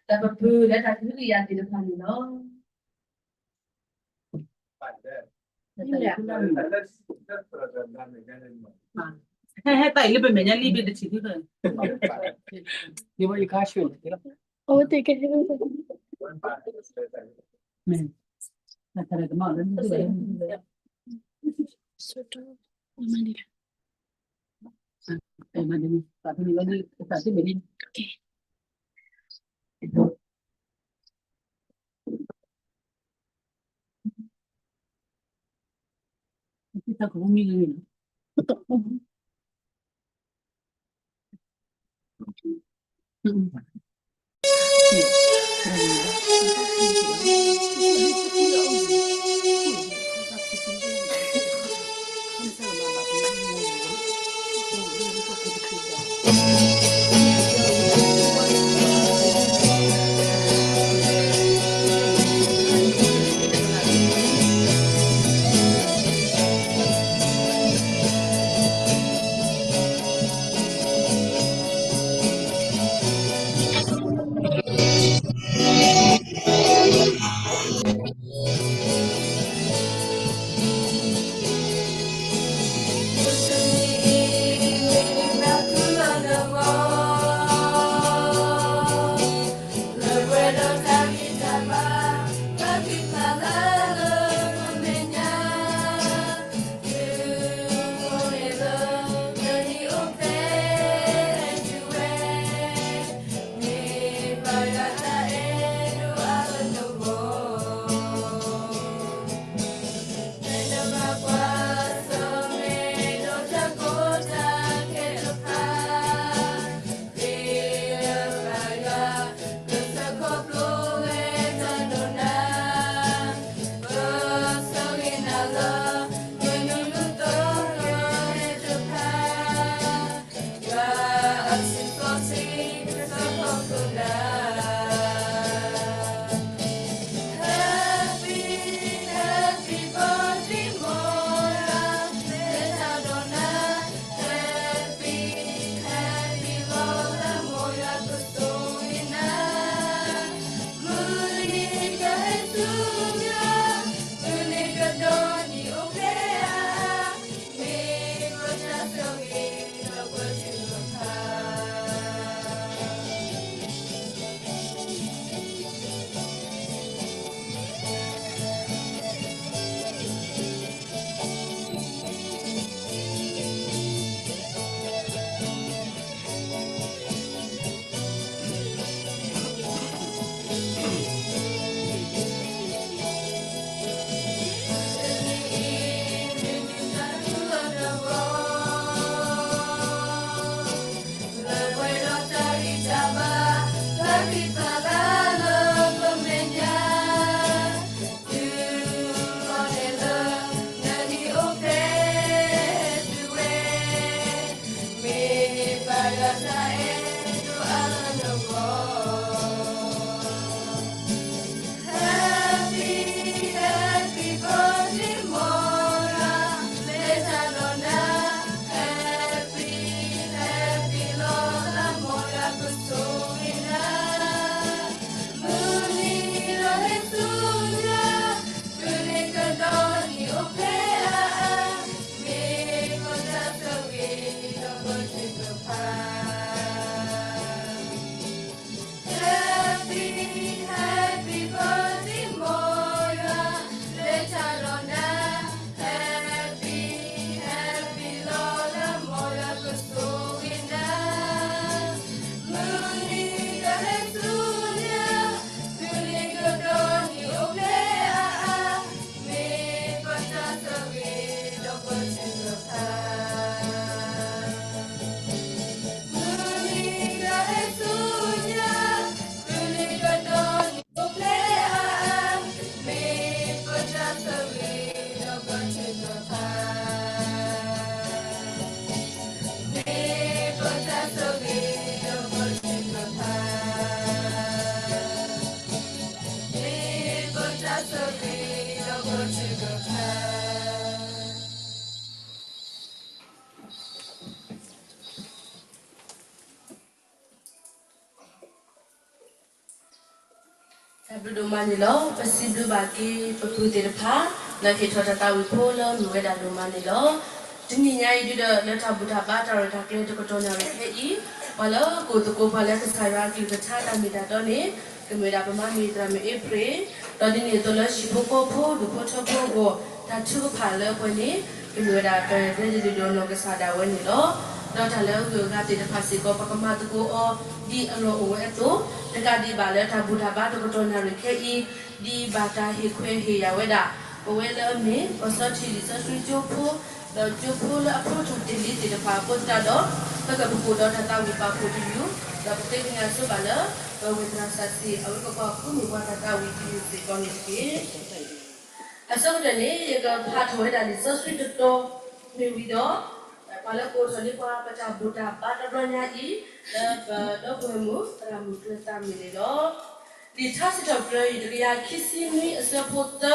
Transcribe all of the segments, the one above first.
တၢ်ပပုၤလၢတၢ်ကဟုကယာ်သ့ၣ်တဖၣ်န့ၣ်လီၤ. ဟဲဟဲတၢ်အံၤလၢပမဲာ်ညါလံ ဘ့ၣ်တထံၣ်သု, ယဘၣ်ယကါဆှၢန့ၣ်, အဝဲသ့ၣ်ကဟဲ, မ့ၢ်တၢ်တမၤလၢ, တၢ်ဘျုးဒိၣ်မးန့ၣ်လီၤ. ပစံးဘျုးဘၣ်က့ၤပပုၢ်သ့ၣ်တဖၣ် လၢဟ့ၣ်ထီၣ်တၢ်သးဝံၣ်ဖိလၢမုာ်ဝဲဒၣ်ဒိၣ်မးန့ၣ်လီၤ. တနံၤညါအံၤဒုဒီး လၢတၢ်ဘူၣ်တၢ်ဘါတၢ်ရဲၣ်တၢ်ကျဲၤတကတီၢ်ညါအံၤခဲအံၤ, ပှၤလၢအကိးသကိးပှၤလၢကစၢ်ယွၤအကလုၢ်ကထါတၢ်မ့ၢ်တၢ်တီန့ၣ် ကမ့ၢ်ဝဲဒၣ်ပမါမ့ၢ်သရၣ်မုၣ်အ့ဖြ့ၣ်, ဒီးဒ်န့ၣ်အသိးလၢဟံၣ်ဖိဃီဖိဒူၣ်ဖိထၢဖိအဂီၢ် တၢ်ထုကဖၣ်လၢပှဲၤန့ၣ် ကမ့ၢ်ဝဲဒၣ်ပကျဲၤတဒုၣ်ဒီးနီၢ်ကစၢ်ဒၣ်ဝဲန့ၣ်လီၤ. ဒီးတၢ်လၢအဂုၤအဂၤသ့ၣ်တဖၣ်စ့ၢ်ကီး ပကမၤသကိးအီၤဒ်အလီၢ်အိၣ်ဝဲအသိး, တကးဒံးဘၣ်လၢတၢ်ဘူၣ်တၢ်ဘါတကတီၢ်ညါရဲၣ်ခဲအံၤ ဒ်ဘၣ်တၢ်ဟ့ၣ်ခွဲးဟ့ၣ်ယာ်ဝဲဒၣ် ပဝဲလၢအမ့ၢ် ပှၤစီထံလံာ်စီဆှံကၠိဖိ ဒီးကၠိဖိလၢအဖျိထီၣ်တ့ၢ်လံသ့ၣ်တဖၣ်အဃိသတးဒီး ပကပကိးဒီးတၢ်သးဝံၣ်ပာ်ဖှိၣ်တယုၢ်, ဒီးပဃ့ကညးဆိဘၣ်လၢ ပဝဲသရၣ်စီဆှံ အဝဲကကွၢ်ဃုာ်မုၢ်ပှၤတၢ်သးဝံၣ်တယုၢ်စ့ၢ်ကီးန့ၣ်တက့ၢ်. အဆိကတၢၢ်န့ၣ် ယကဖးထီၣ်ဝဲဒၣ်လံာ်စီဆှံတတီၤမ့ၢ်ဝံၤဒီး ပှၤလၢကအိးထီၣ်န့ၢ်ပှၤပတၢ်ဘူၣ်တၢ်ဘါတဘျီညါအံၤ လၢပဒီပုၢ်ဝဲၢ်မုၣ် သရၣ်မုၣ်ကျဲၤသးမုၣ်န့ၣ်လီၤ. လံာ်ထါစံးထီၣ်ပတြၢၤ တကယၤခံဆံနွံ အဆၢဖိသၢ,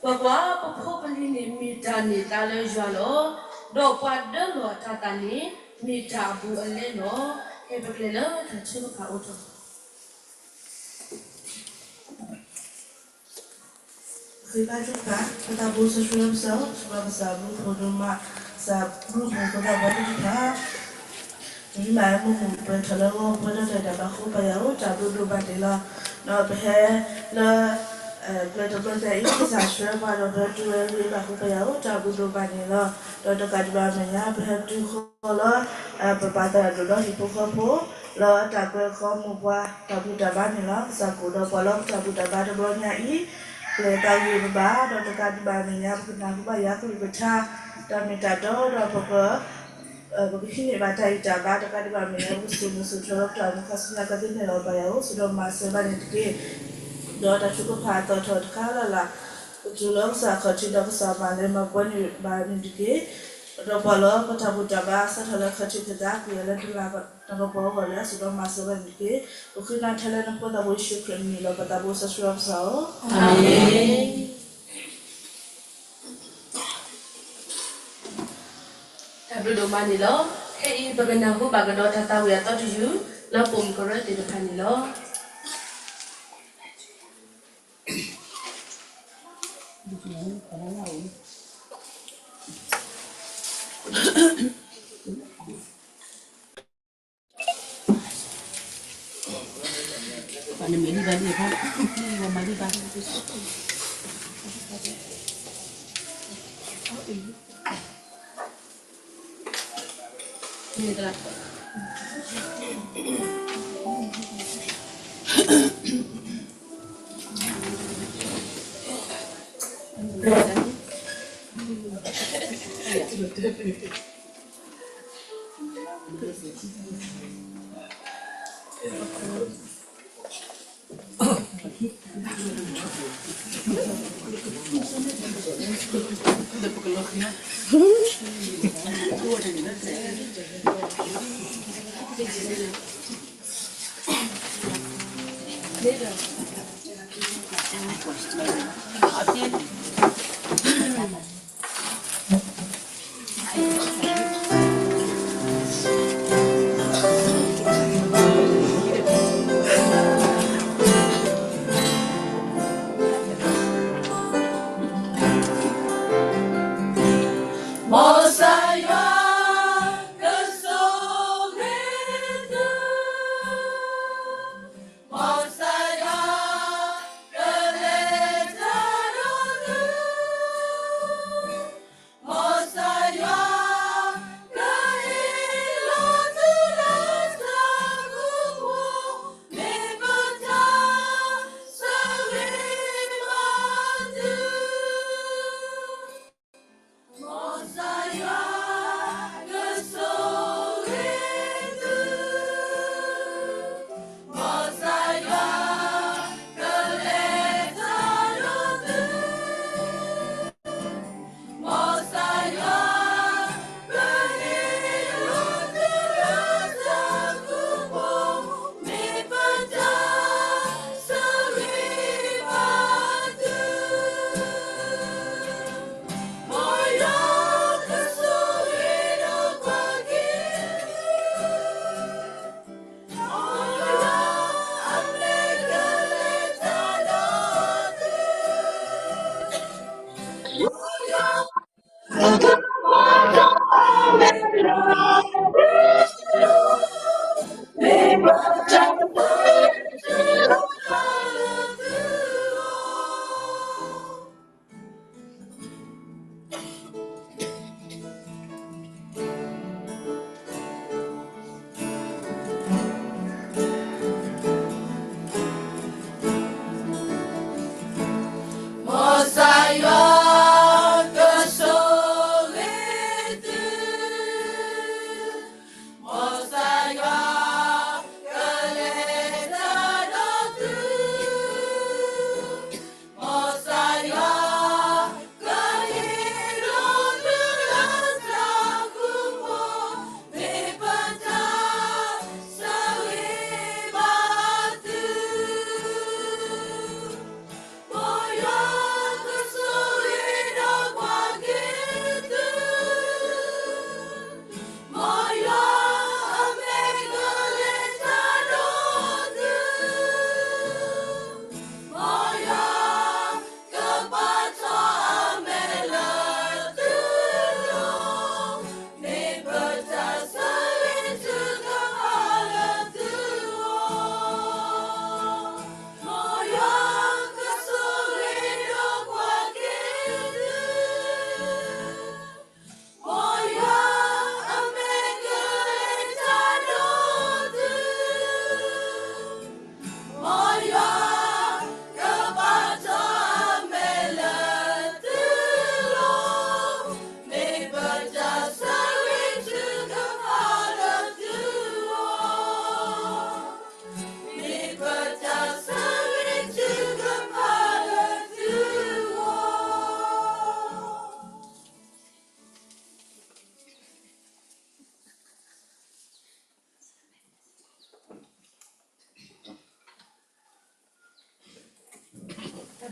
ကွၢ်ကွၢ်, ပဖိပလံၤန့ၣ်မ့ၢ်တၢ်န့ၢ်သါလၢယွၤလီၤ. ဒီးပှၤဒၢလီၢ်အတၤသၣ်န့ၣ် မ့ၢ်တၢ်အဘူးအလဲလီၤ. ကဲ ပကလဲၤလၢတၢ်ထုကဖၣ်အိၣ်ထီၣ် ဃ့ဘါထုကဖၣ်, ပသးဘိစီဆှံလၢပစၢၤ, စီၤပၤကစၢ်ဘျုးဖှိၣ်ဒိၣ်မး, ကစၢ်ဘျုးဖှိၣ်ဖိသၣ်ဘီသ့ၣ်တဖၣ်, တမံၤမးမုာ်မုာ်ပှဲၤထီၣ်လၢဂီၤပှဲၤထီၣ်တၢ်ဘၣ်ဃိပယၤအိၣ် တၢ်ဘျုးဒိၣ်မးန့ၣ်လီၤ. ဒီးပဟဲလၢ ကျဲတဘျီညါအံၤ ကစၢ်ဆှၢပှၤဒီးပဟဲတုၤဝဲဂ့ၤဘၣ်ဃိပယၤအိၣ် တၢ်ဘျုးဒိၣ်မးန့ၣ်လီၤ. ဒီးတကးဒံးဘၣ်မဲာ်ညါ ပဟဲတုၤဃီလၢ ပပာ်သးဒိၣ်ဒီးဟံၣ်ဖိဃီဖိ လၢတၢ်ကွဲဃီမိၢ်ပှၢ်တၢ်ဘူၣ်တၢ်ဘါန့ၣ်လီၤ. ကစၢ်ကအိၣ်ဒီးပှၤလၢပတၢ်ဘူၣ်တၢ်ဘါတဘျီညါအံၤ ကျဲၤသးဂ့ၤပဘၣ်, ဒီးတကးဒံးဘၣ်မဲာ်ညါ ပကနၢ်ဟူဘၣ်ယွၤကလုၢ်ကထါ တၢ်မ့ၢ်တၢ်တီဒီးပက ပကဟံးန့ၢ်ဘၣ်တၢ်အံၣ်တၢ်ဘါ တကးဒံးဘၣ်မဲာ်ညါ ပကစိာ်မုာ်စိာ်ထီၣ်လၢပတၢ်အိၣ်မူခါဆူညါ ကသ့ၣ်န့ၢ်လီၤဘၣ်ယၤအိၣ် စံးဒီးမၤစၢၤဘၣ်န့ၣ်တက့ၢ်. ဒီးတၢ်ထုကဖၣ်အသီၣ်ထီၣ်တခါလၢ်လၢ် ကတုၤလၢကစၢ်ခီၣ်ထံးဒီးကစၢ်မၤလၢမၤပှဲၤန့ၢ်ဘၣ်န့ၣ်တက့ၢ်. ဒီးပှၤလၢပတၢ်ဘူၣ်တၢ်ဘါအဆၢထၢၣ်လၢခီၣ်ထံးကသး ကယဲၢ်လၢတလးတၢ်ကပီၤအဂီၢ်လၢ စံးဒီးမၤစၢၤဘၣ်န့ၣ်တက့ၢ်. ပဃ့နၤထဲလၢနဖိသၣ်ဘိယ့ၣ်ၡူးခရံာ်အမံၤလီၤ. ပသးဘိစီဆှံလၢပစၢၤအိၣ်. အၤမ့ၣ်. တၢ်ဘျုးဒိၣ်မးန့ၣ်လီၤ. ခဲအံၤပကနၢ်ဟူဘၣ်ကဒီးတၢ်သးဝံၣ်အသီတယုၢ် လၢပိာ်မုၣ်ကရၢသ့ၣ်တဖၣ်န့ၣ်လီၤ.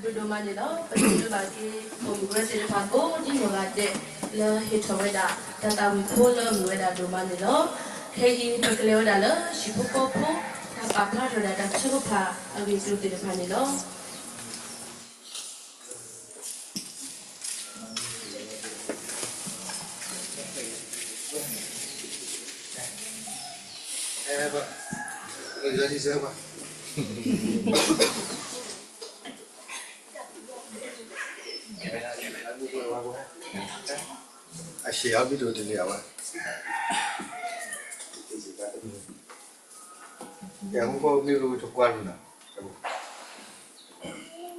ဒိၣ်ဒိၣ်မးန့ၣ်လီၤ. ပစံးဘျုးဘၣ်က့ၤ ပိာ်မုၣ်ကရၢသ့ၣ်တဖၣ်ကိးဒ်နီၢ်ဂၤဒဲး လၢဟ့ၣ်ထီၣ်ဝဲဒၣ် တၢ်သးဝံၣ်ဖိလၢအမုာ်ဝဲဒၣ်ဒိၣ်မးန့ၣ်လီၤ. ခဲအံၤ ပကလဲၤဝဲဒၣ်လၢဟံၣ်ဖိဃီဖိ တၢ်ပာ်ဖျါထီၣ်ဝဲဒၣ်တၢ်ထုကဖၣ်အဂ့ၢ်အကျိၤသ့ၣ်တဖၣ်န့ၣ်လီၤ. အရှံအီၤဘံၣ်ဒိၣ်တလံၤအဝဲ ကဲ မုၢ်ကီၢ်မ့ၢ်ဂ့ၤတကွၢ်လီၤနီၤ.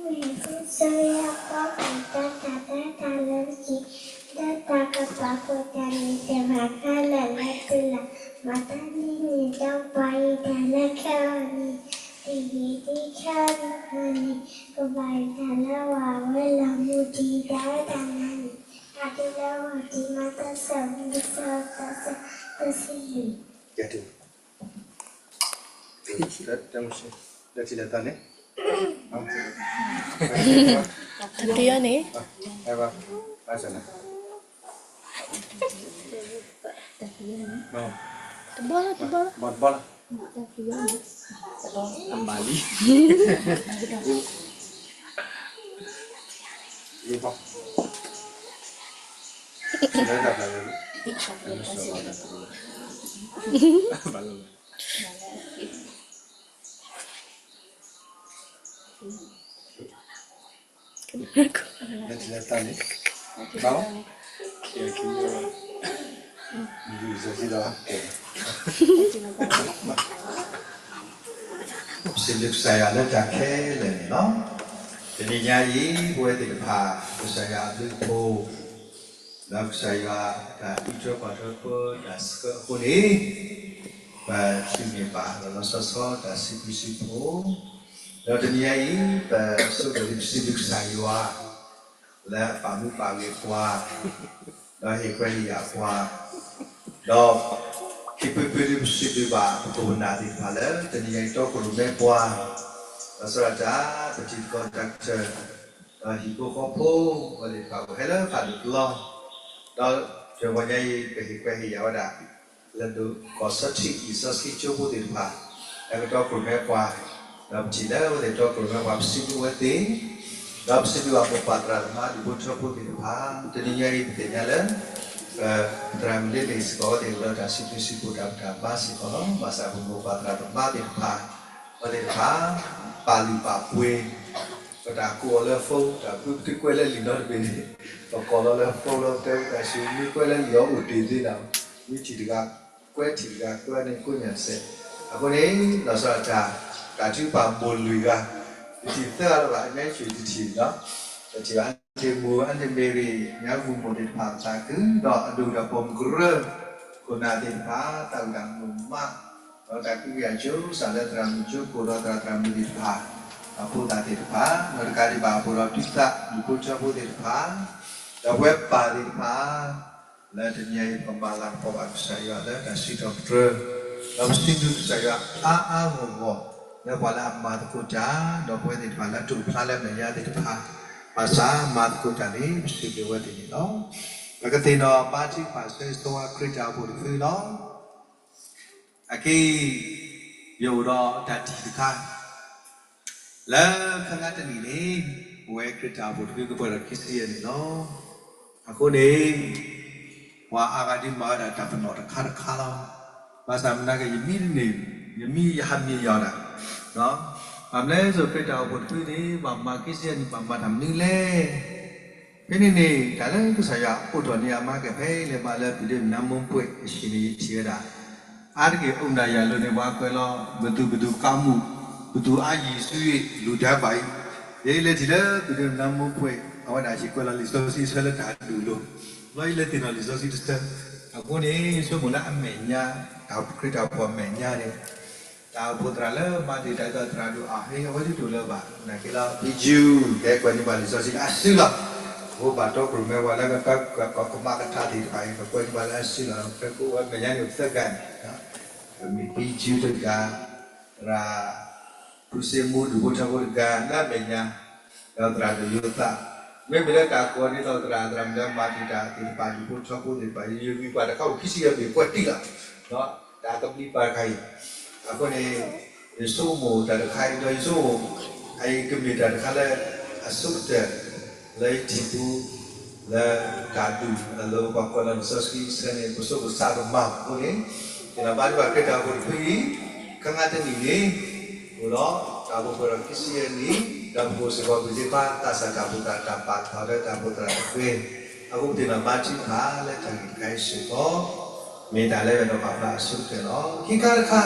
မ့ၢ်ကစၢ်ယွၤပှၤ ပတၢ်တၢ်တၢ်တၢ်လၢက့ၤ လၢတၢ်ကပာ်ဖှိၣ်တၢ်န့ၣ် တၢ်ဘၣ်ဃးလၢလၢတုၤလၢ် မၤတၢ်ဒ်န့ၣ်ဒီးပှၤအံၤတၢ်လၢခဲအံၤန့ၣ် တဂ့ၤဒ်ခဲအံၤန့ၣ် ကဘၣ်ယတၢ်လၢဝဲအဝဲလီၤမူဒံးတၢ်ဝဲတၢ်နါန့ၣ် တၢ်ဒ်လၢဝဲဒံးမးတၢ်ဆၢမူတၢ်ဆၢတၢ်ဆၢတၢ်ဆၢ လၢထံလၢတၢ်န့ၣ် တယီန့ၣ် တဘီလၢတဘီလၢ တဘီလၢ အမၤလံ လၢတၢ်ဖျါလၢ ဘၣ်လၢ လၢထံလၢတၢ်န့ၣ် ဘၣ် လံာ်စီဆှံဒီး စံးဘျုးကစၢ်ယွၤလၢတၢ်ခဲလၢာ်န့ၣ်လီၤ. တနံၤညါအံၤ ပဝဲသ့ၣ်တဖၣ် ကစၢ်ယွၤအဘျုးအဖှိၣ် ဒီးကစၢ်ယွၤအတၢ်အံးထွဲကွၢ်ထွဲဖိတၢ်ဆှၢအဃိန့ၣ် ပထံၣ်န့ၢ်ဘၣ်လီၤလီၤဆီဆီတၢ်စံးဘျုးစံးဖှိၣ်, ဒီးတနံၤညါအံၤ ပဆိကမိၣ်လၢပစံးဘျုးကစၢ်ယွၤ လၢအပာ်မူပာ်ဂဲၤပှၤ ဒီးဟ့ၣ်ခွဲးဟ့ၣ်ယာ်ပှၤ, ဒီး ခံဖုဖုဒ်ပစံးဘျုးဘၣ်ပခိၣ်ပနၢ်သ့ၣ်တဖၣ်လၢ တနံၤညါအံၤတီခိၣ်ရိၣ်မဲပှၤ, ဒီးစးထီၣ်တၢ် ပတံၤသကိးတၢ်ကတၢၢ်, ဒီးဟံၣ်ဖိဃီဖိ အဝဲသ့ၣ်တဖၣ်အိၣ်ဟဲလၢဖးဒိၣ်ပလီၢ်, ဒီးတဂီၤညါအံၤ ပဟ့ၣ်ခွဲးဟ့ၣ်ယာ်ဝဲဒၣ် လၢဒိးကီၢ်စီထံအံၤစီဆှံကၠိဖိသ့ၣ်တဖၣ်, လၢကတီခိၣ်ရိၣ်မဲပှၤ, ဒီးပထံၣ်လၢအဝဲသ့ၣ်တီခိၣ်ရိၣ်မဲပှၤ ပစံးဘျုးအဝဲသ့ၣ်, ဒီးပစံးဘျုးဘၣ်မိၢ်ပၢ်သရၣ်သမါဒူၣ်ဖိထၢဖိသ့ၣ်တဖၣ်, တနံၤညါအံၤပသ့ၣ်ညါလၢ ပသရၣ်မုၣ်လ့လ့ၣ်စ့ၢ်ကီး အဝဲသ့ၣ်အိၣ်ဒီးတၢ်စံးဘျုးစံးဖှိၣ်တၢ်ဘၣ်တၢ်ဘါစ့ၢ်ကီးလီၤ. ဘၣ်ဆၣ်ပမိၢ်ပၢ်သရၣ်သမါသ့ၣ်တဖၣ်, အဝဲသ့ၣ်တဖၣ် ပာ်လုၢ်ပာ်ပှ့ၤ ပတၢ်ကိးအီၤလၢ phone တၢ်ဖုပတကွဲးလၢလံာ်နီတဘ့ၣ်န့ၣ်, ပကိးလီၤလၢ phone လီၤ တဲဝဲတၢ်ဆူ မ့ၢ်ကွဲးလၢလံာ်အီၤအိၣ်တ့ၢ်သ့နီၤ, မ့ၢ်ထံၣ်တဂၤ ကွဲးထံၣ်တဂၤ ကွဲးန့ၣ်ကိးညါစဲး, အဃိန့ၣ် လီၤဆီဒၣ်တၢ် တၢ်ထုကဖၣ်မိၢ်လွံၢ်ဂၤ, တထံၣ်သၢဂၤလၢၤဘၣ် အမဲာ်ဆူၣ်တထံၣ်နီၤ, တထံၣ်ဘၣ် အါန့ၢ်မိၢ် အါန့ၢ်မ့ၢ်ဂ့ၤ ညါဂူၢ်မိၢ်သ့ၣ်တဖၣ်သးခု ဒီးအဒိၣ်ဒီးပိာ်မုၣ်ကရၢ ခိၣ်နၢ်သ့ၣ်တဖၣ် သးဝံၣ်တၢ်မုာ်မး, ဒီးတၢ်ကဟုကယာ်ကၠိစၢ်လၢသရၣ်မုၣ်ကၠိခိၣ်ဒီးသရၣ်သရၣ်မုၣ်သ့ၣ်တဖၣ်, ဒီးဖိသၣ်သ့ၣ်တဖၣ်, ဒီးတကးဒံးဘၣ် ပှၤဒီးဒုးသး ဒူၣ်ဖိထၢဖိသ့ၣ်တဖၣ်, ဒီးပဝဲပၢ်သ့ၣ်တဖၣ် လၢတနံၤအံၤ ပမၤလၤကပီၤဘၣ်ကစၢ်ယွၤလၢတၢ်စံးထီၣ်ပတြၢၤ, ဒီးပစံးဘျုးကစၢ်ယွၤအါအါဂီၢ်ဂီၢ် လၢပှၤလၢအမၤသကိးတၢ်, ဒီးပဝဲသ့ၣ်တဖၣ်လၢအတိာ်ဖျါလၢအမဲာ်ညါသ့ၣ်တဖၣ်, ဘၣ်ဆၣ်မၤသကိးတၢ်န့ၣ် ပစံးဘျုးဝဲသ့ၣ်န့ၣ်လီၤ. ပကသ့ၣ်နီၣ်ဘါထုကဖၣ်ဆိၣ်ဂ့ၤဆိၣ်ဝါခရံာ်တၢ်အိၣ်ဖှိၣ်တဖုလီၤ. အခဲအံၤ ယအိၣ်ဒီးတၢ်ထံၣ်တခါ လၢခဲလၢာ်တနံၤန့ၣ် ပဝဲခရံာ်တၢ်အိၣ်ဖှိၣ်တဖုကပှဲၤဒီးခံဆံယဲၢ်နံၣ်လီၤ. အဃိန့ၣ် ပှၤအါဂၤဒုးမၤဝဲဒၣ်တၢ်ပနီၣ်တခါတခါလီၤ. ဘၣ်ဆၣ်မနုၤက့ ယမံတန့ၢ် ယမံယဟးမံယီၤဒၣ်, ဘၣ်မနုၤလဲၣ် ခရံာ်တၢ်အိၣ်ဖှိၣ်တဖုန့ၣ် ဘၣ်မၤခံဆံယဲၢ်နံၣ် ဘၣ်မၤတၢ်မနုၤလဲၣ် ဖဲန့ၣ်န့ၣ် တၢ်လၢကစၢ်ယွၤအိးထီၣ်န့ၢ်အမါကဖဲလဲၣ်ဘၣ်လၢ ပဒ့မနါမူပှဲၤအဟံၣ်န့ၣ် ယထံၣ်ဝဲဒၣ် အါတက့ၢ်အိၣ်နၢ်ယၤလိၤန့ၣ် ပှၤကွဲးလီၤ ဘုသူၣ်ဘုသူၣ်ကါမူၣ် ဘုသူၣ်အါယံၤဆူယံၤ လူၤတၢ်ပာ်အံၤ, ယဲယလဲၤထံၣ်လၢ ပဒ့မနါမူပှဲၤ အဝဲဒၣ်ဟံၣ်ကွဲးလီၤလံာ်စီဆှံဆၢလၢတၢ်ဒူၣ်လိၤ, ဘျီယလဲၤသ့ၣ်နီၣ်လံာ်စီဆှံတဆၢ, အဃိန့ၣ် ဆိကမိၣ်လၢအမဲာ်ညါ တၢ်ခရံာ်တၢ်အိၣ်ဖှိၣ်အမဲာ်ညါန့ၣ် တၢ်အိၣ်ဖှိၣ်သရၣ်လၢမၤတ့ၢ်တၢ်အၢသရၣ်ဒိၣ်အဟ့ၣ် အဝဲဒၣ်တအိၣ်လၢၤဘၣ်, နာ်က့လီၤ ဖံကၠူ ကဲကွဲးန့ၢ်ဘၣ်လံာ်စီဆှံအစုလီၤ, အဃိဘၣ်တီခိၣ်ရိၣ်မဲပှၤလၢကကမၣ်ကထါသ့ၣ်တဖၣ်အံၤ ကကွဲးန့ၢ်ဘၣ်လၢအစုလီၤ, ကကွဲးဝဲမဲာ်ညါန့ၣ်သၢဂၤန့ၣ်, ပမ့ၢ်ဖံကၠူတဂၤ, သရၣ်ဖုစ့မူဒူၣ်ဖိထၢဖိတဂၤ လၢအမဲာ်ညါ ဒီးသရၣ်ဒိၣ်ယိၤသး, မ့မ့ၢ်လၢတၢ်ကိးဒ်သိးသရၣ် သရၣ်မုၣ်လၢမၤတံာ်တာ်သ့ၣ်တဖၣ် ဒူၣ်ဖိထၢဖိသ့ၣ်တဖၣ် ယဂံၢ်ပှၤတခါအိၣ်ခံဆံယဲၢ်ဘ့ၣ် ပှဲၤတံၢ်လီၤ, တၢ်ကဘျံးပၤတခါအံၤ, အဃိန့ၣ် ယဆိကမိၣ်တၢ်တခါအံၤ ဒီးယဆိကမိၣ် အအံၤကမ့ၢ်တၢ်တခါလၢ အဆိကတၢၢ် လၢယထံၣ်ပူ လၢတၢ်ဒုးအလၢပှၤကွဲးလီၤလံာ်စီဆှံ ဆၢန့ၣ် ပဆိကမိၣ်သးတမၤအဃိန့ၣ်, သ့ၣ်နီၣ်ဘါထုကဖၣ်ခရံာ်တၢ်အိၣ်ဖှိၣ်တဖုအံၤ, ခါငါတနံၣ်န့ၣ် အိၣ်ဒီးတၢ်အိၣ်ဖှိၣ်ဒီးခံဆံယဲၢ်နံၣ်, ဒီးပအိၣ်စ့ၢ်ကီးပှၤသ့ၣ်တဖၣ် သးစၢ်တၢ်အိၣ်ဖှိၣ်သရၣ် တၢ်ပာ်ထီၣ်လၢတၢ်အိၣ်ဖှိၣ်သရၣ်တဖု, အဃိပသ့ၣ်နီၣ်ဘါထုကဖၣ်လၢတၢ်ဂ့ၢ်တခါအံၤစ့ၢ်ကီး မ့ၢ်တၢ်လၢအဝဲဒီးပာ်ဖျါအဆိကတၢၢ်လီၤ. ခံခါတခါ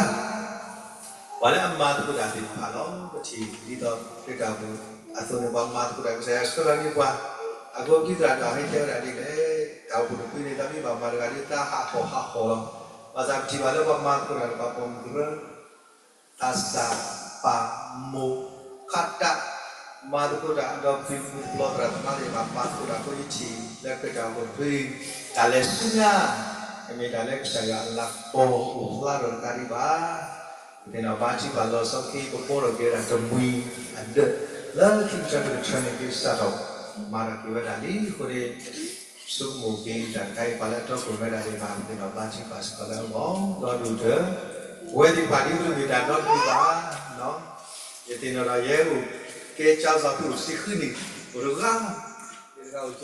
ပှၤလၢအမၤသကိးတၢ်သ့ၣ်တဖၣ်လီၤ. ပထံၣ်ဒ်သိးခရံာ်တၢ်အိၣ်ဖှိၣ်အသိးန့ၣ် ပှၤမၤသကိးတၢ် ကစၢ်ယွၤဆှၢလီၤန့ၢ်ပှၤ, အဃိခံသရၣ်ဒီးဟဲတဲဝဲဒၣ်ဒ်လဲၣ်, တၢ်အိၣ်ဖှိၣ်တဖုန့ၣ် တၢ်မ့ၢ်ဘၣ်မၤတဂၤဒီး တၢ်ဟးဟီၣ်ဟးဟီၣ်လီၤ. ဘၣ်ဆၣ်ပထံၣ်ဘၣ်လၢပှၤမၤသကိးတၢ်ဒီးပှၤပိာ်မုၣ်ကရၢ သးစၢ်ပာ်မိၢ်ခးတၢ် မၤသကိးတၢ် ဒီးပျံၤမုၢ်ပျီသရၣ်သမါသ့ၣ်တဖၣ် မၤသကိးတၢ်အဃိ ယထံၣ်လၢခရံာ်တၢ်အိၣ်ဖှိၣ်တဖု တၢ်လဲၤဆူညါ တမ့ၢ်တၢ်လၢကစၢ်ယွၤအလၤကပီၤအိၣ်ဖျါထီၣ်တခါဒံးဘၣ်. ပသ့ၣ်နီၣ်ဘါထုကဖၣ်လီၤဆီခံ ပဘှီထီၣ်က့ၤဝဲဒၣ်တမှံၤအဒၢး လၢခံကတၢၢ်တကတၢၢ်န့ၣ် က့ၤစးထီၣ်မၤထီၣ်က့ၤဝဲဒၣ်လံအဃိန့ၣ် ဆိကမိၣ်က့ၤတၢ်တခါအံၤ ပှၤလၢအတီခိၣ်ရိၣ်မဲဒၣ်သ့ၣ်တဖၣ် ပသ့ၣ်နီၣ်ဘါထုကဖၣ်စ့ၢ်ကီးလၢအဂီၢ် ဒီးဒိၣ်တၢၢ် ပဝဲသ့ၣ်တဖၣ်ဒ်သိးမ့ၢ်တၢ်ဒီတဘျုးဘၣ်, ယသ့ၣ်နီၣ်ဒီးယဲအိၣ်ကဲ ကၠါသီဖုအိၣ်ဆံဃုနံၣ် အိၣ်တဂၤ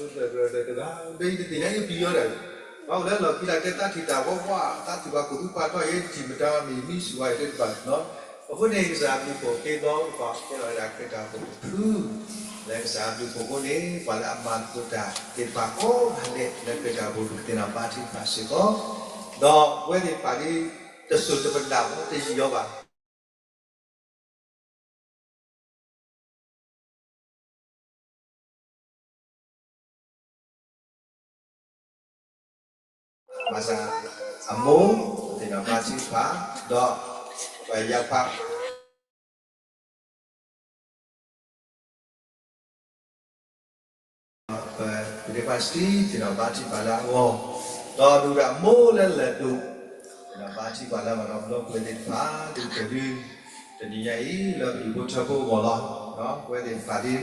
ယတဂၤအိၣ်ကၠိတၢၢ်တရၢၢ်တဂၤ ဒီးယတသ့ၣ်ညါယပျံၤအီၤဒၣ်, ပှၤအိၣ်လၢလီၢ်ခံတၢ်ကဲသးထံၣ်တၢ်ဝဲဝဲ သးထံၣ်ပှၤခိၣ်သူပှၤထီၣ် ယဲယထံၣ်မတၤမံၤ မံၤဆူၣ်ဝဲတဘၣ်, အဃိန့ၣ် ကစၢ်အဘျုးအဖှိၣ်က့ၤဒီးပကဲထီၣ်ဝဲဒၣ်ခရံာ်တၢ်အိၣ်ဖှိၣ်တဖု လၢကစၢ်အဘျုးအဖှိၣ်အဃိန့ၣ် ပှၤလၢအမၤသကိးတၢ်သ့ၣ်တဖၣ်ကိးဂၤဒဲးလၢခရံာ်တၢ်အိၣ်ဖှိၣ် ပကသ့ၣ်နီၣ်ဘါထုကဖၣ်စ့ၢ်ကီး, ဒီးပဝဲသ့ၣ်တဖၣ်ဒ်တစိၤတပနၢ်ဘၣ် တယံာ်အီၤဘၣ် ဘၣ်ဆၣ်အမိၢ် သ့ၣ်နီၣ်ဘါထုကဖၣ် ဒီးပယါဖး ပ ပဒ့ဖးစတံ သ့ၣ်နီၣ်ဘါထုကဖၣ်လၢအဂီၢ်, ဒီးဒုၣ်ဒါမိၢ်လၢလၢၢ်ဒိၣ် သ့ၣ်နီၣ်ဘါထုကဖၣ်လၢအဂီၢ် ဒီးပဝဲသ့ၣ်တဖၣ် ဒုးကဲၤဒုး တနံၤညါအံၤ လၢပဒူၣ်ဖိထၢဖိအဂီၢ်လီၤ. ပဝဲသ့ၣ်တဖၣ်ဒ်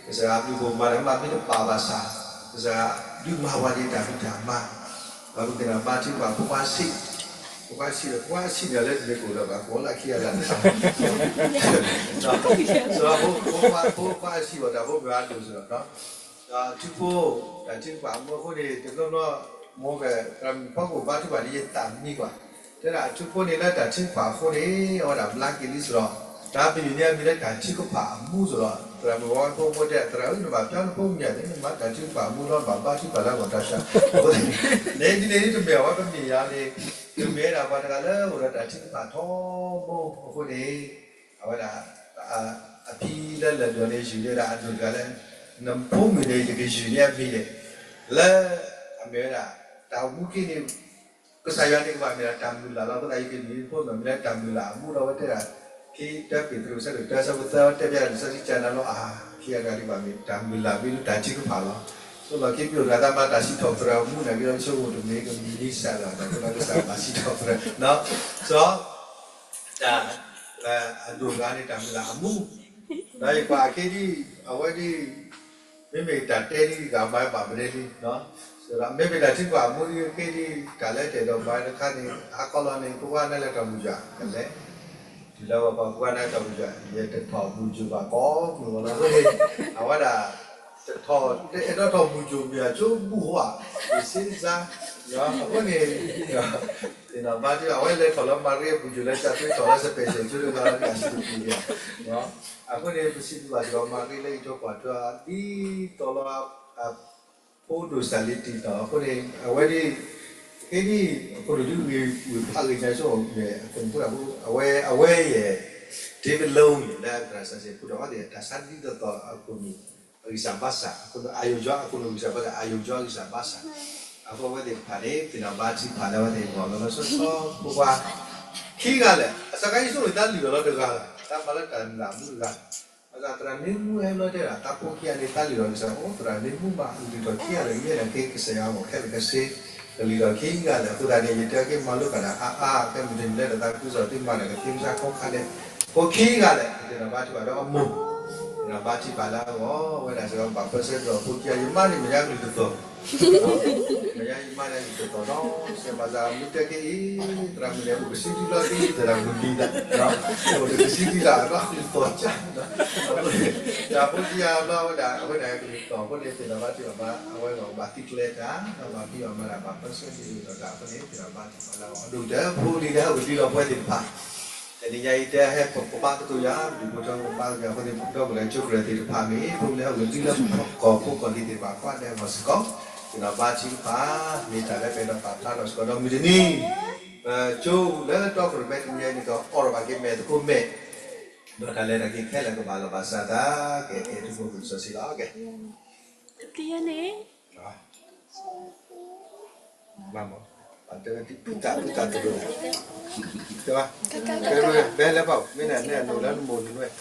ကစၢ်ယွၤအဘျုးအဖှိၣ်မၤတၢ်မၤမ့ၢ်တဘၣ်ဘၣ်ဆၣ် ကစၢ်ယွၤဒုးမၤပှၤဒ်တၢ်ဖံးတၢ်မၤ ဒီးပသ့ၣ်နီၣ်ဘါထုကဖၣ်ဖိခွါဆံး, ဖိခွါဆံးဒီး ဖိခွါဆံးန့ၣ်လၢတမ့ၢ်ကအိၣ်ဒီးဘၣ် ကအိၣ်လၢခံအလၢ်တဖၣ် ဖိခွါဆံးဘၣ်တၢ်ဖိမ့ၢ်အဒိၣ်စ့ၢ်ကီး ဒီးထူဖိ တၢ်ထုကဖၣ်အမိၢ်အဃိန့ၣ် တဘျီဘျီ မ်က သရၣ်မုၣ်ဖီခိၣ်ဘါထုကဖၣ်န့ၣ် ယသးမံကွၢ်, တဲဒၣ်အထူဖိန့ၣ်လၢတၢ်ထုကဖၣ်အဃိန့ၣ် အဝဲဒၣ်ဘျါက့ၤလံစ့ၢ်ကီး, တၢ်ပယုၢ်န့ၢ်အမံၤလၢတၢ်ထုကဖၣ်အမူစ့ၢ်ကီး, သရၣ်မုၣ်ဝဲဖိမိၢ်တဲ သရၣ်ဧၢ နဘၣ်ပျီနဖိမုၣ်ညါန့ၣ် နမၤတၢ်ထုကဖၣ်အမူလီၤ နဘၣ်ဘါထုကဖၣ်လၢအဂီၢ်တၢ်ဆါ, န့ၣ်ဒ်န့ၣ်ဒ်တမ့ၢ်အဝဲပမ့ၢ်ယၤန့ၣ် ပမ့ၢ်ဝဲဒၣ်ပှၤတဂၤလၢအိၣ်ဒီးတၢ်ထုကဖၣ်ထီဘိအဃိန့ၣ် အဝဲဒၣ် အဖံလၢလၢၢ်ဒိၣ်န့ၣ် ယုၢ်န့ၢ်ဝဲဒၣ်အဒိၣ်တဂၤလၢ နဖိမုၣ်န့ၣ် ယကယုၢ်န့ၢ်အမံၤန့ၣ် လၢ အမ့ၢ်ဝဲဒၣ် တၢ်အိၣ်မူခံန့ၣ် ကစၢ်ယွၤန့ၣ်ကဘၣ်မ့ၢ်ဒၣ်တၢ်မုၢ်လၢ်လီၤ. အဃိသတး ယကယုၢ်န့ၢ်ဖိမုၣ်မ့ၢ်လၢတၢ်မုၢ်လၢ်အမူဒီး အဝဲတဲဒၣ် ခံတၢပ့းတရူး ဆၢဒိၣ်တၢ ဆၢဖိသၢ တဲဖျါဒၣ်လံာ်စီဆှံကနၤလီၤ အါ ခံဂၤတဂၤဒ်ဘၣ်မ့ၢ်တၢ်မုၢ်လၢ်မ့ၢ်လၢတၢ်ထုကဖၣ်လီၤ. ဆိလီၤခံပယိၣ်တဂၤသးမၤတၢ်စံးထီၣ်ပတြၢၤအမူနာ်က့ဒီး ဆိကမိၣ်တမ့ၢ်ကမံၤလံစၢ်လီၤ ဒီးကဘၣ်ကစၢ်မၤစံးထီၣ်ပတြၢၤ တၢ် အဒိၣ်တဂၤန့ၣ် တၢ်မုၢ်လၢ်အမူ, ဒီးယကွၢ်အခဲဒ် အဝဲဒ် မ့မ့ၢ်တၢ်တဲဒ်ဂၤမၤဘၣ်ပတဲလံ, မ့မ့ၢ်တၢ်ထုကဖၣ်အမူဒ်အခဲဒ် တၢ်လၢတအဲၣ်ဒိးမၤတခါန့ၣ် ဟါခီလီၤန့ၣ် ဖိခွါနၢ်လၢတၢ်မုၢ်ယွၤ ကလဲၤ တုၤလၢပှၤဖိခွါနၢ်တၢ်မုၢ်ယွၤ ယတထီၣ်မုၢ်စၢၤဘၣ်ကိးမုၢ်ဂီၤလီၤ. အဃိန့ၣ် အဝဲဒၣ် တထီၣ် တအဲၣ်ဒိးထီၣ်မုၢ်စၢၤမ့ၢ်အကၠိဘူၣ်ဟီၣ် ယစ့စါ အဃိန့ၣ် သ့ၣ်နီၣ်ဘါထု အဝဲလဲၤထီၣ်လၢမၤရ့အပူၤစၢၤလၢ special ကၠိတဂၤလၢအစံးတပူၤန့ၣ်, အဃိန့ၣ် ပစံးဘျုးဘၣ်စ့ၢ်ကီး မၤရ့လၢအံးထွဲကွၢ်ထွဲ ဒ်သိးလၢ အဖိဒိၣ်စၢ်လံၤတံၢ်နီၣ် အဃိန့ၣ် အဝဲဒ် ခဲဒ် အခိၣ်နူာ်ဒ်ဝံၤဖးဂ့ၤညါဆိ အခိၣ်နူာ်ဖိတၢ်ဖိ အဝဲ အဝဲယဲၢ် David Long န့ၣ် လၢအသရၣ်စၢ်စဲးဖိဒီး အဝဲသ့ၣ်တၢ်ဆါဒ်သိးသိး အခိၣ်နူာ် အဂံၢ်စၢ်ဘါစၢ် အခိၣ်နူာ်အယိာ်ယွၤ အခိၣ်နူာ်ဂံၢ်စၢ်ဘါစၢ် အယိာ်ယွၤအဂံၢ်စၢ်ဘါစၢ်, အဃိအဝဲသ့ၣ်တဖၣ်န့ၣ် သ့ၣ်နီၣ်ဘါထုကဖၣ်လၢအဝဲသ့ၣ်အဂီၢ် လီၤလီၤဆီဆီ ဖိခွါ ခံဂၤလၢာ် အစးခါအံၤဆိၣ်ဂ့ၤတၢ်လုၢ်လီၤလီၤတဂၤလီၤ တၢ်မၤလၢတၢ်လုၢ်လီၤအမူတဂၤ အသရၣ်မ့ၢ်မူဟဲဘျီတဲဒၣ် တၢ်ဖိခံဂၤန့ၣ် တၢ်လုၢ်လီၤဂံၢ်စၢ် အိၣ်သရၣ်မ့ၢ်မူမး လုၢ်ထီၣ်ခံဂၤလၢာ် ယဲဒၣ်က့ၤကစၢ်ယွၤအဂီၢ် ခဲလၢာ်ခဲဆ့ ကလုၢ်ထီၣ်ခံဂၤလၢာ် အဃိသတးန့ၣ် ယတဲက့ၤမၤလိကဒီးအါအါ ကဲမုၢ်တနံၤလၢတၢ်သးခုကစီၣ်သုမၤန့ၣ် ကသ့ကစၢ်ခီခါန့ၣ် ဖိခံဂၤလၢာ် ပသ့ၣ်နီၣ်ဘါထုကဖၣ်ဒီးအမိၢ် ဒီးဘါထံပာ်လၢအဂီၢ် အဝဲဒၣ်စ့ၢ်ကီးဘၣ်ပၢဆှၢဒီးဖိကၠၢ် ယမါန့ၣ်မ့ၢ်ယါကလုၢ်တသိး, မ့ၢ်ယါယမါန့ၣ်ကလုၢ်တသိးနီၤ, စဲးဘၣ်ဆၣ်မ့ၢ်တဲက့ၤအံၤ သရၣ်မုၣ်န့ၣ် အိၣ်ကဆံခံလီၤတံၢ် သရၣ်မုၣ်ဒံးဒၣ်, အိၣ်ကဆံခံလီၤ ဘၣ်ကလုၢ်တသိးကၠၢ်, တၢ်ဖိကၠၢ်ဘျီဝဲဒၣ် အဝဲဒၣ်ကလုၢ်တသိးအဃိန့ၣ် သ့ၣ်နီၣ်ဘါထံပာ်ဘၣ် အဝဲဒၣ်ဘၣ်သံကျဲတၢ် ဒီးဘၣ်ဖံးဘၣ်မၤတၢ် ဘၣ်ပၢဆှၢဒ်သိးတၢ်အဃိန့ၣ် သ့ၣ်နီၣ်ဘါထံပာ်လၢအဂီၢ် ဒိၣ်ကတၢၢ်ဖိလံၤလၢဟဲအိၣ်ဒံးဒီးပဝဲသ့ၣ်တဖၣ် တနံၤညါအံၤတဲဟဲပကဘါသကိးယွၤ ဒုးဖိထၢဖိကဘါသကိးယွၤအဃိန့ၣ် ပဒီပုၢ်ဝဲၢ်ကၠိကရၢၢ်သ့ၣ်တဖၣ်မ့ၢ် ဖိလၢဟဲအိၣ်လၢဒ်လၢကီၢ်ဖိကီၢ်လံၤသ့ၣ်တဖၣ် ကွၢ်ဒဲးအဂီၢ်စ့ၢ်ကီး သ့ၣ်နီၣ်ဘါထံတဖၣ် မ့ၢ်တၢ်လၢပအဲၣ်ဒိးပာ်ဖျါထီၣ်စ့ၢ်ကီး ဒီးမုၢ်တနံၤ ပကၠိလၢတီခိၣ်ရိၣ်မဲတနံၤညါအံၤန့ၣ်ဒီး အိးထီၣ်ဘၣ်က့ၤမဲာ်သကိးမဲာ် ဒီးတၢ်လဲၤတၢ်က့ၤခဲလၢာ်ကဘၣ်လီၤဘၣ်စးသး ကဲကဲထူဖိကစၢ်စံလီၤ ကဲ တံၤယဲန့ၣ် ဘၣ်မး ဘၣ်တဲဝဲဒ်ဖုတၢ်ဖုတၢ်တလိၤ တဲဘၣ် တဲဝဲ ဘဲလဲၤဘၣ် မ့ၢ်န့ၣ်န့ၣ် အနိၣ်လၢနမိၢ်နွဲၣ်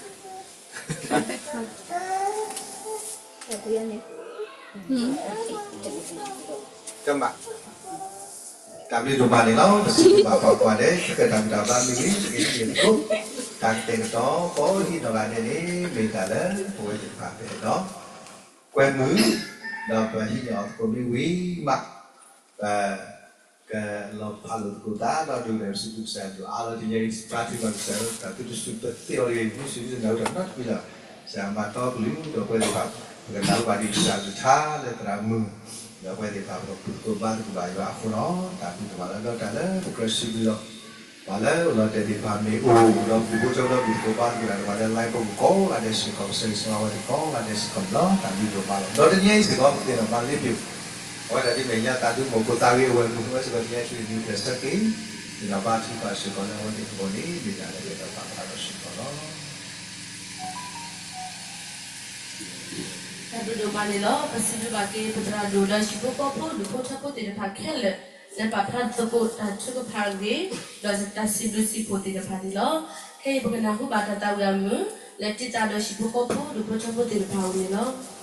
တမ့ၢ် တၢ်ဘျုးဒိၣ်မးန့ၣ်လီၤ ပစံးဘျုးဘၣ်ပှၤကိးဂၤဒဲး ခဲကတၢၢ်မ့ၢ်တၢ်ဘါမ့ၢ်ဂ့ၤ ပကဟံးန့ၢ်သကိး တၢ်ကတဲာ်ကတီၤကိးဟံးနီၢ်ဂၤဒဲးန့ၣ် မ့ၢ်တၢ်လၢပဝဲသ့ၣ်တဖၣ်ပအဲၣ်ဒိး ကွဲမုာ် ဒီးပဟံးန့ၢ်အီၤသကိးမ့ၢ်ဝံၤမး ပ ကလီၤဖးလိာ်သကိးသး ဒီးဒုးနဲၣ်ပစံးဘျုးကစၢ်ယွၤအါလီၤ တနံၤညါအံၤ ဘါထုကဖၣ်ကစၢ်ယွၤ တၢ်သုတစူၢ်ပသ့အီၤတဂ့ၤ မုၢ်ဆူၣ်နၢ်ဟူတၢ်နီတမံၤလီၤ ကစၢ်ယွၤမၤတီကလုၢ်ဒီးပဝဲသ့ၣ်တဖၣ် ပကနၢ်ဟူဘၣ်ဒံးကစၢ်ယွၤကလုၢ်ကထါလၢသရၣ်မုၣ် ဒီးပဝဲသ့ၣ်တဖၣ် ပကဖုသကိးဘါသကိးဘၣ်ယွၤအဃိလီၤ တၢ်ဘျုးဒိၣ်မးလီၤ ဒီးတၢ်လၢပကြၢးစံးဘျုးလီၤ ပှၤလၢအိၣ်လီၤတဲာ်သ့ၣ်တဖၣ်မ့ၢ်အိၣ် ဒီးပူၤဖိကၠိဒီးပူၤသကိးဘါသကိးတၢ်ဒီးပှၤလၢ line ဖိကိးဂၤဒဲးစ့ၢ်ကီး ပဆၢဂ့ၤဆၢဝါဝဲသ့ၣ်ကိးဂၤဒဲးစ့ၢ်ကီးန့ၣ်လီၤ တၢ်ဘျုးဒိၣ်မးလီၤ ဒီးတနံၤညါအံၤစ့ၢ်ကီး ပသ့ၣ်နီၣ်ဘၣ်လၢပျၢၤ အဝဲဒၣ်ဒ်မဲာ်ညါသးဒူ မိၢ်ဖိသးဂ့ၤ အဝဲမုၢ်ဝဲစ့ၢ်ကီး တနံၤညါအံၤ ဆူနံၤပျဲၢ်ဆၢက့ၤ သ့ၣ်နီၣ်ဘါထုကဖၣ်စ့ၢ်ကီးလၢအဝဲသ့ၣ်အဂီၢ်န့ၣ် မ့ၢ်တၢ်လၢပအဲၣ်ဒိးပာ်ဖျါထီၣ်စ့ၢ်ကီးလီၤ တၢ်ဘျုးဒိၣ်မးန့ၣ်လီၤ. ပစံးဘျုးဘၣ်က့ၤ ပသရၣ်ဒိၣ်ဒီးဟံၣ်ဖိဃီဖိ ဒူၣ်ဖိထၢဖိသ့ၣ်တဖၣ်ခဲလၢာ် လၢပာ်ဖျါသကိးတၢ်ထုကဖၣ်တဂ့ၤ, ဒီးတၢ်စံးဘျုးစံးဖှိၣ်သ့ၣ်တဖၣ်န့ၣ်လီၤ. ခဲအံၤပကနၢ်ဟူဘၣ်တၢ်သးဝံၣ်အမုာ် လၢတံၢ်သးဒီးဟံၣ်ဖိဃီဖိ ဒူၣ်ဖိထၢဖိသ့ၣ်တဖၣ်အအိၣ်န့ၣ်လီၤ.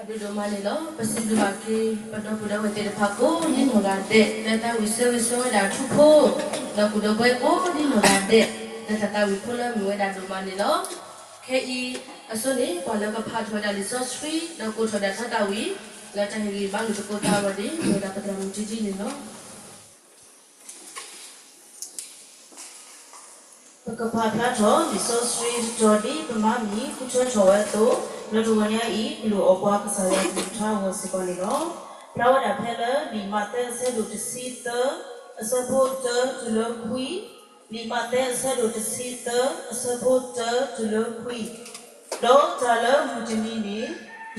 ဒိၣ်ဒိၣ်မးန့ၣ်လီၤ. ပစံးဘျုးဘၣ်က့ၤ ပဒီပုၢ်ဒီဝဲၢ်သ့ၣ်တဖၣ်ကိးဒ်နီၢ်ဂၤဒဲး လၢသးဝံၣ်ဆၢဂ့ၤဆၢဝါဒၣ်ထူဖိ ဒီးပုၢ်ဒီဝဲၢ်ကိးဒ်နီၢ်ဂၤဒဲး လၢတၢ်သးဝံၣ်ဖိလၢမ့ၢ်ဝဲဒၣ်ဒိၣ်မးန့ၣ်လီၤ. ခဲအံၤအဆိန့ၣ် ပှၤလၢကဖးထီၣ်ဝဲဒၣ်လံာ်စီဆှံ ဒီးကိးထီၣ်ဝဲဒၣ်တၢ်သးဝံၣ် လၢတၢ်ဟ့ၣ်ဂံၢ်ဘါလိာ်သကိးသးအဂီၢ်န့ၣ် မ့ၢ်ဝဲဒၣ်ပသရၣ်မုၣ်တံတံန့ၣ်လီၤ. ပကပာ်ဖျါထီၣ်လံာ်စီဆှံတတီၤဒ်ပမၤမံၤဃုထၢထီၣ်ဝဲအသိး, လၢတဂီၤညါအံၤ ပလိၣ်အီၣ်ပှၤကစၢ်ယွၤကလုၢ်ကထါအဂီၢ်စ့ၢ်ကီးန့ၣ်လီၤ. ဖျါဝဲဒၣ်ဖဲလၢလံာ်မးသဲအဆၢဒိၣ်တဆံသၢ အဆၢဖိတၢတုၤလၢခွံ, လံာ်မးသဲအဆၢဒိၣ်တဆံသၢ အဆၢဖိတၢတုၤလၢခွံ, ဒီးတၢ်လၢမုၢ်တနံၤန့ၣ်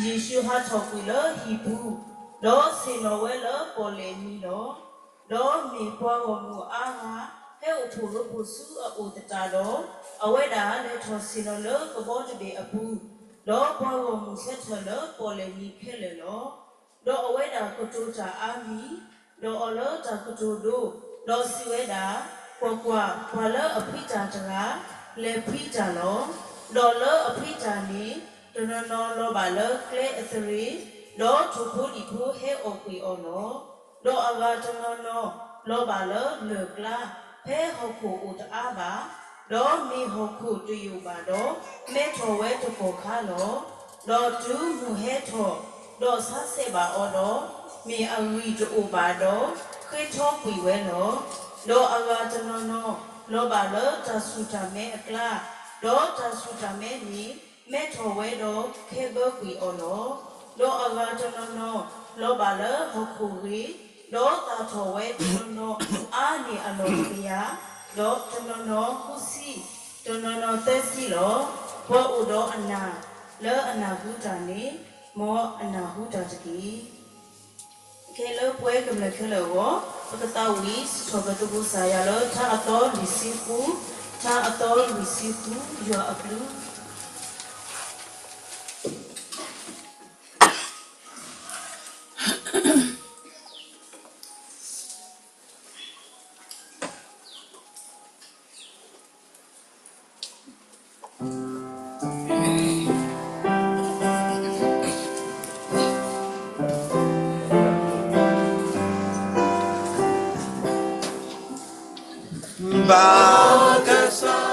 ယ့ၣ်ၡူးဟးထီၣ်ကွံာ်လၢဟံၣ်ပူၤ, ဒီးဆ့ၣ်နီၤဝဲလၢပီၣ်လဲၣ်နံၤလီၤ. ဒီးမ့ၢ်ပှၤဂီၢ်မုၢ်အါဂၤ ဟဲအိၣ်ဖှိၣ်ရိဖှိၣ်ဆူအအိၣ်သတးဒီး, အဝဲဒၣ်လဲၤထီၣ်ဆ့ၣ်နီၤလၢကဘီတဘ့ၣ်အပူၤ, ဒီးပှၤဂီၢ်မုၢ်ဆၢထၢၣ်လၢပီၣ်လဲၣ်နံၤခဲလၢာ်လီၤ. ဒီးအဝဲဒၣ်ကတိၤတၢ်အါမံၤ, ဒီးအီၣ်လၢတၢ်ကတိၤဒိ, ဒီးစံးဝဲဒၣ်, ကွၢ်ကွၢ်, ပှၤလၢအဖှံတၢ်တဂၤ လဲၤဖှံတၢ်လီၤ. ဒီးလၢအဖှံတၢ်န့ၣ် တနီၤနီၤလီၤဘၣ်လၢကျဲအသရ့ၤ, ဒီးထိၣ်ဖိလံၣ်ဖိဟဲအီၣ်ကွံာ်အီၤလီၤ. ဒီးအဂၤတနီၤနီၤလီၤဘၣ်လၢလၢၢ်ကျါ, ဖဲဟီၣ်ခိၣ်အိၣ်တအါဘၣ်, ဒီးမ့ၢ်ဟီၣ်ခိၣ်တယိာ်ဘၣ်ဒီး မဲထီၣ်ဝဲတကီၢ်ခါလီၤ. ဒီးတုၤမုၢ်ဟဲထီၣ်, ဒီးဆါစဲးဘၣ်အီၤဒီး, မ့ၢ်အဂံၢ်တအိၣ်ဘၣ်ဒီး, ဃ့ထီကွံာ်ဝဲလီၤ. ဒီးအဂၤတနီၤနီၤလီၤဘၣ်လၢတၢ်ဆူၣ်တၢ်မဲအကျါ, ဒီးတၢ်ဆူၣ်တၢ်မဲန့ၣ် မဲထီၣ်ဝဲဒီးခဲဘၢကွံာ်အီၤလီၤ. ဒီးအဂၤတနီၤနီၤလီၤဘၣ်လၢဟီၣ်ခိၣ်ဂ့ၤ, ဒီးသၣ်ထီၣ်ဝဲတနီၤနီၤအါန့ၢ်အလီၢ်တကယၤ, ဒီးတနီၤနီၤဃုဆံ, တနီၤနီၤသၢဆံလီၤ. ပှၤအိၣ်ဒီးအနၢ်လၢအနၢ်ဟူတၢ်န့ၣ် မ်အနၢ်ဟူတၢ်တက့ၢ်. ခဲလၢပှဲၤကမျၢၢ်ခဲလၢာ်အဂီၢ်, ပကသးဝံၣ်စံးထီၣ်ပတြၢၤကစၢ်ယွၤလၢထါအသီလွံၢ်ဆံဃု, ထါအသီလွံၢ်ဆံဃု ယွၤအဘျုး ဘၣ်ကစၢ်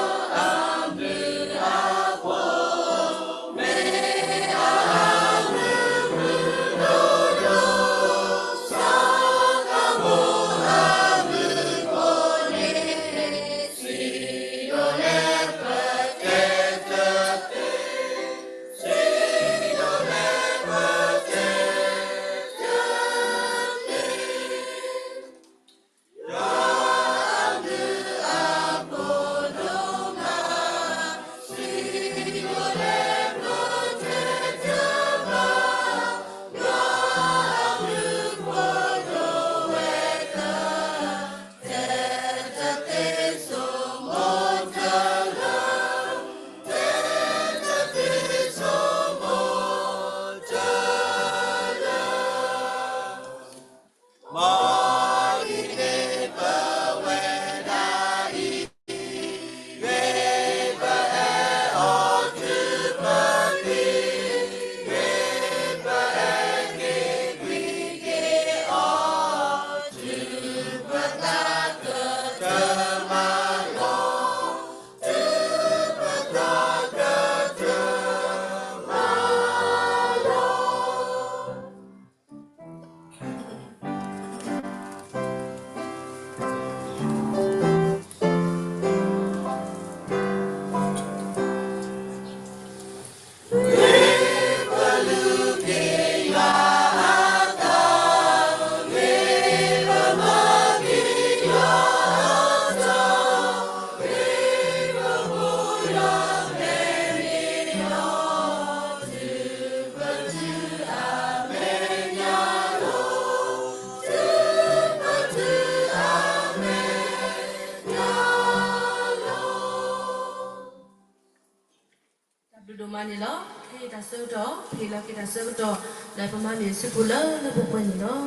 တၢ်ဘျုးဒိၣ်မးန့ၣ်လီၤ. ခဲအံၤတၢ်ဆၢကတီၢ် ဖဲလီၤက့ၤတၢ်ဆၢကတီၢ် လၢပမၤန့ၢ်စုပူၤလၢလၢပှဲၤပှဲၤန့ၣ်လီၤ.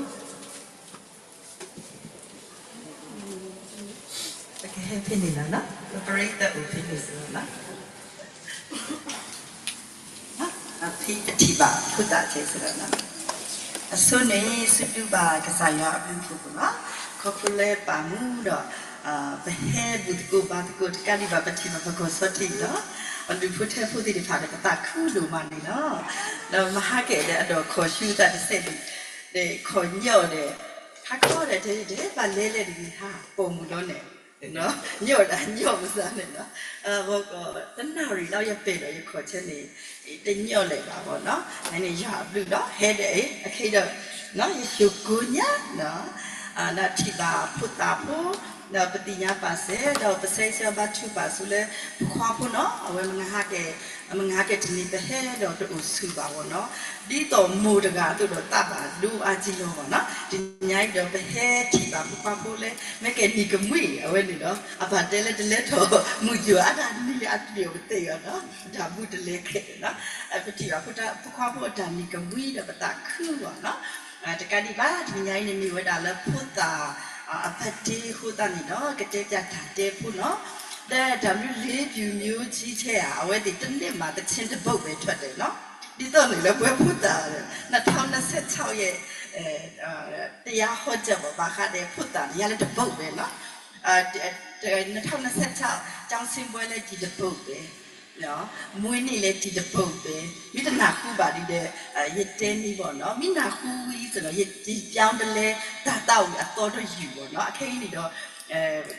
ပကဟဲဖဲန့ၣ်လီၤနီၤ, ပပရံသးအိၣ်ဖဲန့ၣ်လီၤနီၤ. အဖံအထံၣ်ဘၣ် ဖိသၣ်စဲးစ့ၢ်ကီးလီၤ. အဆိန့ၣ် စံးဘျုးဘၣ်ကစၢ်ယွၤအဘျုးအဖှိၣ်လီၤ. ခီဖျိလၢပာ်မူဒီး ပဟဲဘူၣ်သကိးဘါသကိး တကးဒံးဘၣ် ပထံၣ်ဘၣ်ပကီၢ်စီထံးလီၤ. ပဒူၣ်ဖိထၢဖိသ့ၣ်တဖၣ်ဒီး ပသးခုဒိၣ်မးန့ၣ်လီၤ. ဒီးမဟါကဲဒီး အဒိးခိးဆူသးတစဲးဒံး ဒီးခိးညီၣ်ဒီး ဟါခီဒီး တဲတဲဘၣ်လဲၤလဲၣ်တဂ့ၤ ဟါပိာ်မုၣ်လီၤန့ၣ် ညီၣ်ဒၣ်ညီၣ်ပစၢ်န့ၣ်လီၤ. အဂီၢ်ကီး တနၣ်ရံၣ်လီၤ ယပဲာ်ဒီးယခီၣ်ဆၢန့ၣ် တညီၣ်လၢၤဘၣ်ဘၣ်နီၤ. န့ၣ်ယွၤအဘျုးဒီး ဟဲဒီးအံၤ အခဲဒီး ယဆိၣ်ကိးညါ ဒီးထံၣ်ဘၣ်ဖိသၣ်ဖိ ဒီးပသ့ၣ်ညါပာ်စၢၤ ဒီးပဆၢဂ့ၤဆၢဝါဘါထုကဖၣ်ဆူလၢ ဖိခွါဖိနီၤ အဝဲမုၢ်ဂၤဟါကဲ မုၢ်ဂၤဟါကဲတနံၤ ပဟဲဒီးတအိၣ်ဆူၣ်ဘၣ်ဘၣ်နီၤ. ဒ်သိးမိၢ်တဂၤအသိးဒီး သးဘၣ်ဒိအါကံလီၤဘၣ်နီၤ. တနံၤညါအံၤဒီး ပဟဲထံၣ်ဘၣ်ဖိခွါဖိလၢ မ့ၢ်ကဲနံၤကမှံ အဝဲန့ၣ်ဒီး အပၢ်တဲလၢတလဲၤထီၣ်မုၢ်ယိၤ အါတၢ်နံၤအပျံၤအပသ့ၣ်အီၤနီၤ တၢ်ဘူးတလဲၤခဲလၢာ်နီၤ. ပထံၣ်ဘၣ်ဖိခွါဖိအတၢ်နံၤကမှံဒီး ပသးခုဘၣ်နီၤ. တကးဒံးဘၣ် တနံၤညါအံၤန့ၣ် မ့ၢ်ဝဲဒၣ်လၢဖိသၣ်အ birthday အဃိသတးန့ၣ်ဒီး ကတဲပၠးတၢ်တဲဖိနီၤ. ဒီးတၢ်မနုၤ လေးဖြူမျိုးကြီးထဲ ဧါ အဝဲသ့ၣ်တန့ၢ်မး သီချင်းတစ်ပုဒ်ပဲထွက်တယ်နီၤ. ဒ်သိးန့ၣ်လၢပဝဲဖိသၣ် နှစ်ထောင့်နှစ်ဆယ့်ခြောက်ရဲ့ တရားဟောချက်ပေါ့ ဘၣ်ဃးဒီးဖိသၣ် ယၤလၢတစ်ပုဒ်ပဲနီၤ. နှစ်ထောင့်နှစ်ဆယ့်ခြောက် ကျောင်းဆင်းပွဲလည်း ဒီတစ်ပုဒ်ပဲ မွေးနေ့လည်း ဒီတစ်ပုဒ်ပဲ မ့ၢ်တနၢ်ဟူဘၣ်ဒ်ဒီး ယတဲန့ၢ်ဘၣ်နီၤ. မ့ၢ်နၢ်ဟူဝံၤစ့ၢ်နီၤ ယပြောင်းတလဲ တၢ်သးဝံၣ်အသီတယုၢ်ဘၣ်နီၤ. အခဲအံၤန့ၣ်ဒီး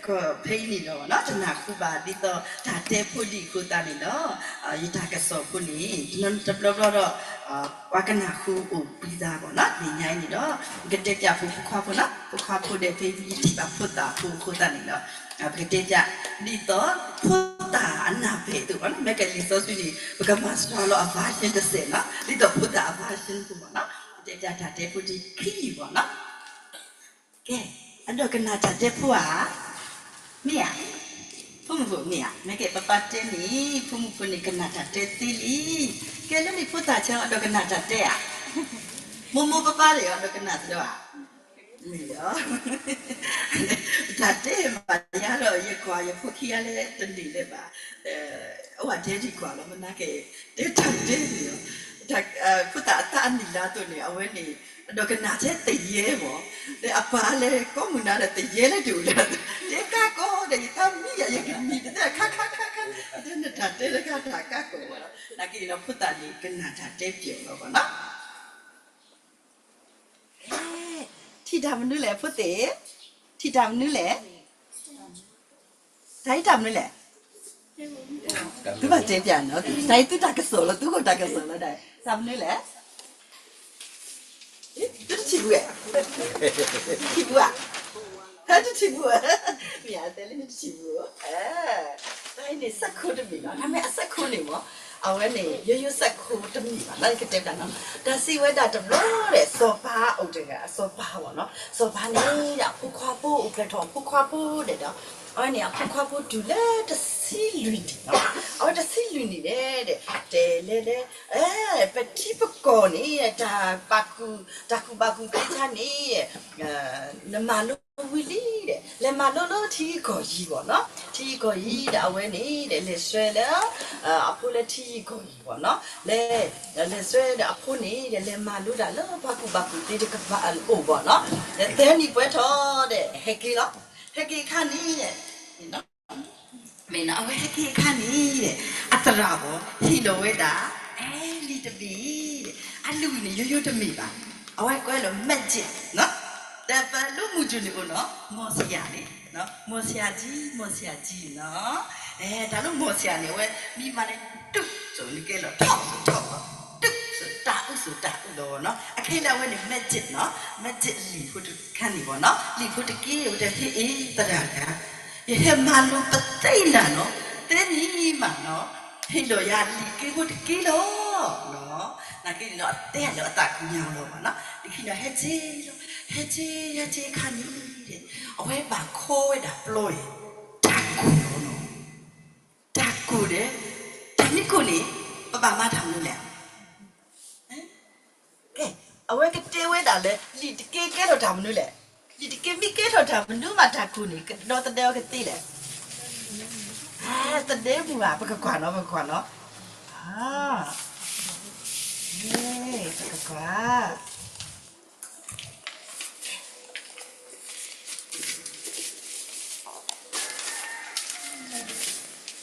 ဖဲအံၤန့ၣ်ဒီး တနၢ်ဟူဘၣ် ဒ်သိးတၢ်တဲဖိဒံးအဃိသတးန့ၣ်ဒီး ယတၢ်ကစီၣ်ဖိန့ၣ် တဘျီဘျီဒီး ပှၤကနၢ်ဟူအိၣ်ဘှံးသးဘၣ်နီၤ. တနံၤညါအံၤန့ၣ်ဒီး ကတဲပၠးဖိ ဖိခွါဖိနီၤ. ဖိခွါဖိဒီး ဖဲယထံၣ်ဘၣ်ဖိသၣ်ဖိအဃိသတးန့ၣ်ဒီး ပကတဲပၠး ဒ်သိး ဖိသၣ်အနၢ်ပၢၢ်အသိးဘၣ်နီၤ. မ့ၢ်ကဲလံာ်စီဆှံန့ၣ် ပကမၤစှၤလီၤအ version တစဲးနီၤ. ဒ်သိးဖိသၣ်အ version ဖိဘၣ်နီၤ. ကတဲပၠးတၢ်တဲဖိတခံဘၣ်နီၤ. ကဲ အဒိးကနၣ်တၢ်တဲဖိဧါ. မ့ၢ်ဧါ. ဖိမုၣ်ဖိမ့ၢ်ဧါ. မ့ၢ်ကဲပၢ်ပၢ်တဲန့ၣ် ဖိမုၣ်ဖိန့ၣ်ကနၣ်တၢ်တဲသ့လံ. ကဲလၢန့ၣ်ဖိသၣ်ဆၢအဒိးကနၣ်တၢ်တဲဧါ. မိၢ်မိၢ်ပၢ်ပၢ်န့ၣ်အဒိးကနၣ်သ့ဧါ. မ့ၢ်လီၤ. တၢ်တဲမၤညါဒီး ယကွၢ်ယဖိခံဂၤလၢတန့ၢ်လၢၤဘၣ်. အဝဲတဲဒံးကွၢ်လီၤ မနၤက့ တဲတၢ်တဲန့ၣ်လီၤ. ဖိသၣ်အသးအနံၣ်လါအသိးန့ၣ် အဝဲန့ၣ် အဒိးကနၣ်ထဲသယဲမး, ဒီးအပၢ်လဲၤကိးမုၢ်နၤဒီးသယဲလၢတအိၣ်လၢၤ, တဲကါကိးဒီး ယသးမံယၤ ယကနံၤတသ့ခါခါခါခါ, တဲနတၢ်တဲလၢကါတၢ်ကါကိးလီၤ. နာ်က့ဒီးဖိသၣ်န့ၣ် ကနၣ်တၢ်တဲပျီလီၤဘၣ်နီၤ. ထံၣ်တၢ်မနုၤလဲၣ်ဖိသ့ၣ်, ထံၣ်တၢ်မနုၤလဲၣ်. တၢ်အံၤတၢ်မနုၤလဲၣ်. သုဘၣ်တဲပျးနီၤ, တၢ်အံၤသုတၢ်ကစီၣ်လီၤ, သုကီၢ်တၢ်ကစီၣ်လီၤ, တၢ်မနုၤလဲၣ်. သုတထံၣ်ဘူးဧါ, ထံၣ်ဘူးဧါ, တထံၣ်ဘူးဧါ, မ့ၢ်အတဲလၢနတထံၣ်ဘူးဧါ. တၢ်အံၤန့ၣ်စဲးခိတမ့ၢ်နီၤ, တၢ်မ့ၢ်အစဲးခိန့ၣ်မ့ၢ်, အဝဲန့ၣ် ယိယိစဲးခိတမ့ၢ်ဘၣ်, တၢ်ကတဲပျးနီၤ, တၢ်စံးဝဲဒၣ်တဘျီဒီး စီၤပၤအိၣ်တဂၤ, စီၤပၤဘၣ်နီၤ, စီၤပၤန့ၣ် အဖိခွါဖိအိၣ်ဖျဲၣ်ထီၣ်အဖိခွါဖိဒီး အဝဲန့ၣ်အဖိခွါဖိတုၤလၢတဆံလွံၢ်နံၣ်နီၤ, အဝဲတဆံလွံၢ်နံၣ်န့ၣ်ဒီး တဲလဲၤလဲၤ, ပထံပကီၢ်န့ၣ် တၢ်ပာ်ကူၣ်, တၢ်ကူၣ်ဘၣ်ကူၣ်သ့ခါန့ၣ် နမၤလိဝံၤလံဒီး လဲၤမၤလိလၢထံဂုၤကီၢ်ဂၤဘၣ်နီၤ, ထံဂုၤကီၢ်ဂၤဒီးအဝဲန့ၣ်ဒီး လဲၤဆှၢလၢ အဖိလၢထံဂုၤကီၢ်ဂၤဘၣ်နီၤ, လဲၤ, လဲၤဆှၢဒီးအဖိန့ၣ်ဒီး လဲၤမၤလိတၢ်လၢပှၤကူၣ်ဘၣ်ကူၣ်သ့တကပၤအအိၣ်ဘၣ်နီၤ, ဒီးသၢနံၣ်ပှဲၤထီၣ်ဒီး ဟဲက့ၤလီၤ, ဟဲက့ၤအခါန့ၣ် မ့ၢ်နီၤ, အဝဲဟဲက့ၤအခါန့ၣ် အသရၣ်ဘၣ် ဟ့ၣ်လီၤဝဲဒၣ် အဲလံာ်တဘ့ၣ်, အလုၢ်အံၤန့ၣ် ယိယိတမ့ၢ်ဘၣ်, အဝဲကွဲးလီၤ magic နီၤ, ဒီးပှၤလၢမုၢ်တနံၤအိၣ်နီၤ မော်ဆရာန့ၣ်, မော်ဆရာကြီး, မော်ဆရာကြီးနီၤ, အဲ တၢ်လၢ မော်ဆရာ န့ၣ် အဝဲမ့ၢ်မၤန့ၣ် တုးစိၤန့ၣ်ကဲလီၤ ထီၣ်စိၤထီၣ်လီၤ, တုးစိၤတၢ်အုးစိၤတၢ်အုးလီၤနီၤ, အခဲအံၤန့ၣ် အဝဲန့ၣ် magic နီၤ, magic လံာ်ဖိတခါန့ၣ်ဘၣ်နီၤ, လံာ်ဖိတက့ၢ် အဝဲတဲဟ့ၣ်အ့ၣ်သရၣ်တဂၤ ယဟဲမၤလိပသ့ၣ်နၤနီၤ, သၢနံၣ်မးနီၤ, ဟ့ၣ်လီၤယၤလံာ်က့ဖိတက့ၢ်လီၤနီၤ, နာ်က့န့ၣ်နီၤ အတဲလၢအသးကညီၤလီၤဘၣ်နီၤ, လၢခံန့ၣ် ဟဲက့ၤလီၤ, ဟဲက့ၤ ဟဲက့ၤအခါန့ၣ်ဒီး အဝဲဘၣ်ခိးဝဲဒၣ်ပျီအံၤ တၢ်ကိၢ်လီၤနီၤ, တၢ်ကိၢ်ဒီး တၢ်မ့ၢ်ကိၢ်န့ၣ် ပဘၣ်မၤတၢ်မနုၤလဲၣ်. ကဲ, အဝဲကတဲဝဲဒၣ်လၢ လံာ်တက့ၢ်ကဲထီၣ်တၢ်မနုၤလဲၣ်, လံာ်တက့ၢ်မ့ၢ်ကဲထီၣ်တၢ်မနုၤမးတၢ်ကိၢ်န့ၣ် ကဒီသဒၢအီၤကသ့လဲၣ်. သဒၢမုၢ်ဘၣ် ပကကွၢ်နီၤ ပကကွၢ်နီၤ. ယဲ, ပကကွၢ်,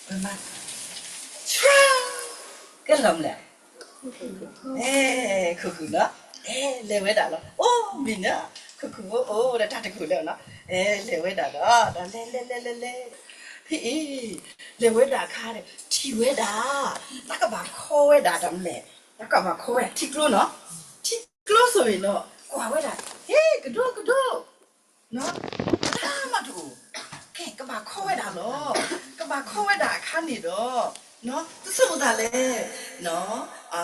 ပမၤ, ကဲလီၤမလဲၣ်, အဲ, ခိၣ်ခုၣ်နီၤ, အဲ, လဲၤဝဲဒၣ်လီၤ, အိၣ်မံၤနီၤ, ခိၣ်ခုၣ်ဖိအိၣ်ဒီးတၢ်တခိၣ်လၢနီၤ, အဲ, လဲၤဝဲဒၣ်ဒီး ဒီးလဲၤလဲၤလဲၤလဲၤလဲၤ, ဖဲအံၤ, လဲၤဝဲဒၣ်အခါန့ၣ် ထံၣ်ဝဲဒၣ်, တၢ်ကဘၣ်ခီဝဲဒၣ်တၢ်မလဲၣ်, တၢ်ကဘၣ်ခီဝဲဒၣ်ထံကျိနီၤ, ထံကျိဆိၣ်ဂ့ၤနီၤ, ကွၢ်ဝဲဒၣ်, ဟ့ၣ် ကဒိကဒိ တၢ်မၤတအိၣ်, ကဲ ကဘၣ်ခီဝဲဒၣ်လီၤ, ကဘၣ်ခီဝဲဒၣ်အခါန့ၣ်ဒီး, သုဆိကမိၣ်သးလဲၣ်,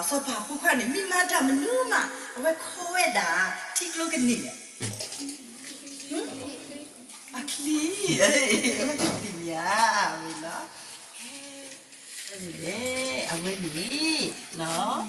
စီၤပၤဖိခွါန့ၣ် မ့ၢ်မၤတၢ်မနုၤမး အဝဲခီဝဲဒၣ် ထံကျိကန့ၢ်န့ၣ်, အချံ, အဝဲသ့ၣ်ညါဝဲလီၤ, အဝဲန့ၣ်, အဝဲန့ၣ်,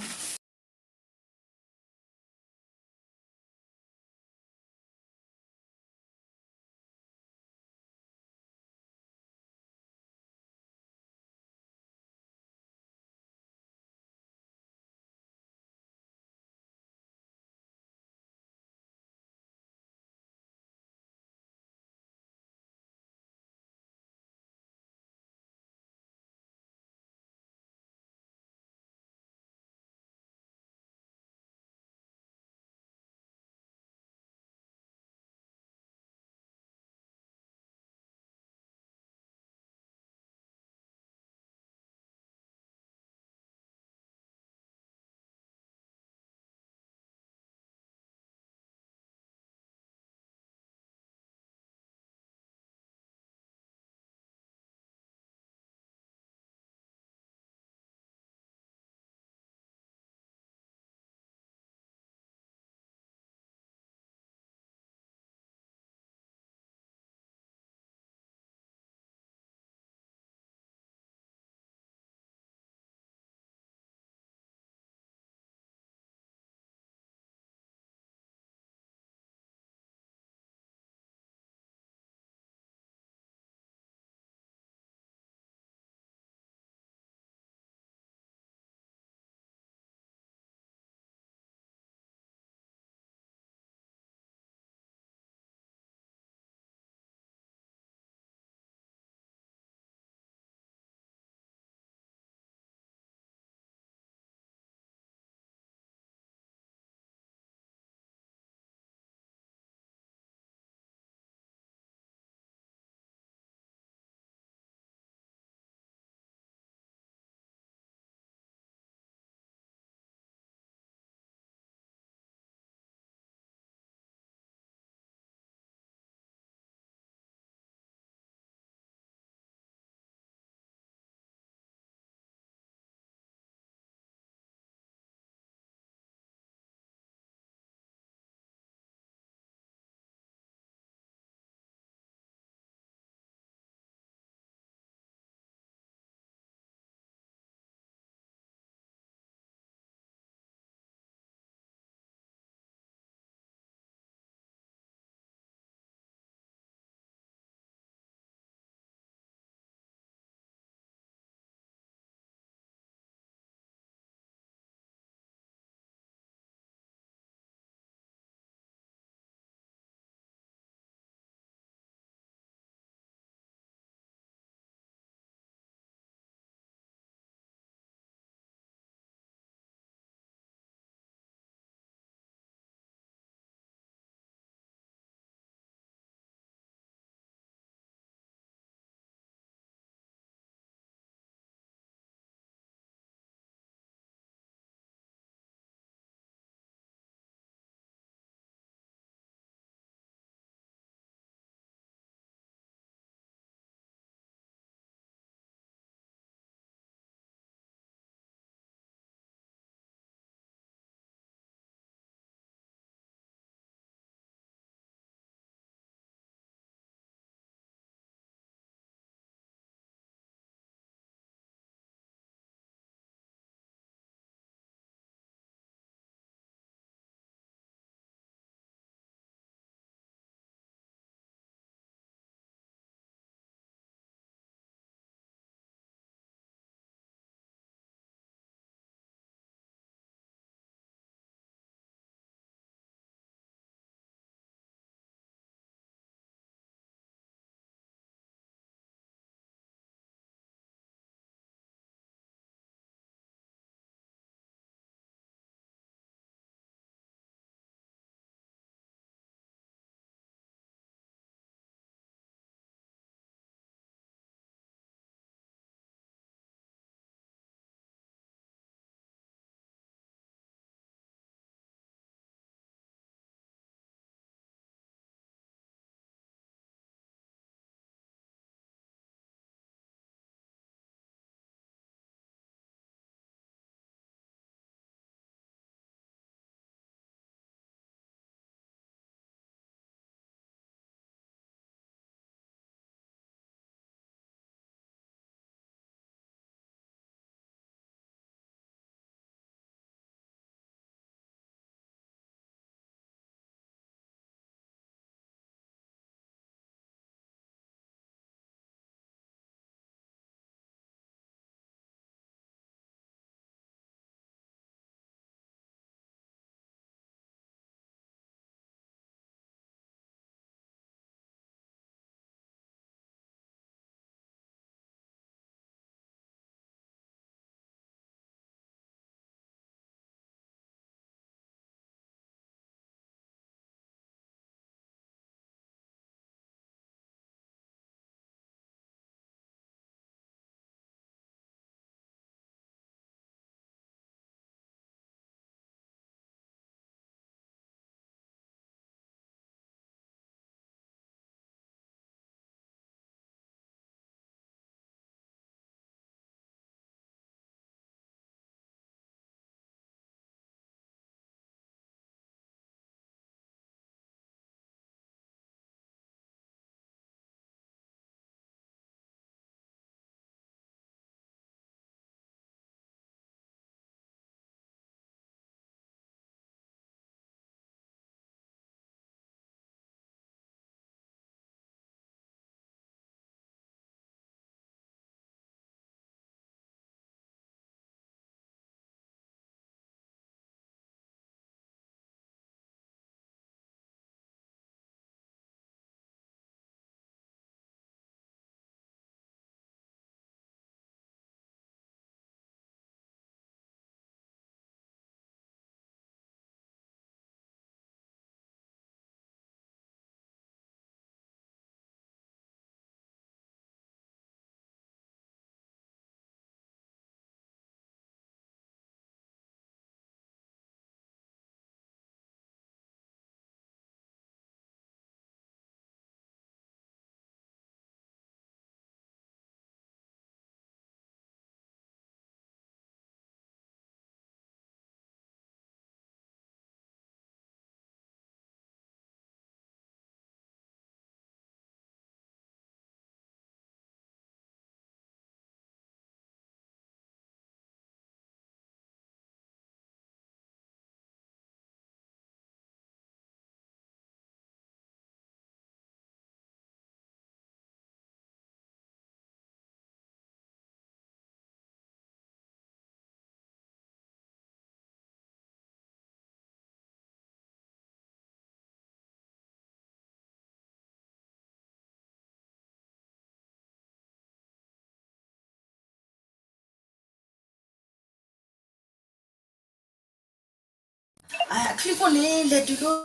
အချံဖိန့ၣ် လဲၤတုၤ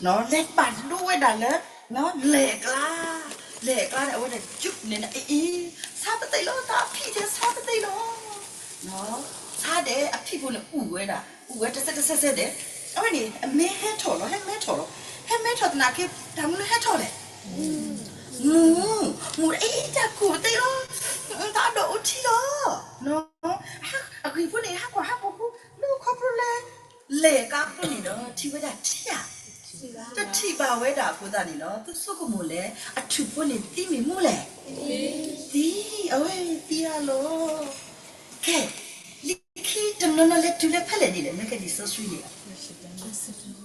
လၢ လဲၤပာ်ဒိဝဲဒၣ်လၢ လဲၣ်အကျါ, လဲၣ်အကျါန့ၣ် အဝဲဒၣ်ယုၢ်န့ၣ် အအံၤ ဆါပသ့ၣ်လီၤ တၢ်ဖံးဒဲး ဆါပသ့ၣ်လီၤ. ဆါဒဲး အဖံးဖိန့ၣ်အူၣ်ဝဲဒၣ် အူၣ်ဝဲတစဲးတစဲးစဲးဒဲး, အဝဲန့ၣ် အမ့ၢ်ဟဲထီၣ်လီၤ ဟဲမဲထီၣ်လီၤ, ဟဲမဲထီၣ်သနာ်က့ တၢ်မနုၤဟဲထီၣ်လဲၣ်, မူ, မူအံၤတၢ်ကူၣ်ပသ့ၣ်လီၤ, တၢ်အဒိၣ်အိၣ်ထံလီၤ. အဂ့ၢ်ဖိန့ၣ် ဟးကွၢ်ဟးကွၢ်ဖိ မ့ၢ်ခီဖျိလၢ လဲၣ်ကါဖိန့ၣ်ဒီး ထံၣ်ဝဲဒၣ်ထံဧါ, တထံၣ်ဘၣ်ဝဲဒၣ်အဃိသတးန့ၣ်ဒီး သုဆိကမိၣ်လဲၣ် အထူၣ်ဖိန့ၣ်သံမ့ၢ်မူလဲၣ်, သံ, အဝဲသံအါလီၤ. ကဲ, လံာ်ခံတနီၤနီၤလဲၤတုၤလၢဖဲလဲၣ်ဒ်လဲၣ် မ့ၢ်ကဲလံာ်စီဆှံန့ၣ်,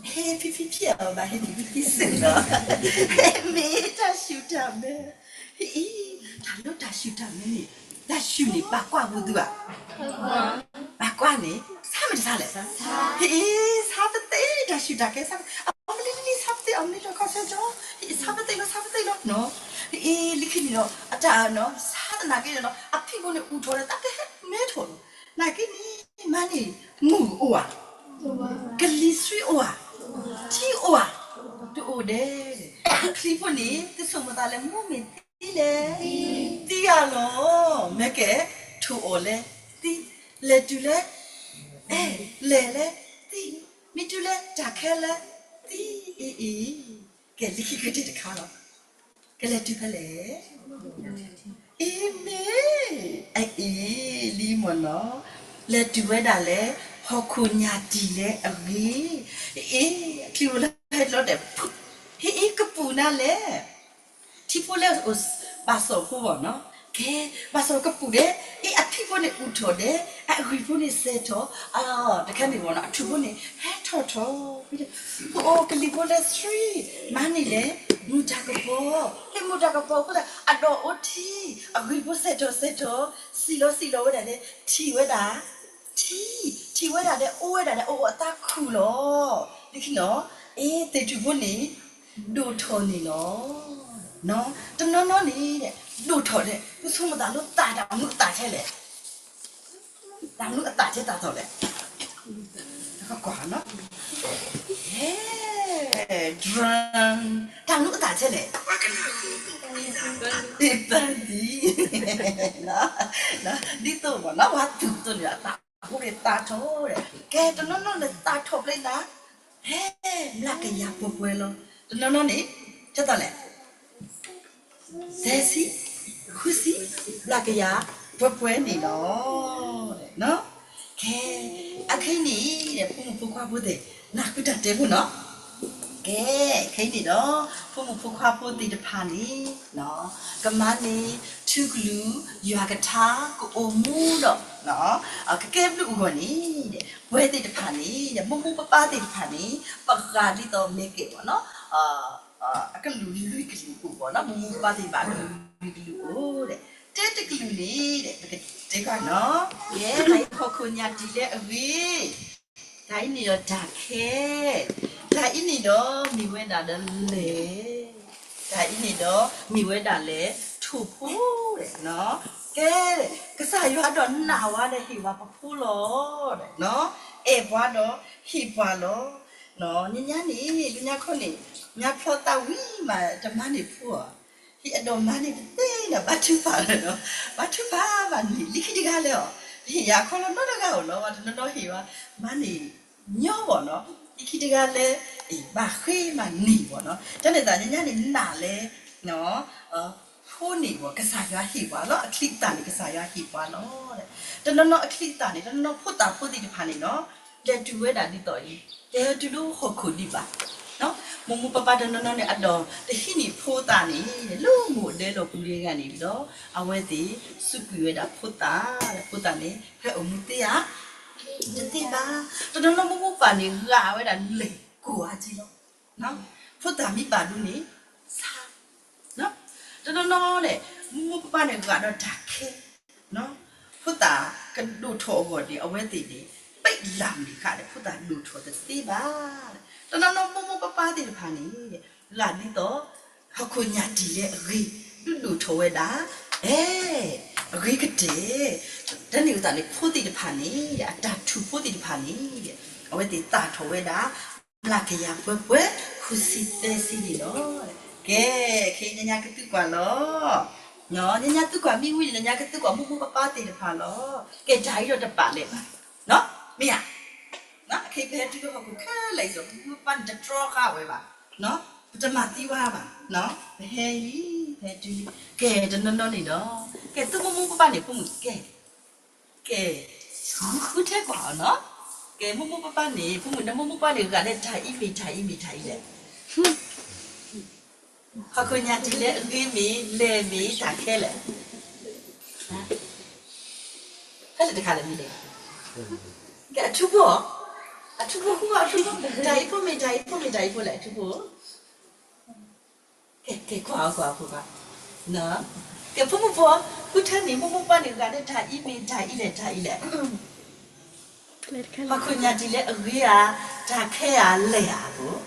ဟဲဖံဖံဖံအီၤဘၣ် ဟဲဖံဖံဖံစ့ၢ်လီၤ, ဟဲမ့ၢ်တၢ်ဆူၣ်တၢ်မဲာ်, ဟ့ၣ်အံၤ, တၢ်လၢတၢ်ဆူၣ်တၢ်မဲာ်န့ၣ်, တၢ်ဆူၣ်န့ၣ် ဘၣ်ကွၢ်ပူၤသုဧါ ဘၣ်ကွၢ်န့ၣ် ဆါမ့ၢ်တဆါလဲၣ်, ဟ့ၣ်အံၤ ဆါပသ့ၣ် တၢ်ဆူၣ်တၢ်ကဲ ဆါပသ့ၣ် အီၣ်မ့ၢ်လံလံလံ ဆါပသ့ၣ် အီၣ်မ့ၢ်လံလံ ခီဆၢကၠီ, ဟ့ၣ်အံၤ ဆါပသ့ၣ်လီၤ ဆါပသ့ၣ်လီၤနီၤ, ဟ့ၣ်အံၤ လံာ်ခံန့ၣ်ဒီး အတၢ်နီၤ ဆါသနာ်က့ဒီးနီၤ အဖံးဖိန့ၣ် အူၣ်ထီၣ်ဒီး တၢ်တဟဲမဲထီၣ်လီၤ, နာ်က့န့ၣ် မါန့ၣ် မုၢ်အိၣ်ဧါ ကလံၤဆှံအိၣ်ဧါ, ထံအိၣ်ဧါ, တအိၣ်ဒဲး, အချံဖိန့ၣ် သုဆိကမိၣ်သးလဲၣ် မူမ့ၢ်သံလဲၣ်, သံအါလီၤ, မ့ၢ်ကဲ ထိၣ်အီၣ်လဲၣ် သံ, လဲၤတုၤလဲၣ်, အဲၣ်, လဲၤလဲၣ်, သံ, မ့ၢ်တုၤလဲၣ် တၢ်ခဲလၢာ်, သံ, အ့ၣ်အ့ၣ်, ကဲလံာ်ခံကတ့ၢ်တခါလီၤ, ကလဲၤတုၤဖဲလဲၣ် အ့မ့ၢ်, အအ့ၣ် လံမ့ၢ်နီၤ, လဲၤတုၤဝဲဒၣ်လၢ ဟီၣ်ခိၣ်ညၣ်တံၢ်လၢအဂ့ၤ, အ့ၣ် အချံဖိလၢဟဲလီၤတဲာ်, ဟ့ၣ်အ့ၣ် ကပူၤနၤလဲၣ်, ထံဖိလၢအိၣ် ဘၣ်စီၣ်ဖိဘၣ်နီၤ, ကဲ, ဘၣ်စီၣ်ကပူၤဒဲး, အ့ၣ် အဖံးဖိန့ၣ်အူၣ်ထီၣ်ဒဲး, အဂံၢ်ဖိန့ၣ်စဲးထီၣ်, တခဲန့ၣ်ဘၣ်နီၤ အထူၣ်ဖိန့ၣ် ဟဲထီၣ်ထီၣ်, အိၣ်ကလံၤဖိလၢဆှံ, မါန့ၣ်လဲၣ်, မူတၢ်ကပီၤ, ဟ့ၣ်မူတၢ်ကပီၤအဃိသတး အဒိၣ်အိၣ်ထံ, အဂံၢ်ဖိစဲးထီၣ်စဲးထီၣ်, စံၣ်လီၤစံၣ်လီၤဝဲဒၣ်ဒဲး, ထံၣ်ဝဲဒၣ်, ထံ, ထံၣ်ဝဲဒၣ်ဒဲး အိၣ်ဝဲဒၣ်ဒဲး အိၣ်အသးခုၣ်လီၤ, လၢခံနီၤ, အ့ၣ် သ့ၣ်ထူၣ်ဖိန့ၣ် ဒိၣ်ထီၣ်န့ၣ်လီၤ. တနီၤနီၤန့ၣ် ဒိၣ်ထီၣ်ဒဲး ပဆိကမိၣ်သးလၢသးတၢ်မနုၤအသးထဲလဲၣ်, တၢ်မနုၤအသးထဲသးထီၣ်လဲၣ်, ကွၢ်နီၤ, ဟဲ, drum, တၢ်မနုၤအသးထဲလဲၣ်, အ့ၣ် ပၢ်သံ, ဒ်သိးဘၣ်နီၤ ဝဲသူၣ်သိးန့ၣ် အသးဖိန့ၣ်သးထီၣ်ဒဲး, ကဲတနီၤနီၤန့ၣ်သးထီၣ်ဖျဲးသး ဟဲ, မျးကယၤပှဲၤပှဲၤလီၤ. တနီၤနီၤန့ၣ် ကဲသိးလဲၣ်, သၢဆံ, ဃုဆံ, မျးကယၤပှဲၤပှဲၤန့ၣ်လီၤ. ကဲ, အခဲအံၤန့ၣ် ဖိမုၣ်ဖိခွါဖိသ့ၣ် နၢ်ဟူတၢ်တဲဖိနီၤ. ကဲ, ခဲအံၤန့ၣ်ဒီး ဖိမုၣ်ဖိခွါဖိသ့ၣ်တဖၣ်န့ၣ် ကမၤန့ၢ် ထူကလုၢ် ယွၤကထါ ကအိၣ်မူဒီး ကကဲဘျုးအဂီၢ်န့ၣ် ပဝဲသ့ၣ်တဖၣ်န့ၣ် မိၢ်မိၢ်ပၢ်ပၢ်သ့ၣ်တဖၣ်န့ၣ် ပဃၣ်ဒ်သိးမ့ၢ်ကဲဘၣ်နီၤ အကလုာ်လွံၢ်ကလုာ်အိၣ်ဘၣ်နီၤ မိၢ်မိၢ်ပၢ်ပၢ်သ့ၣ်တဖၣ် အကလုာ်လွံၢ်ကလုာ်အိၣ်ဒီး တဲတကလုာ်န့ၣ်ဒီး ပကတဲဘၣ်နီၤ ယဲ ဟီၣ်ခိၣ်ညၣ်တံၢ်လၢအဂ့ၤ တၢ်အံၤန့ၣ်ဒီးတၢ်ခဲ တၢ်အံၤန့ၣ်ဒီးမ့ၢ်ဝဲဒၣ်ဒီးလဲၣ် တၢ်အံၤန့ၣ်ဒီးမ့ၢ်ဝဲဒၣ်လဲၣ် ထိၣ်ဖိဒီး ကဲ ကစၢ်ယွၤဒီးနာ်ဝဲဒီးဟ့ၣ်ဝဲပဖိလီၤ အဲၣ်ပှၤဒီးဟ့ၣ်ပှၤလီၤ ညါညါန့ၣ် လၢညါခီန့ၣ် ညါဖျီသးဝံၤမး တမၤန့ၢ်ဖိဧါ ဟ့ၣ်အဒိၣ်မးန့ၣ် ပသ့ၣ်ညါဘါထုကဖၣ်လီၤနီၤ ဘါထုကဖၣ်ဘၣ်န့ၣ် လၢခံတဂၤလၢအီၤ ပဟ့ၣ်ယၤခီလီၤနီတဂၤဧိၤနီၤ ပှၤတနီၤနီၤဟ့ၣ်ဝဲ မၤန့ၢ်ညီဘၣ်နီၤ လၢခံတဂၤလၢ ဘၣ်ဃ့မၤန့ၢ်ဘၣ်နီၤ တၢ်န့ၣ်သတးညါန့ၣ် နာ်လၢ ဖိန့ၣ်ဘၣ် ကစၢ်ယွၤဟ့ၣ်ပှၤလီၤ အချံအသၣ်န့ၣ် ကစၢ်ယွၤဟ့ၣ်ပှၤလီၤ တနီၤနီၤအချံအသၣ်န့ၣ် တနီၤနီၤဖိသၣ်ဖိသ့ၣ်တဖၣ်န့ၣ်နီၤ လဲၤတုၤဝဲဒၣ်ဒ်သိးအံၤ လဲၤတုၤလၢဟီၣ်ခိၣ်ဒံးဘၣ် မိၢ်မိၢ်ပၢ်ပၢ်တနီၤနီၤန့ၣ် အဒီး တဟံးန့ၢ်ဖိသၣ်န့ၣ် လၢမိၢ်ဒဲလီၢ်ပူၤလံဂၤန့ၣ်ဒီး အဝဲသ့ၣ်စူးကွံာ်ဝဲဒၣ်ဖိသၣ် ဖိသၣ်န့ၣ် ဟဲအိၣ်မူသ့ဧါ တသ့ဘၣ် တနီၤနီၤမိၢ်မိၢ်ပၢ်န့ၣ် ဂာ်ဝဲဒၣ်လဲၣ်ကိၢ်အါက့လီၤ ဖိသၣ်မ့ၢ်ဘၣ်ဒိန့ၣ် ဆါ တနီၤနီၤန့ၣ် မိၢ်မိၢ်ပၢ်ပၢ်န့ၣ် ဂာ်ဒီးတၢ်ခဲ ဖိသၣ်ကဒိၣ်ထီၣ်အဂီၢ်န့ၣ် အဝဲသ့ၣ်န့ၣ် ပ့ၣ်လၢ်မုၢ်ဃာ်ဒီး ဖိသၣ်ဒိၣ်ထီၣ်တသ့ဘၣ် တနီၤနီၤမိၢ်မိၢ်ပၢ်ပၢ်သ့ၣ်တဖၣ်န့ၣ် ဂာ်ဒ်သိး ဟီၣ်ခိၣ်ညၣ်တံၢ်လၢအဂ့ၤ ဒုးဒိၣ်ထီၣ်ဝဲဒၣ် အဲ အဂ့ၤကတၢၢ် တၢ်န့ၣ်အသးန့ၣ် ဖိသ့ၣ်တဖၣ်န့ၣ် အတၢ်ထူၣ်ဖိသ့ၣ်တဖၣ်န့ၣ် အဝဲသ့ၣ်သၣ်ထီၣ်ဝဲဒၣ် မျးကယၤပှဲၤပှဲၤဃုဆံသၢဆံန့ၣ်လီၤ. ကဲ, ခဲအံၤညါညါကသုကွၢ်လီၤ. ညါညါသုကွၢ်မ့ၢ်ဝံၤန့ၣ် ညါညါကသုကွၢ်မိၢ်မိၢ်ပၢ်ပၢ်သ့ၣ်တဖၣ်လီၤ. ကဲတၢ်အံၤဒီးတပာ်လဲၣ်ဘၣ်, မ့ၢ်ဧါ. ခဲအံၤပဟဲတုၤလၢဟီၣ်ခိၣ်ခဲလၢာ်အံၤဒီး မိၢ်မိၢ်ပၢ်ပၢ်န့ၣ်တတြီဃာ်ဝဲဘၣ်, ပတမၤသံဝဲဘၣ်, ပဟဲအံၤ, ပဟဲတုၤ, ကဲတနီၤနီၤန့ၣ်ဒီး, ကဲသုမိၢ်မိၢ်ပၢ်ပၢ်န့ၣ် ဖိမုၣ်ကဲ ကဲ, ဃုထဲကွၢ်အီၤနီၤ. ကဲ မိၢ်မိၢ်ပၢ်ပၢ်န့ၣ် ဖိမုၣ်နမိၢ်မိၢ်ပၢ်ပၢ်န့ၣ် ဂၤလၢတၢ်အံၤမ့ၢ်တၢ်အံၤမ့ၢ်တၢ်အံၤလဲၣ်. ဟီၣ်ခိၣ်ညၣ်တံၢ်လၢအဂ့ၤမ့ၢ်လဲၢ်မ့ၢ်တၢ်ခဲလဲၣ်. ဖဲလဲၣ်တခါလဲၣ်မ့ၢ်လဲၣ်. ကဲအထူဖိ, အထူဖိဃုဖိ, အထူဖိ, တၢ်အံၤဖိမ့ၢ်တၢ်အံၤဖိမ့ၢ်တၢ်အံၤဖိလဲၣ် အထူဖိ. ကဲ ကဲ ကွၢ်အီၤ ကွၢ်အီၤ ကွၢ်အီၤ, ကဲ ဖိမုၣ်ဖိ, ဃုထဲန့ၣ် မိၢ်မိၢ်ပၢ်ပၢ်န့ၣ် ဂၤလၢတၢ်အံၤမ့ၢ်တၢ်အံၤလဲၣ် တၢ်အံၤလဲၣ်. ဟီၣ်ခိၣ်ညၣ်တံၢ်လၢအဂ့ၤဧါ, တၢ်ခဲဧါ, လဲၢ်ဧါအပူၤ,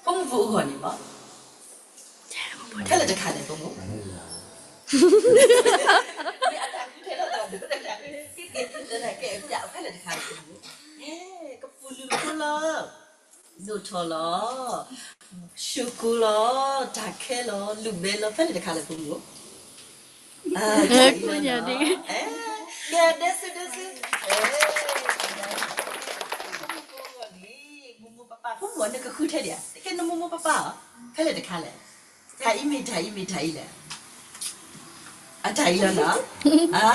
ဖိမုၣ်ဖိအဂီၢ်န့ၣ်မ့ၢ်, ဖဲလဲၣ်တခါလဲၣ် ဖိမုၣ်. မ့ၢ်အတၢ်ဃုထဲလီၤ, ကဲ ဖဲလဲၣ်တခါလဲၣ် ဖိမုၣ်. ကဲ ကပူၤလုၢ်ဖိလီၤ. ဒိၣ်ထီၣ်လီၤ. ၡိၣ်ကိၢ်လီၤ, တၢ်ခဲလီၤ, လုၢ်ဘဲလီၤ, ဖဲလဲၣ်တခါလဲၣ် ဖိမုၣ်. ကဲ ဒဲစု ဒဲစု, ဖိမုၣ်ဖိအဂီၢ်န့ၣ် မိၢ်မိၢ်ပၢ်ပၢ်, ဖိမုၣ်နကဃုထဲဒံးဧါ, ကဲနမိၢ်မိၢ်ပၢ်ပၢ်ဧါ, ဖဲလဲၣ်တခါလဲၣ်, တၢ်အံၤမ့ၢ်တၢ်အံၤမ့ၢ်တၢ်အံၤလဲၣ်. အတၢ်အံၤလီၤနီၤ.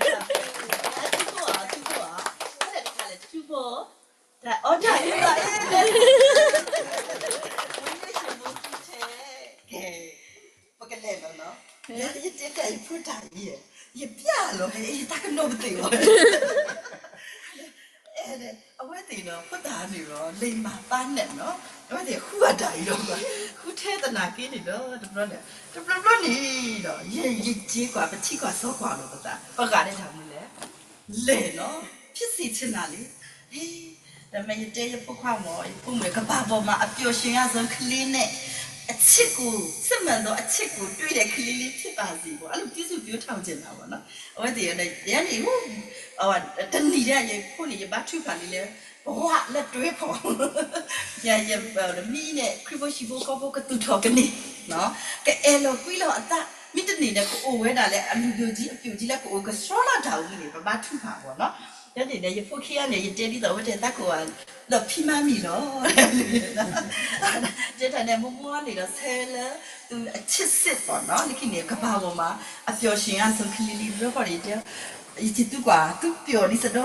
အထူဖိဧါ, အထူဖိဧါ, ဖဲလဲၣ်တခါလဲၣ် ထူဖိ, တၢ်အီၣ်တၢ်အံၤလီၤ, မ့ၢ်ယ့ၣ်ၡူးမူထူထဲ, ကဲ, ပကလဲၤလီၤနီၤ. ယတဲတၢ်ယဖိတၢ်အံၤ, ယပျၢ်လီၤဟဲ ယတၢ်ကနိးပသ့ၣ်ဘၣ်. အဝဲသ့ၣ်ဒီး ဖိသၣ်န့ၣ်ဒီး လံာ်မၤပၢ်နဲၣ်နီၤ, အဝဲသ့ၣ်ဃုအတၢ်အံၤလီၤ, ဃုထဲသနာ်က့န့ၣ်ဒီး တဘျီန့ၣ်, တဘျီဘျီန့ၣ်ဒီး ယယက့ၤကွၢ် ပထံၣ်ကွၢ်စီကွၢ်လီၤပသး, ပဂၤဒဲးတၢ်မနုၤလဲၣ်, လဲၣ်နီၤ, ဖြစ်စေချင်တာလေ. တမ့ၢ်ယတဲယဖိခွါမ့ၢ် ယဖိမုၣ် ကမ္ဘာပေါ်မှာ အပျော်ရွှင်အဆုံး ကလေးနဲ့ အချစ်ကို စစ်မှန်သော အချစ်ကို တွေ့တဲ့ ကလေးလေး ဖြစ်ပါစေပေါ့, အဲ့လို ပြုစုပျိုးထောင်ချင်တာပေါ့နော်. အဝဲသ့ၣ်ဒီး ယဲန့ၣ် တနံၤညါ ယဖိန့ၣ် ယဘါထုကဖၣ်လံလၢ ပဝဲလၢတွဲဖီၣ် ယမံန့ၣ် ခရံာ်ဖိဟံၣ်ဖိဃီဖိကသူၣ်ထီၣ်ကန့ၢ် ကအဲၣ်လီၤကွံလီၤအသး, မ့ၢ်တန့ၢ်ဒီး ကအိၣ်ဝဲဒၣ်လၢအလူၤယိာ်ကံ အပျိာ်ကံလၢကအိၣ်ကဆှီလၢတၢ်အိၣ်မူန့ၣ် ပဘါထုကဖၣ်အီၤနီၤ. ယဲန့ၣ်ဒီး ယဖိခံဂၤန့ၣ် ယတဲဒ်သိးအဝဲတဲသးကိးဂၤ ဒီးဖံမါမံၤလီၤ. တဲတၢ်န့ၣ် မိၢ်မိၢ်န့ၣ်ဒီး ဆဲလၢ သူအချစ်စစ်ပေါ့နော်, လၢခံန့ၣ် ကမ္ဘာပေါ်မှာ အပျော်ရွှင်အဆုံး ကလေးလေး ဘျီဃီန့ၣ် ယတဲ ယစံးသူကွၢ် သူပျော်ဒ်သိးဒီး ပဒီ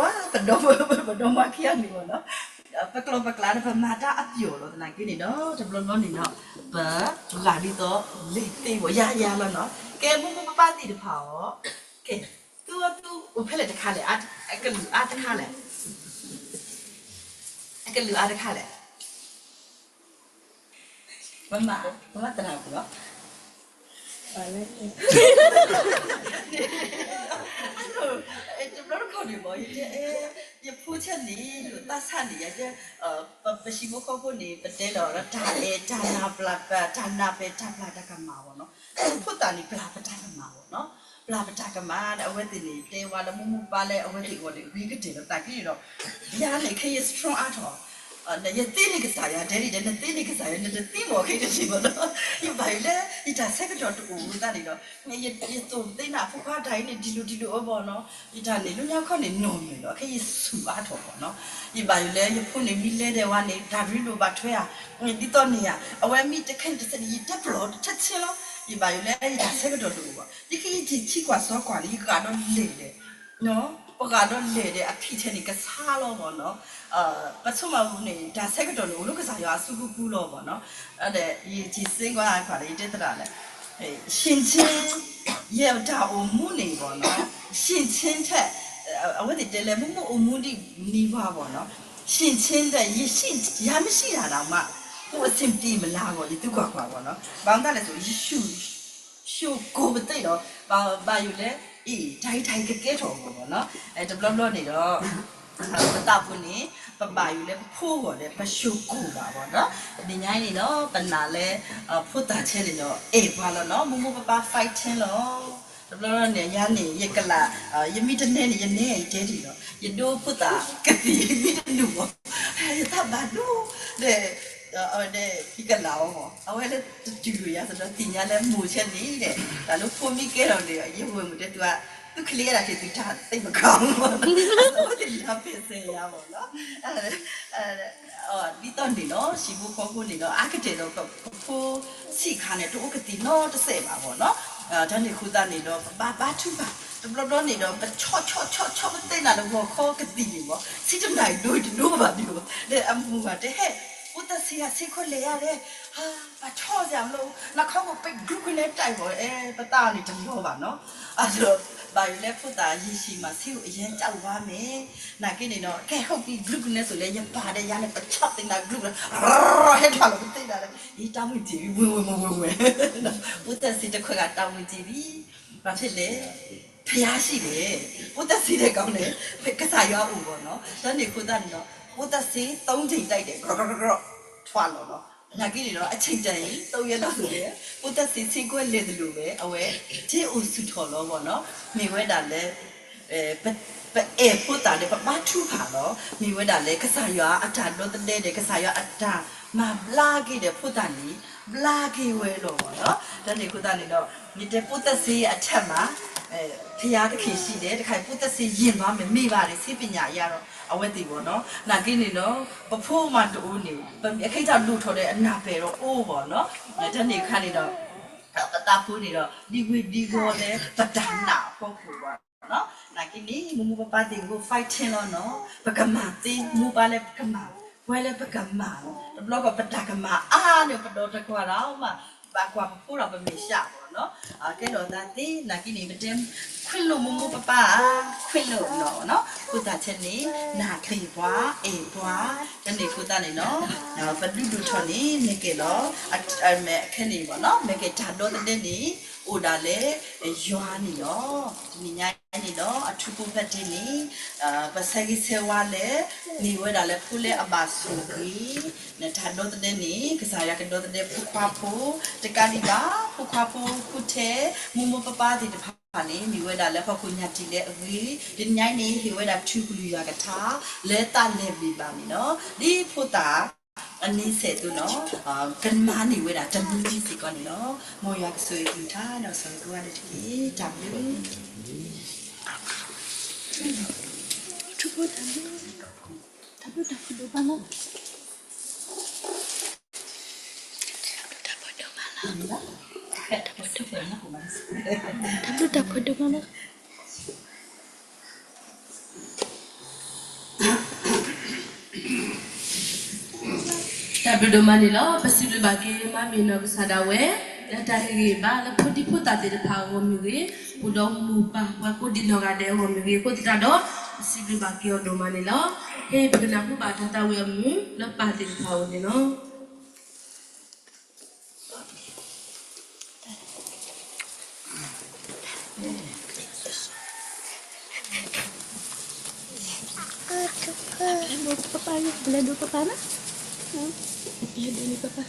ပဒီမါခံဂၤန့ၣ်ပေါ့နော်. ပကျိာ်ပကျါဒီး ပမၤတၢ်အပျော်လီၤသနာ်က့န့ၣ်ဒီး တဘျီဘျီန့ၣ်ဒီး ပဂၤဒ်သိးလဲၤသ့ဝဲယၤယၤလီၤနီၤ. ကဲ မိၢ်မိၢ်ပၢ်ပၢ်သ့ၣ်တဖၣ်အီၤ, ကဲ သူအသူအိၣ်ဖဲလဲၣ်တခါလဲၣ်, အကလုာ်အါတခါလဲၣ်, အကလုာ်အါတခါလဲၣ်. မမ, မမသရၣ်ပူၤလီၤ. တဘျီတခီၣ်န့ၣ်မ့ၢ် ယတဲ ယဖိဆဲန့ၣ် ယသးဆါန့ၣ် ယတဲ ပဟံၣ်ဖိဃီဖိန့ၣ် ပတဲလီၤတၢ်အဲၣ် တၢ်နၢ်ပၢၢ် တၢ်နၢ်ပၢၢ် တၢ်ပျၢ်တၢ်ကမၣ်ပေါ့နော်. ဖိသၣ်န့ၣ် ပျၢ်ပတၢ်ကမၣ်ပေါ့နော်. ပျၢ်ပတၢ်ကမၣ်ဒီး အဝဲသ့ၣ်န့ၣ် တဲဝဲလၢမိၢ်မိၢ်ပၢ်ပၢ်လၢအဝဲသ့ၣ်အဂီၢ်န့ၣ် ဂ့ၤကတၢၢ်လီၤသးက့ဒီး ယၤန့ၣ် ခဲအံၤ strong အါထီၣ် ယသ့န့ၢ်ကစၢ်ယွၤ ဒဲဒ်ဒီး နသ့န့ၢ်ကစၢ်ယွၤ နတသ့မ့ၢ်ခဲတနံၤဘၣ်နီၤ. ယဘၣ်ယိၣ်လၢ ယတၢ်ဆၢကတီၢ်တအိၣ်သးန့ၣ်ဒီး ယသိၣ်သ့နၤဖိခွါတၢ်အံၤန့ၣ် ဒ်လိၤဒ်လိၤအဘီနီၤ. ယတၢ်န့ၣ် လၢညါခီန့ၣ် နီၢ်မုၢ်လီၤ ခဲအံၤဆူၣ်အါထီၣ်ဘီနီၤ. ယဘၣ်ယိၣ်လၢယဖိန့ၣ် မ့ၢ်လဲၤဒဲးဝဲန့ၣ် တၢ်ရ့ဒိၣ်ဘၣ်ထွဲဧါ, ဒ်သိးန့ၣ်ဧါ, အဝဲမ့ၢ်တခဲန့ၣ်တစဲးန့ၣ် ယတပျီၢ်တထၢဆ့လီၤ. ယဘၣ်ယိၣ်လၢယတၢ်ဆၢကတီၢ်တအိၣ်ဘၣ်. ယကယဲၢ်ထံၣ်ကွၢ်စီကွၢ်န့ၣ် ယဂၤဒီးလဲၤဒီး ပဂၤဒီးလဲၤဒီးအဖံးထဲန့ၣ် ကဆါလီၤဘီနီၤ. ပဆိကမိၣ်န့ၣ် တၢ်ဆၢကတီၢ်န့ၣ် အိၣ်လၢကစၢ်ယွၤအစုပူၤပူၤလီၤဘီနီၤ. ဒီးယထံၣ်စ့ၢ်ကီး ယတဲသရၣ်လၢ ရှင်ချင်း ယတၢ်အိၣ်မူန့ၣ်ဘီနီၤ ရှင်ချင်းထက် အဝဲသ့ၣ်တဲလၢ မ့မ့ၢ်အိၣ်မူဒ်န့ၣ်ဘၣ်ဘီနီၤ ရှင်ချင်းထက် ယမရှိတာတောင်မှ ပိုအဆင်ပြေမလား ဘီ ယသုကွၢ်ကွၢ်ဘီနီၤ. ဘၣ်မတၤလဲၣ်ဆိ ယ ရှုံးကိုယ်ပသိလီၤ. ဘၣ်ယိၣ်လၢ အံၤ တၢ်အံၤတၢ်အံၤကကဲထီၣ်အဂီၢ်ဘီနီၤ. တဘျီဘျီန့ၣ်ဒီး ပသးပူၤန့ၣ် ပဘၣ်ယိၣ်လၢပဖိအဂီၢ်ဒီး ပ ရှုံးကိုယ် ဘၣ်ဘီနီၤ. တနံၤညါအံၤန့ၣ်ဒီး ပနာ်လၢ ဖိသၣ်ဆဲန့ၣ်ဒီး အဲၣ်ပှၤလီၤနီၤ. မိၢ်မိၢ်ပၢ်ပၢ် fighting လီၤ. တဘျီဘျီန့ၣ် ယၤန့ၣ် ယကလး, ယမ့ၢ်တနဲန့ၣ် ယနဲယတဲဒ်လီၤ, ယဒိဖိသၣ်ကသံၣ်မ့ၢ်တနုာ်ဘၣ်, ယသးဘၣ်ဒိ, ဒီး အဝဲဒၣ်ဟံးကလးအီၤမး, အဝဲလၢတတုၤလိာ်ယၤစ့ၢ်ဒီး သ့ၣ်ညါလၢမိၢ်ဆဲန့ၣ်ဒီး တၢ်လၢဖိမ့ၢ်ကဲထီၣ်န့ၣ် ယဝဲၢ်မုၣ်တဲသုဧါ, သုကလ့ၤဝဲဒၣ်က့ၤသုတၢ်သ့ၣ်မကီမး, အဝဲသ့ၣ်ညါပဲာ်စဲယၤမးနီၤ ဒ်သိးန့ၣ်လီၤ, ဟံၣ်ဖိဃီဖိန့ၣ်ဒီး အါကတၢၢ်ဒီး ပဖိဆံးခါန့ၣ် တအိၣ်ကသံၣ်နီတစဲးဘၣ်မးနီၤ, တၢ်န့ၣ်အဃိသတးန့ၣ်ဒီး ပဘၣ်ဘါထုကဖၣ်, တဘျီဘျီန့ၣ်ဒီး ပဆီၣ်ဆီၣ်ဆီၣ်ဆီၣ်ပသဲနၤလၢဂီၤခီကသံၣ်န့ၣ်မး, ဆံတနၣ်ရံၣ်ဒိတဒိဘၣ်ဒံးဘၣ်, ဒီးအမိၢ်ဂၤတဲဟဲ, ဖိသၣ်ဆံးဂၤဆ့ခွဲလဲၤယၤလဲၣ်, ဘၣ်ဆီၣ်စ့ၢ်အမ့ၢ်, နခီၣ်ခိၣ်ပဲာ် ကရူၢ်ကနဲတၢ်အံၤမး, အဲ ပသးအီၤန့ၣ်တလီၤဘၣ်နီၤ, အသိး ဘၣ်ယိၣ်လၢဖိသၣ် ရေရှည်မှာ ဆေးကို အရမ်းသောက်ရမယ်, နာ်က့န့ၣ်ဒီး ကဲ ဟုတ်ပြီ ကရူၢ်ကနဲစိၤလဲၣ် ယပာ်ဒီးယၤန့ၣ် ပဆီၣ်သ့နၤကရူၢ်, ဟဲထီၣ်လီၤပသ့နၤဒီး အံၤတၢ်ဝံၣ်တ့ၢ်ဝံၤ ဝဲဝဲဝဲဝဲဝဲ, ဖိသၣ်ဆံးတခွဲးဂၤတၢ်ဝံၣ်တ့ၢ်ဝံၤ, ဘၣ်ဖဲလဲၣ်, ဖယါဆံးလဲၣ်, ဖိသၣ်ဆံးတခီန့ၣ် ကစၢ်ယွၤအိၣ်ဘၣ်နီၤ, တၢ်န့ၣ်အဃိသတးန့ၣ်ဒီး ဖိသၣ်ဆံး သုံးကြိမ်တိုက်တယ်, ကရူၢ်ကရူၢ်ကရူၢ်, ထွါလီၤနီၤ, နာ်က့န့ၣ်ဒီး အချိန်တန်ရင် သုံးရက်လောက်ဆိုလဲၣ်, ဖိသၣ်ဆံးဆ့ခွဲလဲၤတလိာ်ဝဲ အဝဲ ထ့အိၣ်ဆူၣ်ထီၣ်လီၤဘၣ်နီၤ, မ့ၢ်ဝဲဒၣ်လၢ ပအဲၣ်ဖိသၣ်ဒီး ပဘါထုကဖၣ်လီၤ, မ့ၢ်ဝဲဒၣ်လၢကစၢ်ယွၤအတၢ်ဒီသဒၢဒီး ကစၢ်ယွၤအတၢ်မၤဘျါက့ၤဒီးဖိသၣ်န့ၣ် ဘျါက့ၤဝဲလီၤဘၣ်နီၤ, တၢ်န့ၣ်အဃိသတးန့ၣ်ဒီး မ့ၢ်တဲဖိသၣ်ဆံး အထက်မှာ ဘုရားသခင်ရှိတယ်, တခါအံၤ ဖိသၣ်ဆံး ယဉ်သွားမယ်, မ့ၢ်ဘၣ်န့ၣ် ဆေးပညာအရတော့ အဝဲသ့ၣ်ဘၣ်နီၤ, နာ်က့န့ၣ်ဒီး ပဖိမးတအိၣ်န့ၣ် အခဲအံၤတၢ်ဒိၣ်ထီၣ်ဒီးအနၢ်ပၢၢ်ဒီးအိၣ်ဘၣ်နီၤ, တၢ်န့ၣ်အခါန့ၣ်ဒီး ပသးဖိန့ၣ်ဒီး ဒ်ဝ့ၤဒ်ဂီၤလၢပတၢ်နာ်အဖီခိၣ်ဘၣ်နီၤ, နာ်က့န့ၣ် မိၢ်မိၢ်ပၢ်ပၢ်သ့ၣ်ကိး fighting လီၤနီၤ, ပကမၤသ့ မိၢ်ပၢ်လၢပကမၤ, ပှၤလၢပကမၤလီၤ, တဘျီဃီပတၢ်ကမၤအါန့ၣ် ပဒီတကွၢ်ဒီးမး, ဘၣ်ကွၢ်ပဖိဒီးပမဲာ်ဆှးဘၣ်နီၤ, ကဲထီၣ်သးသ့ နာ်က့န့ၣ် ပတဲ ခွင့်လွှတ် မိၢ်မိၢ်ပၢ်ပၢ်, ခွင့်လွှတ် လီၤနီၤ, ဖိသၣ်ဆံးန့ၣ် နာ်သ့ၣ်ပှၤ အဲၣ်ပှၤ, တၢ်န့ၣ်အဃိသတးန့ၣ်နီၤ ပဒုးဒိၣ်ထီၣ်န့ၣ် မ့ၢ်ကဲလီၤ, အခဲန့ၣ်ဘၣ်နီၤ မ့ၢ်ကဲတၢ်ဒီသဒၢန့ၣ် အိၣ်ဒၣ်လၢယွၤန့ၣ်လီၤ, တနံၤညါန့ၣ်ဒီး အထူးဖိဖက်တ့ၢ်န့ၣ် ပဆၢဂ့ၤဆၢဝါလၢ မ့ၢ်ဝဲဒၣ်လၢဖိလၢအဘၣ်ဆိၣ်ဂ့ၤ နတၢ်ဒီသဒၢန့ၣ် ကစၢ်ယွၤကဒီသဒၢဖိခွါဖိ တကးဒံးဘၣ် ဖိခွါဖိ ဖိထဲ မိၢ်မိၢ်ပၢ်ပၢ်သ့ၣ်တဖၣ်န့ၣ် မ့ၢ်ဝဲဒၣ်လၢဟီၣ်ခိၣ်ညါတံာ်လၢအဂ့ၤ, တနံၤညါအံၤန့ၣ် ဟ့ၣ်ဝဲဒၣ်ထူကလုၢ်ယွၤကထါ လၢတၢ်လဲၤဘျ့ၣ်ဘၣ်န့ၣ်လီၤ. ဒ်ဖိသၣ်အန့ဆဲးသိးနီၤ ကမၤန့ၢ်ဝဲဒၣ်တမံၤမံၤစ့ၢ်ကီးန့ၣ်လီၤ. မ်ယွၤကဆိၣ်ဂ့ၤကလုၢ်ကထါဒီး ဆိၣ်ဂ့ၤကိးဂၤဒဲးတက့ၢ်. တၢ်ဘျုး တၢ်ဘျုးတၢ်ဖှိၣ်ဒိၣ်မးလီၤ. တၢ်ဘျုးတၢ်ဖှိၣ်ဒိၣ်မးလီၤ. တၢ်ဘျုးဒိၣ်မးန့ၣ်လီၤ. ပစံးဘျုးဘၣ်က့ၤမါမ့ၢ်နီၢ်ကစၢ်ဒၣ်ဝဲ လၢတၢ်ဟ့ၣ်ဂံၢ်ဘါလၢဖိဒံဖိသၣ်သ့ၣ်တဖၣ်အဂီၢ်မ့ၢ်ဂ့ၤ, အိၣ်ဒီးမိၢ်ပၢ်ပှၤကိးဒံနီၢ်ဂၤဒဲးအဂီၢ်မ့ၢ်ဂ့ၤအဃိသတးဒီး ပစံးဘျုးဘၣ်က့ၤအီၤဒိၣ်မးန့ၣ်လီၤ. ဟ့ၣ်ပကနၢ်ဟူဘၣ်တၢ်သးဝံၣ်အမုာ်လၢပၢ်သ့ၣ်တဖၣ်အအိၣ်န့ၣ်လီၤ. ပလဲၤဒိးပၢ်ပၢ်, ပလဲၤဒိးပၢ်ပၢ်နီၤ, ပလဲၤဒိးန့ၢ်ပၢ်ပၢ်.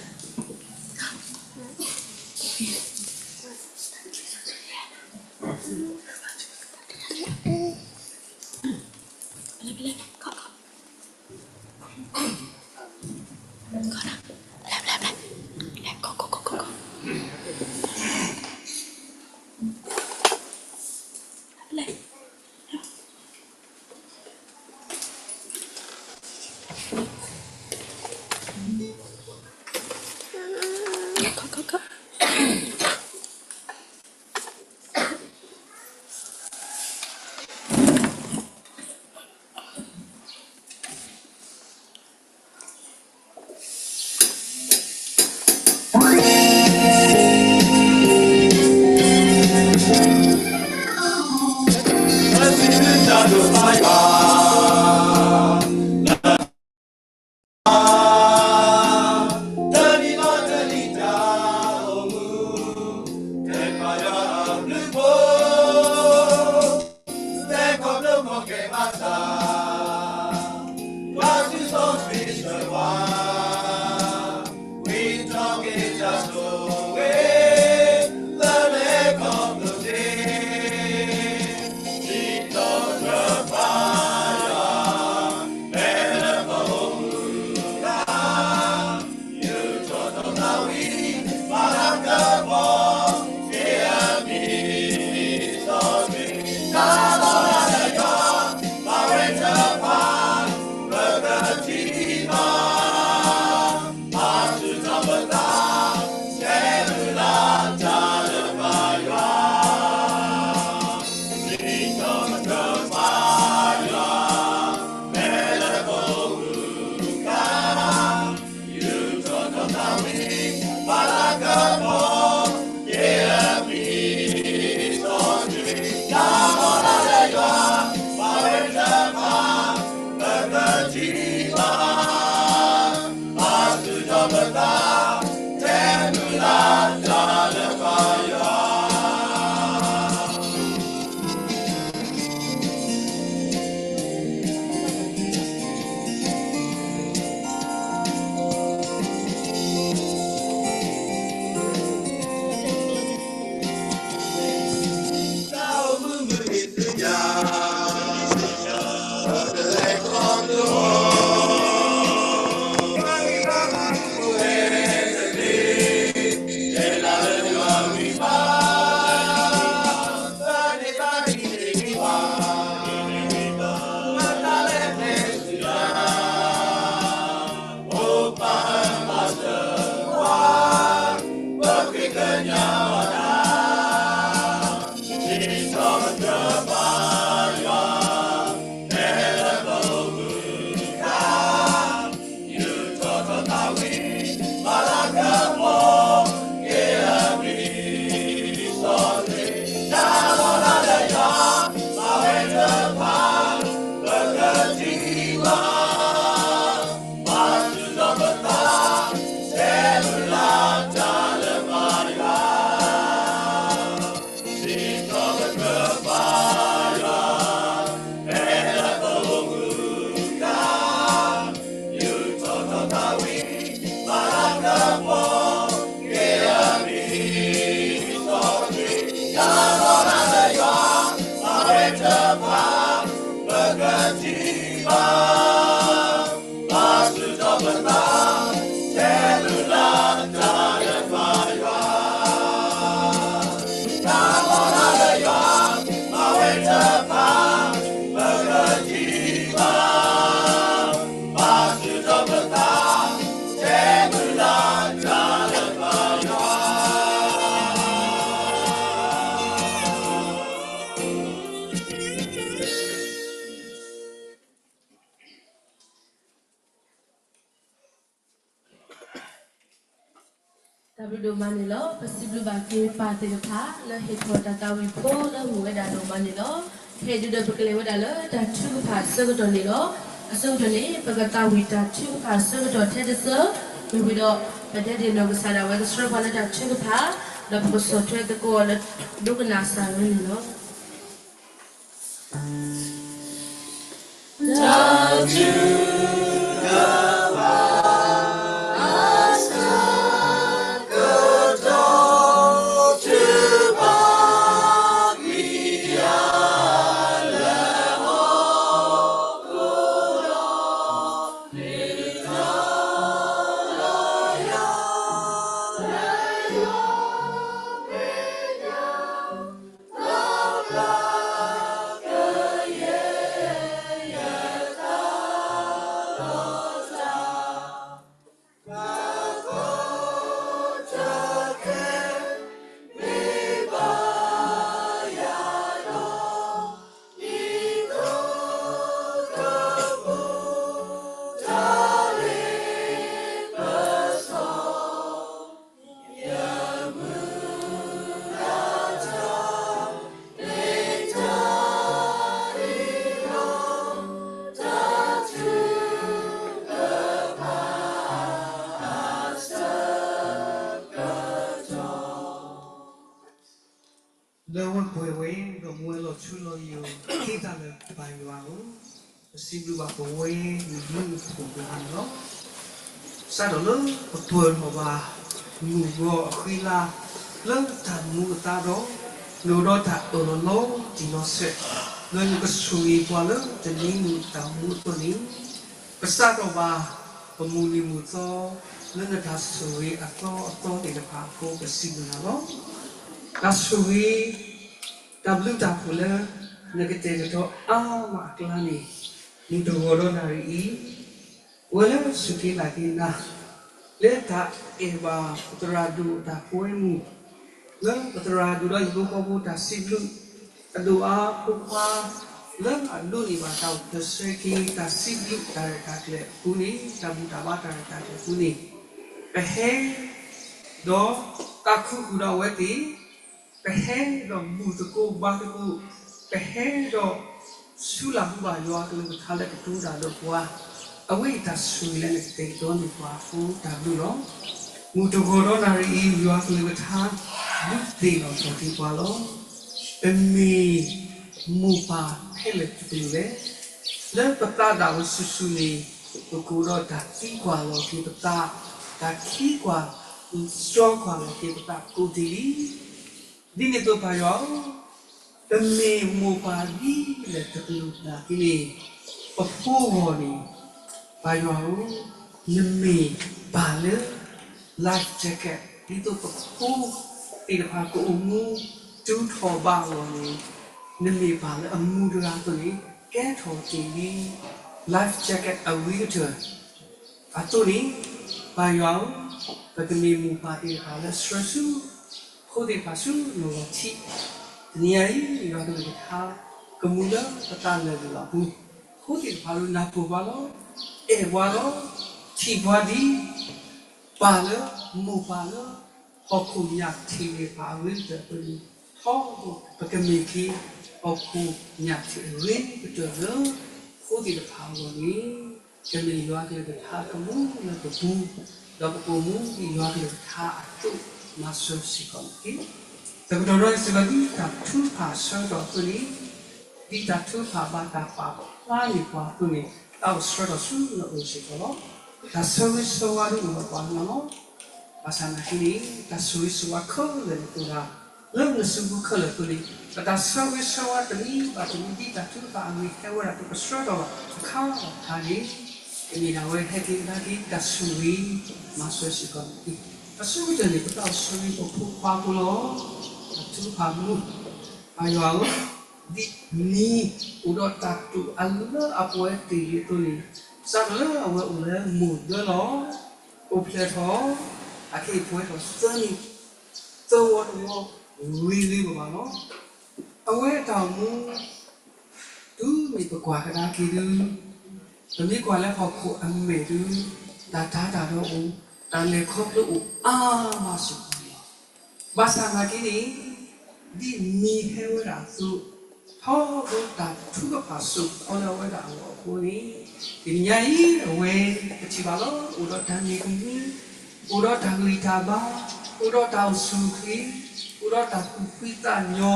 ပကထံၣ်ဘၣ် ဘၣ်ဆူၣ်ထီၣ်ပသး တဲမုၢ်လၢ်တၢ်လၢပယွၤ တၢ်လီၤလၢယွၤ မၤဝဲတဖၣ် ပကထံၣ်ဘၣ် ဘၣ်ဆူၣ်ထီၣ်ပသး တဲမုၢ်လၢ်တၢ်လၢပယွၤ တၢ်ဘျုးဒိၣ်မးန့ၣ်လီၤ. ပစံးဘျုးဘၣ်က့ၤပၢ်သ့ၣ်တဖၣ် လၢဟ့ၣ်ထီၣ်တၢ်သးဝံၣ်ဖိလၢမုာ်ဝဲဒၣ်ဒိၣ်မးန့ၣ်လီၤ. ခဲအံၤဒုးဒီးပကလဲၤဝဲဒၣ်လၢတၢ်ထုကဖၣ်အဆၢကတီၢ်န့ၣ်လီၤ. အဆိကတၢၢ်န့ၣ် ပကသးဝံၣ်တၢ်ထုကဖၣ်အဆၢကတီၢ်ထဲတဆၢ, မ့ၢ်ဝံၤဒီး ပတဲဒၣ်နီၢ်ကစၢ်ဒၣ်ဝဲကဆှၢပှၤလၢတၢ်ထုကဖၣ်, ဒီးပကဆီၣ်ထွဲသကိးအီၤလၢဒိကနၣ်စၢ်ဝဲန့ၣ်လီၤ. တၢ်ထုကဖၣ်အဆၢကတီၢ် ထုကဖၣ်ကွံာ်ယၤလၢဟီၣ်ခိၣ်ဒီး နုာ်လီၤလၢယၤ လၢယွၤမဲာ်ညါ လၢဝဲပှဲၤဝဲ ဒီးမူဝဲလီၤထူလီၤယိာ် ဟ့ၣ်တၢ်လၢပၢ်ယွၤဧၢ, ပစံးဘျုးဘၣ်ပဝဲ နဘျုးနဖှိၣ်တဂၤန့ၣ်လီၤ. စးထီၣ်လၢပပၢၢ်ထီၣ်ဘၣ် မုၢ်ဂီၤအဃံလၤ လၢတၢ်မူအသါဒီး နအိၣ်ဒီးတၢ်အၢၣ်လီၤလီၤတံၢ်လီၤဆဲး လၢနကဆိၣ်ဂ့ၤပှၤလၢတနံၤမုၢ်တၢ်မူအသိးန့ၣ် ပစးထီၣ်ဘၣ် ပမုၢ်နံၤမုၢ်သီ လၢနတၢ်ဆိၣ်ဂ့ၤအသီအသီသ့ၣ်တဖၣ်အဃိ ပစံးဘျုးနၤလီၤ. တၢ်ဆိၣ်ဂ့ၤ တၢ်ဘျုးတၢ်ဖှိၣ်လၢ နကတဲာ်ကတီၤအါမးအကျါန့ၣ် မုၢ်တဂီၤဒီးနၣ်ရံၣ်အံၤ ပဝဲလၢစူၢ်က့ၤနာ်က့ၤနၤ လၢတၢ်အဲၣ်ဘၣ်ပသရၣ်ဒိၣ်တၢ်ကွဲမုာ် လၢပသရၣ်ဒိၣ်ဒီးဟံၣ်ဖိဃီဖိတၢ်စံးဘျုး အဒိၣ်အါဖိခွါ လၢအဒိးန့ၢ်ဘၣ်တၢ်အိၣ်ဖျဲၣ်ဆှၢက့ၤ တၢ်စံးဘျုးတၢ်ရဲၣ်တၢ်ကျဲၤအပူၤန့ၣ် တၢ်ဘူၣ်တၢ်ဘါတၢ်ရဲၣ်တၢ်ကျဲၤအပူၤန့ၣ် ပဟဲ ဒီးတၢ်ခူၣ်ဃုာ်ဒီးအဝဲသ့ၣ် ပဟဲဒီးဘူၣ်သကိးဘါသကိး, ပဟဲဒီးဆူလၢ်ဘူၣ်ဘၣ်ယွၤကလုၢ်ကထါလၢကတိၤတၢ်ဒီးပှၤ, အဝဲအံၤတၢ်ဆိၣ်ဂ့ၤလၢနကတဲာ်ကတီၤန့ၢ်ပှၤအဃိတၢ်ဘျုးလီၤ. မုၢ်တဂီၤဒီးနၣ်ရံၣ်အံၤ ယွၤကလုၢ်ကထါ ဒုးသ့ၣ်နီၣ်ထီၣ်က့ၤပှၤလီၤ. ပမ့ၢ်မိၢ်ပၢ်ဖဲလဲၣ်တကလုာ်လဲၣ်. လၢပသးဒၣ်ဝဲဆူၣ်ဆူၣ်န့ၣ် ပကအိၣ်ဒီးတၢ်သံကွၢ်လီၤက့ၤပသး, တၢ်ခံကွၢ် စှီကွၢ်လီၤက့ၤပသးကိးဒံးလံ. ဒ်န့ၣ်အသိးပၢ်ယွၤဧၢ, ပမ့ၢ်မိၢ်ပၢ်ဒ်လဲၣ်တကလုာ်နာ်က့န့ၣ်, ပဖိဂီၢ်န့ၣ်, ပၢ်ယွၤဧၢ, နမ့ၢ်ပၢ်လၢ life jacket ဒ်သိးပဖိသ့ၣ်တဖၣ်ကအိၣ်မူ တုၤထီၣ်ဘးအဂီၢ်န့ၣ်, နမ့ၢ်ပၢ်လၢအမူတဂၤအသိးန့ၣ် ကဲထီၣ်တ့ၢ်လံ life jacket အဂ့ၤကတၢၢ် အသိးန့ၣ်, ပၢ်ယွၤဧၢ, ပကမ့ၢ်မိၢ်ပၢ်သ့ၣ်တဖၣ်လၢဆှၢဆူ ဖိသ့ၣ်တဖၣ်ဆူနဂီၢ်ထံး, တနံၤအံၤ ယွၤကလုၢ်ကထါ ကမူလၢပသးလၢာ်လၢာ်လီၤအပူၤ, ဖိသ့ၣ်တဖၣ်လၢနၢ်ပၢၢ်ပှၤလီၤ, အဲၣ်ပှၤလီၤ, ထံၣ်ပှၤဒ် ပၢ်လၢ မိၢ်ပၢ်လၢ ဟီၣ်ခိၣ်ညၣ်ထံးသ့ၣ်တဖၣ်အဂ့ၤကတၢၢ်အသိးန့ၣ်, ထီဘိပကမ့ၢ်က့ၤ ဟီၣ်ခိၣ်ညၣ်ထံးအဂ့ၤကတၢၢ်လၢ ဖိသ့ၣ်တဖၣ်အဂီၢ်န့ၣ်, ကမ့ၢ်ယွၤကလုၢ်ကထါကမူလၢပပူၤ, ဒီးပကအိၣ်မူဒ်ယွၤကလုၢ်ကထါအသိးမၤစၢၤစ့ၢ်ကီးန့ၣ်တက့ၢ်. တကတီၢ်ဒီးစ့ၢ်ကီးဒ်တၢ်ထုကဖၣ်အဆၢကတီၢ်အသိးန့ၣ်, ဒ်တၢ်ထုကဖၣ်ဘၣ်တၢ်ပာ်ဖျါန့ၢ်ပှၤအသိးန့ၣ်, သးအိၣ်ဆှၢထီၣ်ဆူနအိၣ်စ့ၢ်ကီးလီၤ. တၢ်ဆၢဂ့ၤဆၢဝါဒ်အိၣ်ဒီးပှၤကညီလီၤ. ဘၣ်ဆၣ်နာ်က့န့ၣ် တၢ်ဆိၣ်ဂ့ၤဆိၣ်ဝါခဲလၢာ်န့ၣ်အိၣ်ဒၣ် လၢနစုပူၤခဲလၢာ်အဃိန့ၣ် ပတၢ်ဆၢဂ့ၤဆၢဝါတနံၤဘၣ်တနံၤ ဒ်တၢ်ထုကဖၣ်အဂ့ၢ်ဟဲဝဲဒၣ် ပကဆှၢထီၣ်ဘၣ်အခါတခါန့ၣ် ကမ့ၢ်ဒၣ်ဝဲဟဲက့ၤကဒါက့ၤတၢ်ဆိၣ်ဂ့ၤ မၤစၢၤစ့ၢ်ကီးန့ၣ်တက့ၢ်. အဆိကတၢၢ်န့ၣ် ပတၢ်အိၣ်ဆိၣ်ဂ့ၤပဖိခွါဖိလီၤ. တၢ်ထုကဖၣ်မူ ပၢ်ယွၤဧၢ, ဒ်နံၤအိၣ်ဒီးတၢ်တိာ်အလၢအပှဲၤတ့ၢ်လံအသိးန့ၣ်, စးထီၣ်လၢအဝဲအိၣ်လၢမိၢ်ဒၢလီၤ, အိၣ်ဖျဲၣ်ထီၣ်, အခဲအံၤပှဲၤထီၣ်သၢနံၣ်, သၢဝီတဝီ ဂ့ၤဂ့ၤဘၣ်ဘၣ်လီၤ. အဝဲအတၢ်အိၣ်မူ တုၤမ့ၢ်ပကွၢ်ကဒါက့ၤဒုး, ပမ့ၢ်ကွၢ်လၢဟီၣ်ခိၣ်အမဲာ်ဒုး, တၢ်တၤတၢ်ဒီးအိၣ်, တၢ်လဲၤခီဖျိအိၣ်အါမးစ့ၢ်ကီးလီၤ. ဘၣ်ဆၣ်သနာ်က့န့ၣ်, ဒ်နံၤဟဲဝဲဒၣ်အသိး, ထီဘိတၢ်ထုကဖၣ်စိာ်ခီလၢအဝဲဒၣ်အဂီၢ်အဃိန့ၣ်, တနံၤညါအံၤအဝဲပထံၣ်ဘၣ်လီၤ. အိၣ်ဒီးတၢ်မ့ၢ်ကမူ, အိၣ်ဒီးတၢ်ဂံၢ်တၢ်ဘါ, အိၣ်ဒီးတၢ်အိၣ်ဆူၣ်အိၣ်ချ့, အိၣ်ဒီးတၢ်သူၣ်ဖှံသးညီ,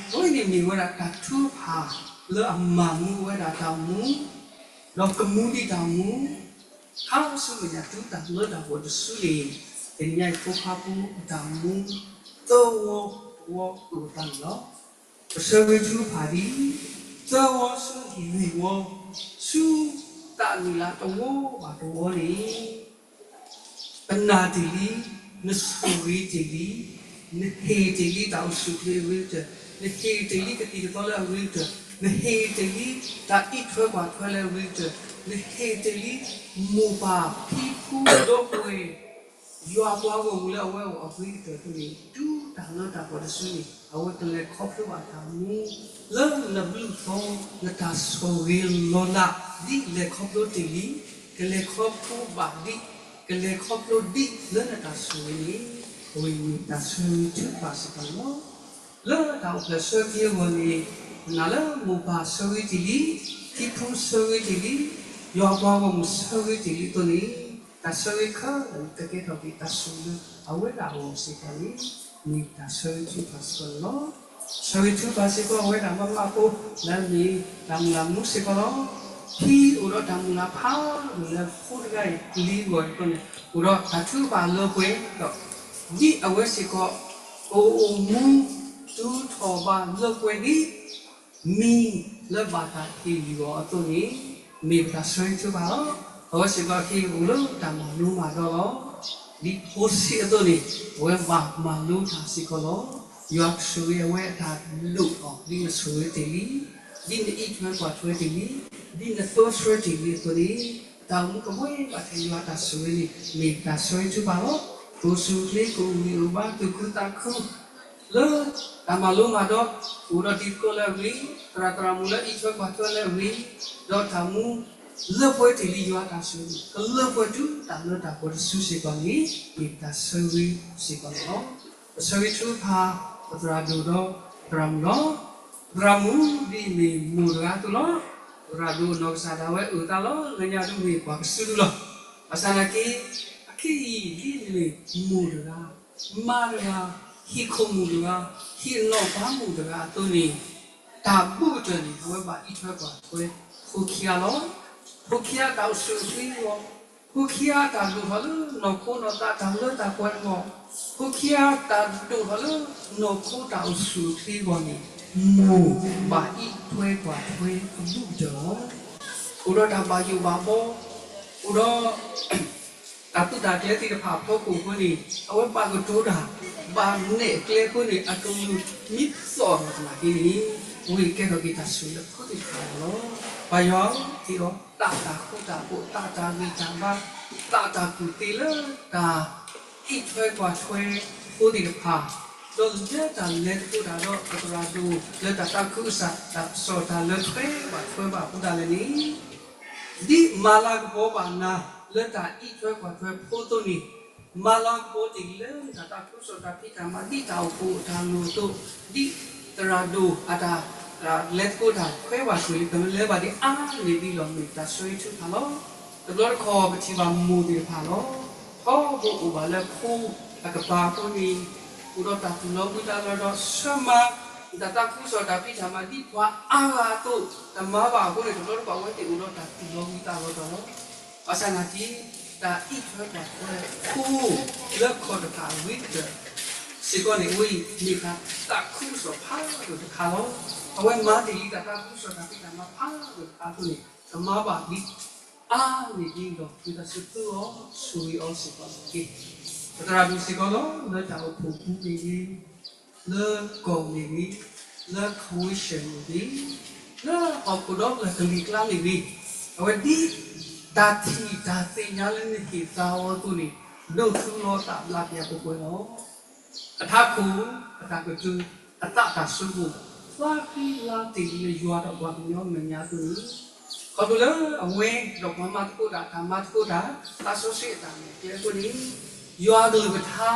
အဝဲန့ၣ်မ့ၢ်ဝဲဒၣ်တၢ်ထုကဖၣ်လၢအမၤမူဝဲဒၣ်တၢ်အိၣ်မူ, ဒီးကမူဒံးတၢ်အိၣ်မူ, ခါဆူမဲာ်ညါတုၤတၢ်လၢတၢ်ဂီၤတစုန့ၣ်, တနံၤညါအံၤဖိခွါဖိအတၢ်အိၣ်မူ, သၢဝီတဝီအိၣ်အသးန့ၣ်လီၤ. ပဆၢဂ့ၤထုကဖၣ်ဒံး, သၢဝီဆူဟံၣ်ဂ့ၢ်ဝီ, ဆူတၢ်မုၢ်လၢ်တဝီဘၣ်တဝီန့ၣ် ပနာ်တ့ၢ်လံ, နဆိၣ်ဂ့ၤတ့ၢ်လံ, နဟ့ၣ်တ့ၢ်လံတၢ်အိၣ်ဆူၣ်အိၣ်ချ့အဂ့ၤကတၢၢ်, နဟ့ၣ်တ့ၢ်လံကသံၣ်ကသီလၢအဂ့ၤကတၢၢ်, နဟ့ၣ်တ့ၢ်လံတၢ်အံးထွဲကွၢ်ထွဲလၢအဂ့ၤကတၢၢ်, နဟ့ၣ်တ့ၢ်လံမိၢ်ပၢ်ဖံဖုဒီပုၢ်ဝဲၢ် ယွၤပှၤဂီၢ်မုၢ်လၢအဝဲအဂီၢ်အဂ့ၤကတၢၢ်အဃိန့ၣ်, တုၤတၢ်လၢတၢ်ဂီၤတစုန့ၣ် အဝဲကလဲၤခီဖျိဘၣ်တၢ်မူ, လၢနဘျုးသီ, နတၢ်ဆိၣ်ဂ့ၤလီၤလး, ဒ်လဲၤခီဖျိတ့ၢ်လံ, ကလဲၤခီဖျိဘၣ်ဒံး, ကလဲၤခီဖျိဒံးလၢနတၢ်ဆိၣ်ဂ့ၤန့ၣ်, အဝဲမ့ၢ်တၢ်ဆၢဂ့ၤထုကဖၣ်စ့ၢ်ကီးန့ၣ်လီၤ. လၢတၢ်အိၣ်ဖျဲၣ်ဆၢက့ၤအဂီၢ်န့ၣ်, ပနာ်လၢမိၢ်ပၢ်ဆၢဂ့ၤတ့ၢ်လံ, ဖံဖုဆၢဂ့ၤတ့ၢ်လံ, ယွၤပှၤဂီၢ်မုၢ်ဆၢဂ့ၤတ့ၢ်လံအသိးန့ၣ်, တၢ်ဆၢဂ့ၤခဲလၢာ်န့ၣ် ကကဲထီၣ်က့ၤတၢ်ဆိၣ်ဂ့ၤလၢအဝဲဒၣ်အဂီၢ်စ့ၢ်ကီးန့ၣ်, မ့ၢ်တၢ်ဆၢဂ့ၤထုကဖၣ်စ့ၢ်ကီးန့ၣ်လီၤ. ဆၢဂ့ၤထုကဖၣ်စ့ၢ်ကီးအဝဲဒၣ်မါမါဖိ, လၢအမ့ၢ်တၢ်မုၢ်လၢ်မူစ့ၢ်ကီးလီၤ. ဖံအိၣ်ဒီးတၢ်မုၢ်လၢ်ဖးဒိၣ်လၢဖိတဂၤအံၤလံအဂီၢ်အဃိန့ၣ်, အိၣ်ဒီးတၢ်ထုကဖၣ်လၢပှဲၤဒီး, ဒ်အဝဲစ့ၢ်ကီး ကအိၣ်မူ တုၤထီၣ်ဘးလၢပှဲၤဒ် မံၤလၢဘၣ်တၢ်ဟ့ၣ်လံအီၤအသိးန့ၣ်, မ့ၢ်ပတၢ်ဆၢဂ့ၤထုကဖၣ်လီၤ. အဝဲစ့ၢ်ကီးအခံအိၣ်လၢတၢ်မၤလိမၤဒိးလီၤ. ဒ်ဖိဆံးအသိးန့ၣ်, အဝဲဘၣ်မၤလိတၢ်စ့ၢ်ကီးလီၤ. ယွၤကဆိၣ်ဂ့ၤအဝဲအတၢ်ဒိၣ်ထီၣ် ဒ်နဆိၣ်ဂ့ၤတ့ၢ်လံ, ဒ်နအံးထွဲကွၢ်ထွဲတ့ၢ်လံ, ဒ်နသိဆှၢတ့ၢ်လံအသိးန့ၣ်, တၢ်အိၣ်မူကဘှဲဘၣ်ထဲယွၤအတၢ်ဆိၣ်ဂ့ၤန့ၣ် မ့ၢ်ပတၢ်ဆၢဂ့ၤထုကဖၣ်လီၤ. ကအိၣ်ဆူၣ်အိၣ်ချ့ ကအိၣ်ဂံၢ်အိၣ်ဘါ သူၣ်ခုသးခု လၢတၢ်မၤလိမၤဒိး အိၣ်ဒီးတံၤသကိးလၢအဂ့ၤ, သရၣ်သရၣ်မုၣ်လၢအံးထွဲကွၢ်ထွဲလၢအဂ့ၤ, ဒီးတၢ်မူလၢပှဲၤတ့ၢ်လံယွၤအတၢ်ဆိၣ်ဂ့ၤ, ကလၢပှဲၤတုၤတၢ်လၢတၢ်ပှဲၤတစုစ့ၢ်ကီးန့ၣ်, မ့ၢ်ပတၢ်ဆၢဂ့ၤစ့ၢ်ကီးန့ၣ်လီၤ. ပဆၢဂ့ၤထုကဖၣ် ပသရၣ်ဒိၣ်ဒီးသရၣ်မုၣ်လီၤ. သရၣ်မုၣ်ဒ်အမ့ၢ်မိၢ်တဂၤအသိးလီၤ. သရၣ်ဒိၣ်နီၢ်ကစၢ်ဒၣ်ဝဲအုၣ်သးလီၤ. လၢညါဒုးမ့ၢ်ပှၤကစုဒုလီၤ. ဘၣ်ဆၣ်သနာ်က့ အခဲအံၤဒ်အမ့ၢ်မိၢ်တဂၤ မါတဂၤ, ဟံၣ်ခိၣ်မုၣ်တဂၤ, ဟံၣ်အနီၢ်ပၤမုၣ်တဂၤအသိးန့ၣ်, တၢ်ဘူးကတၢၢ်န့ၣ် အဝဲဘၣ်အံးထွဲကွၢ်ထွဲ ဖိခံဂၤလီၤ. ဖိခံဂၤတၢ်အိၣ်ဆူၣ်အိၣ်ချ့အဂီၢ်, ဖိခံဂၤတၢ်ဒိၣ်ထီၣ်လၢနီၢ်ခိနီၢ်သးတၢ်လၢတၢ်ပှဲၤအဂီၢ်, ဖိခံဂၤတၢ်ဒိၣ်ထီၣ်လၢနီၢ်ခိတၢ်အိၣ်ဆူၣ်အိၣ်ချ့အဂီၢ်န့ၣ်, မိၢ်ဘၣ်အံးထွဲကွၢ်ထွဲအဘူးကတၢၢ်လီၤ. အိၣ်ဒီးတၢ်ဘၣ်ယိၣ်ဘၣ်ဘီ, အိၣ်ဒီး တၢ်သူၣ်တၢ်ကျဲသ့ၣ်တဖၣ်အဖီခိၣ်အဃိန့ၣ်, အဝဲဘၣ်ကတိၤတၢ်, ဘၣ်နဲၣ်ကျဲအဃိန့ၣ် အကလူးမ့ၢ်သီၣ်ထီၣ်သနာ်က့န့ၣ်, အဝဲကဲထီၣ်က့ၤတၢ်ဆိၣ်ဂ့ၤလၢဖိသ့ၣ်တဖၣ်အဂီၢ်လီၤ. ပၢ်ယွၤဧၢ, ဟ့ၣ်အီၤသးတၢ်ဃူတၢ်ဖိး, သးတၢ်ဂံၢ်တၢ်ဘါ, သးတၢ်ကူၣ်သ့လၢတၢ်အံးထွဲကွၢ်ထွဲဖိသ့ၣ်တဖၣ်, ဒီးလၢတၢ်လဲၤသကိးတၢ်ဒီးပသရၣ်ဒိၣ် လၢတၢ်သးခုကစီၣ် တၢ်ကစီၣ်တၢ်လၢထွဲဘၣ်ထွဲဘၣ်အဃိသတးလဲၣ်န့ၣ် ဒ်မၤလၤကပီၤဘၣ်နၤလၢတၢ်အံးထွဲကွၢ်ထွဲဖိအသိးန့ၣ်, မၤလၤကပီၤတ့ၢ်လံလၢတၢ်သးခုကစီၣ်တၢ်ဖံးတၢ်မၤ ဒ်တၢ်အိၣ်ဖှိၣ်အတၢ်လိၣ်အသိး, ဒ်သရၣ်ဒိၣ်အတၢ်လဲၤသကိးတၢ်ထွဲဘၣ်ဆိၣ်ဂ့ၤ ကလဲၤဘၣ်ဒ်အါန့ၢ်ဒ်လီၤ မ့ၢ်တၢ်ဆၢဂ့ၤထုကဖၣ်လီၤ. တဘျီတခီၣ်ပထံၣ်ဘၣ်မိၢ်သ့ၣ်တဖၣ်လီၤ. ထီဘိအိၣ်ဘၣ်လၢဖိအကပၤအဃိန့ၣ်, အိၣ်ဒီးတၢ်သူၣ်လီၤဘှံးသးလီၤဒီးဆၢမၤ တၢ်သးခုကစီၣ်တၢ်ဖံးတၢ်မၤဒ်ပှၤအါဂၤအသိး, တမၤဘၣ်အဃိန့ၣ် တဘျီတခီၣ်အဝဲသ့ၣ်အိၣ်ဒီးတၢ်သူၣ်လီၤဘှံးသးလီၤတီၤလီၤ. ဘၣ်ဆၣ်သနာ်က့ တၢ်အံးထွဲကွၢ်ထွဲဖိလၢခီၣ်တဖၣ်အဂ့ၤကတၢၢ် စ့ၢ်ကီးန့ၣ် အဝဲအံၤမ့ၢ်တၢ်သးခုကစီၣ်ဖးဒိၣ်တခါလီၤ. အဝဲမၤတ့ၢ်လံတၢ်သးခုကစီၣ်တၢ်ဖံးတၢ်မၤဖးဒိၣ်တခါအဃိန့ၣ် ကမၤဘၣ်ဒံးအါန့ၢ်ဒံးဒီး ဝံသးစူၤသူအီၤဆိၣ်ဂ့ၤအီၤစ့ၢ်ကီးန့ၣ်တက့ၢ်. ပသရၣ်ဒိၣ်စ့ၢ်ကီးလီၤ လၢတၢ်အိၣ်ဖှိၣ်ပူၤမ့ၢ်ဂ့ၤ, လၢကီၢ်မ့ၢ်ဂ့ၤ, လၢ convention မ့ၢ်ဂ့ၤ, လၢဟီၣ်ခိၣ်ဒီဖျၢၣ်ကလံၤကျါမ့ၢ်ဂ့ၤ, အဝဲဒ်တၢ်ထံၣ်တၢ်သ့ၣ်ညါလၢနဟ့ၣ်သါအီၤအသိးန့ၣ် ဒိးသူလီၤအသးဘျါပှၤပှဲၤပှဲၤလီၤ. အထးခိၣ်, အတၢ်ကတိၤ, အသးတၢ်ဆိကမိၣ်, သးဃံလၤတ့ၢ်လၢယွၤဒီးပှၤကညီမဲာ်ညါအသိးန့ၣ်, ခီဖျိလၢအဝဲဒီးပှၤမၤသကိးတၢ်တၢ်မၤသကိးတၢ် သးစီဆှံအတၢ်မဲာ်ကျဲအဃိန့ၣ်, ယွၤအကလုၢ်ကထါ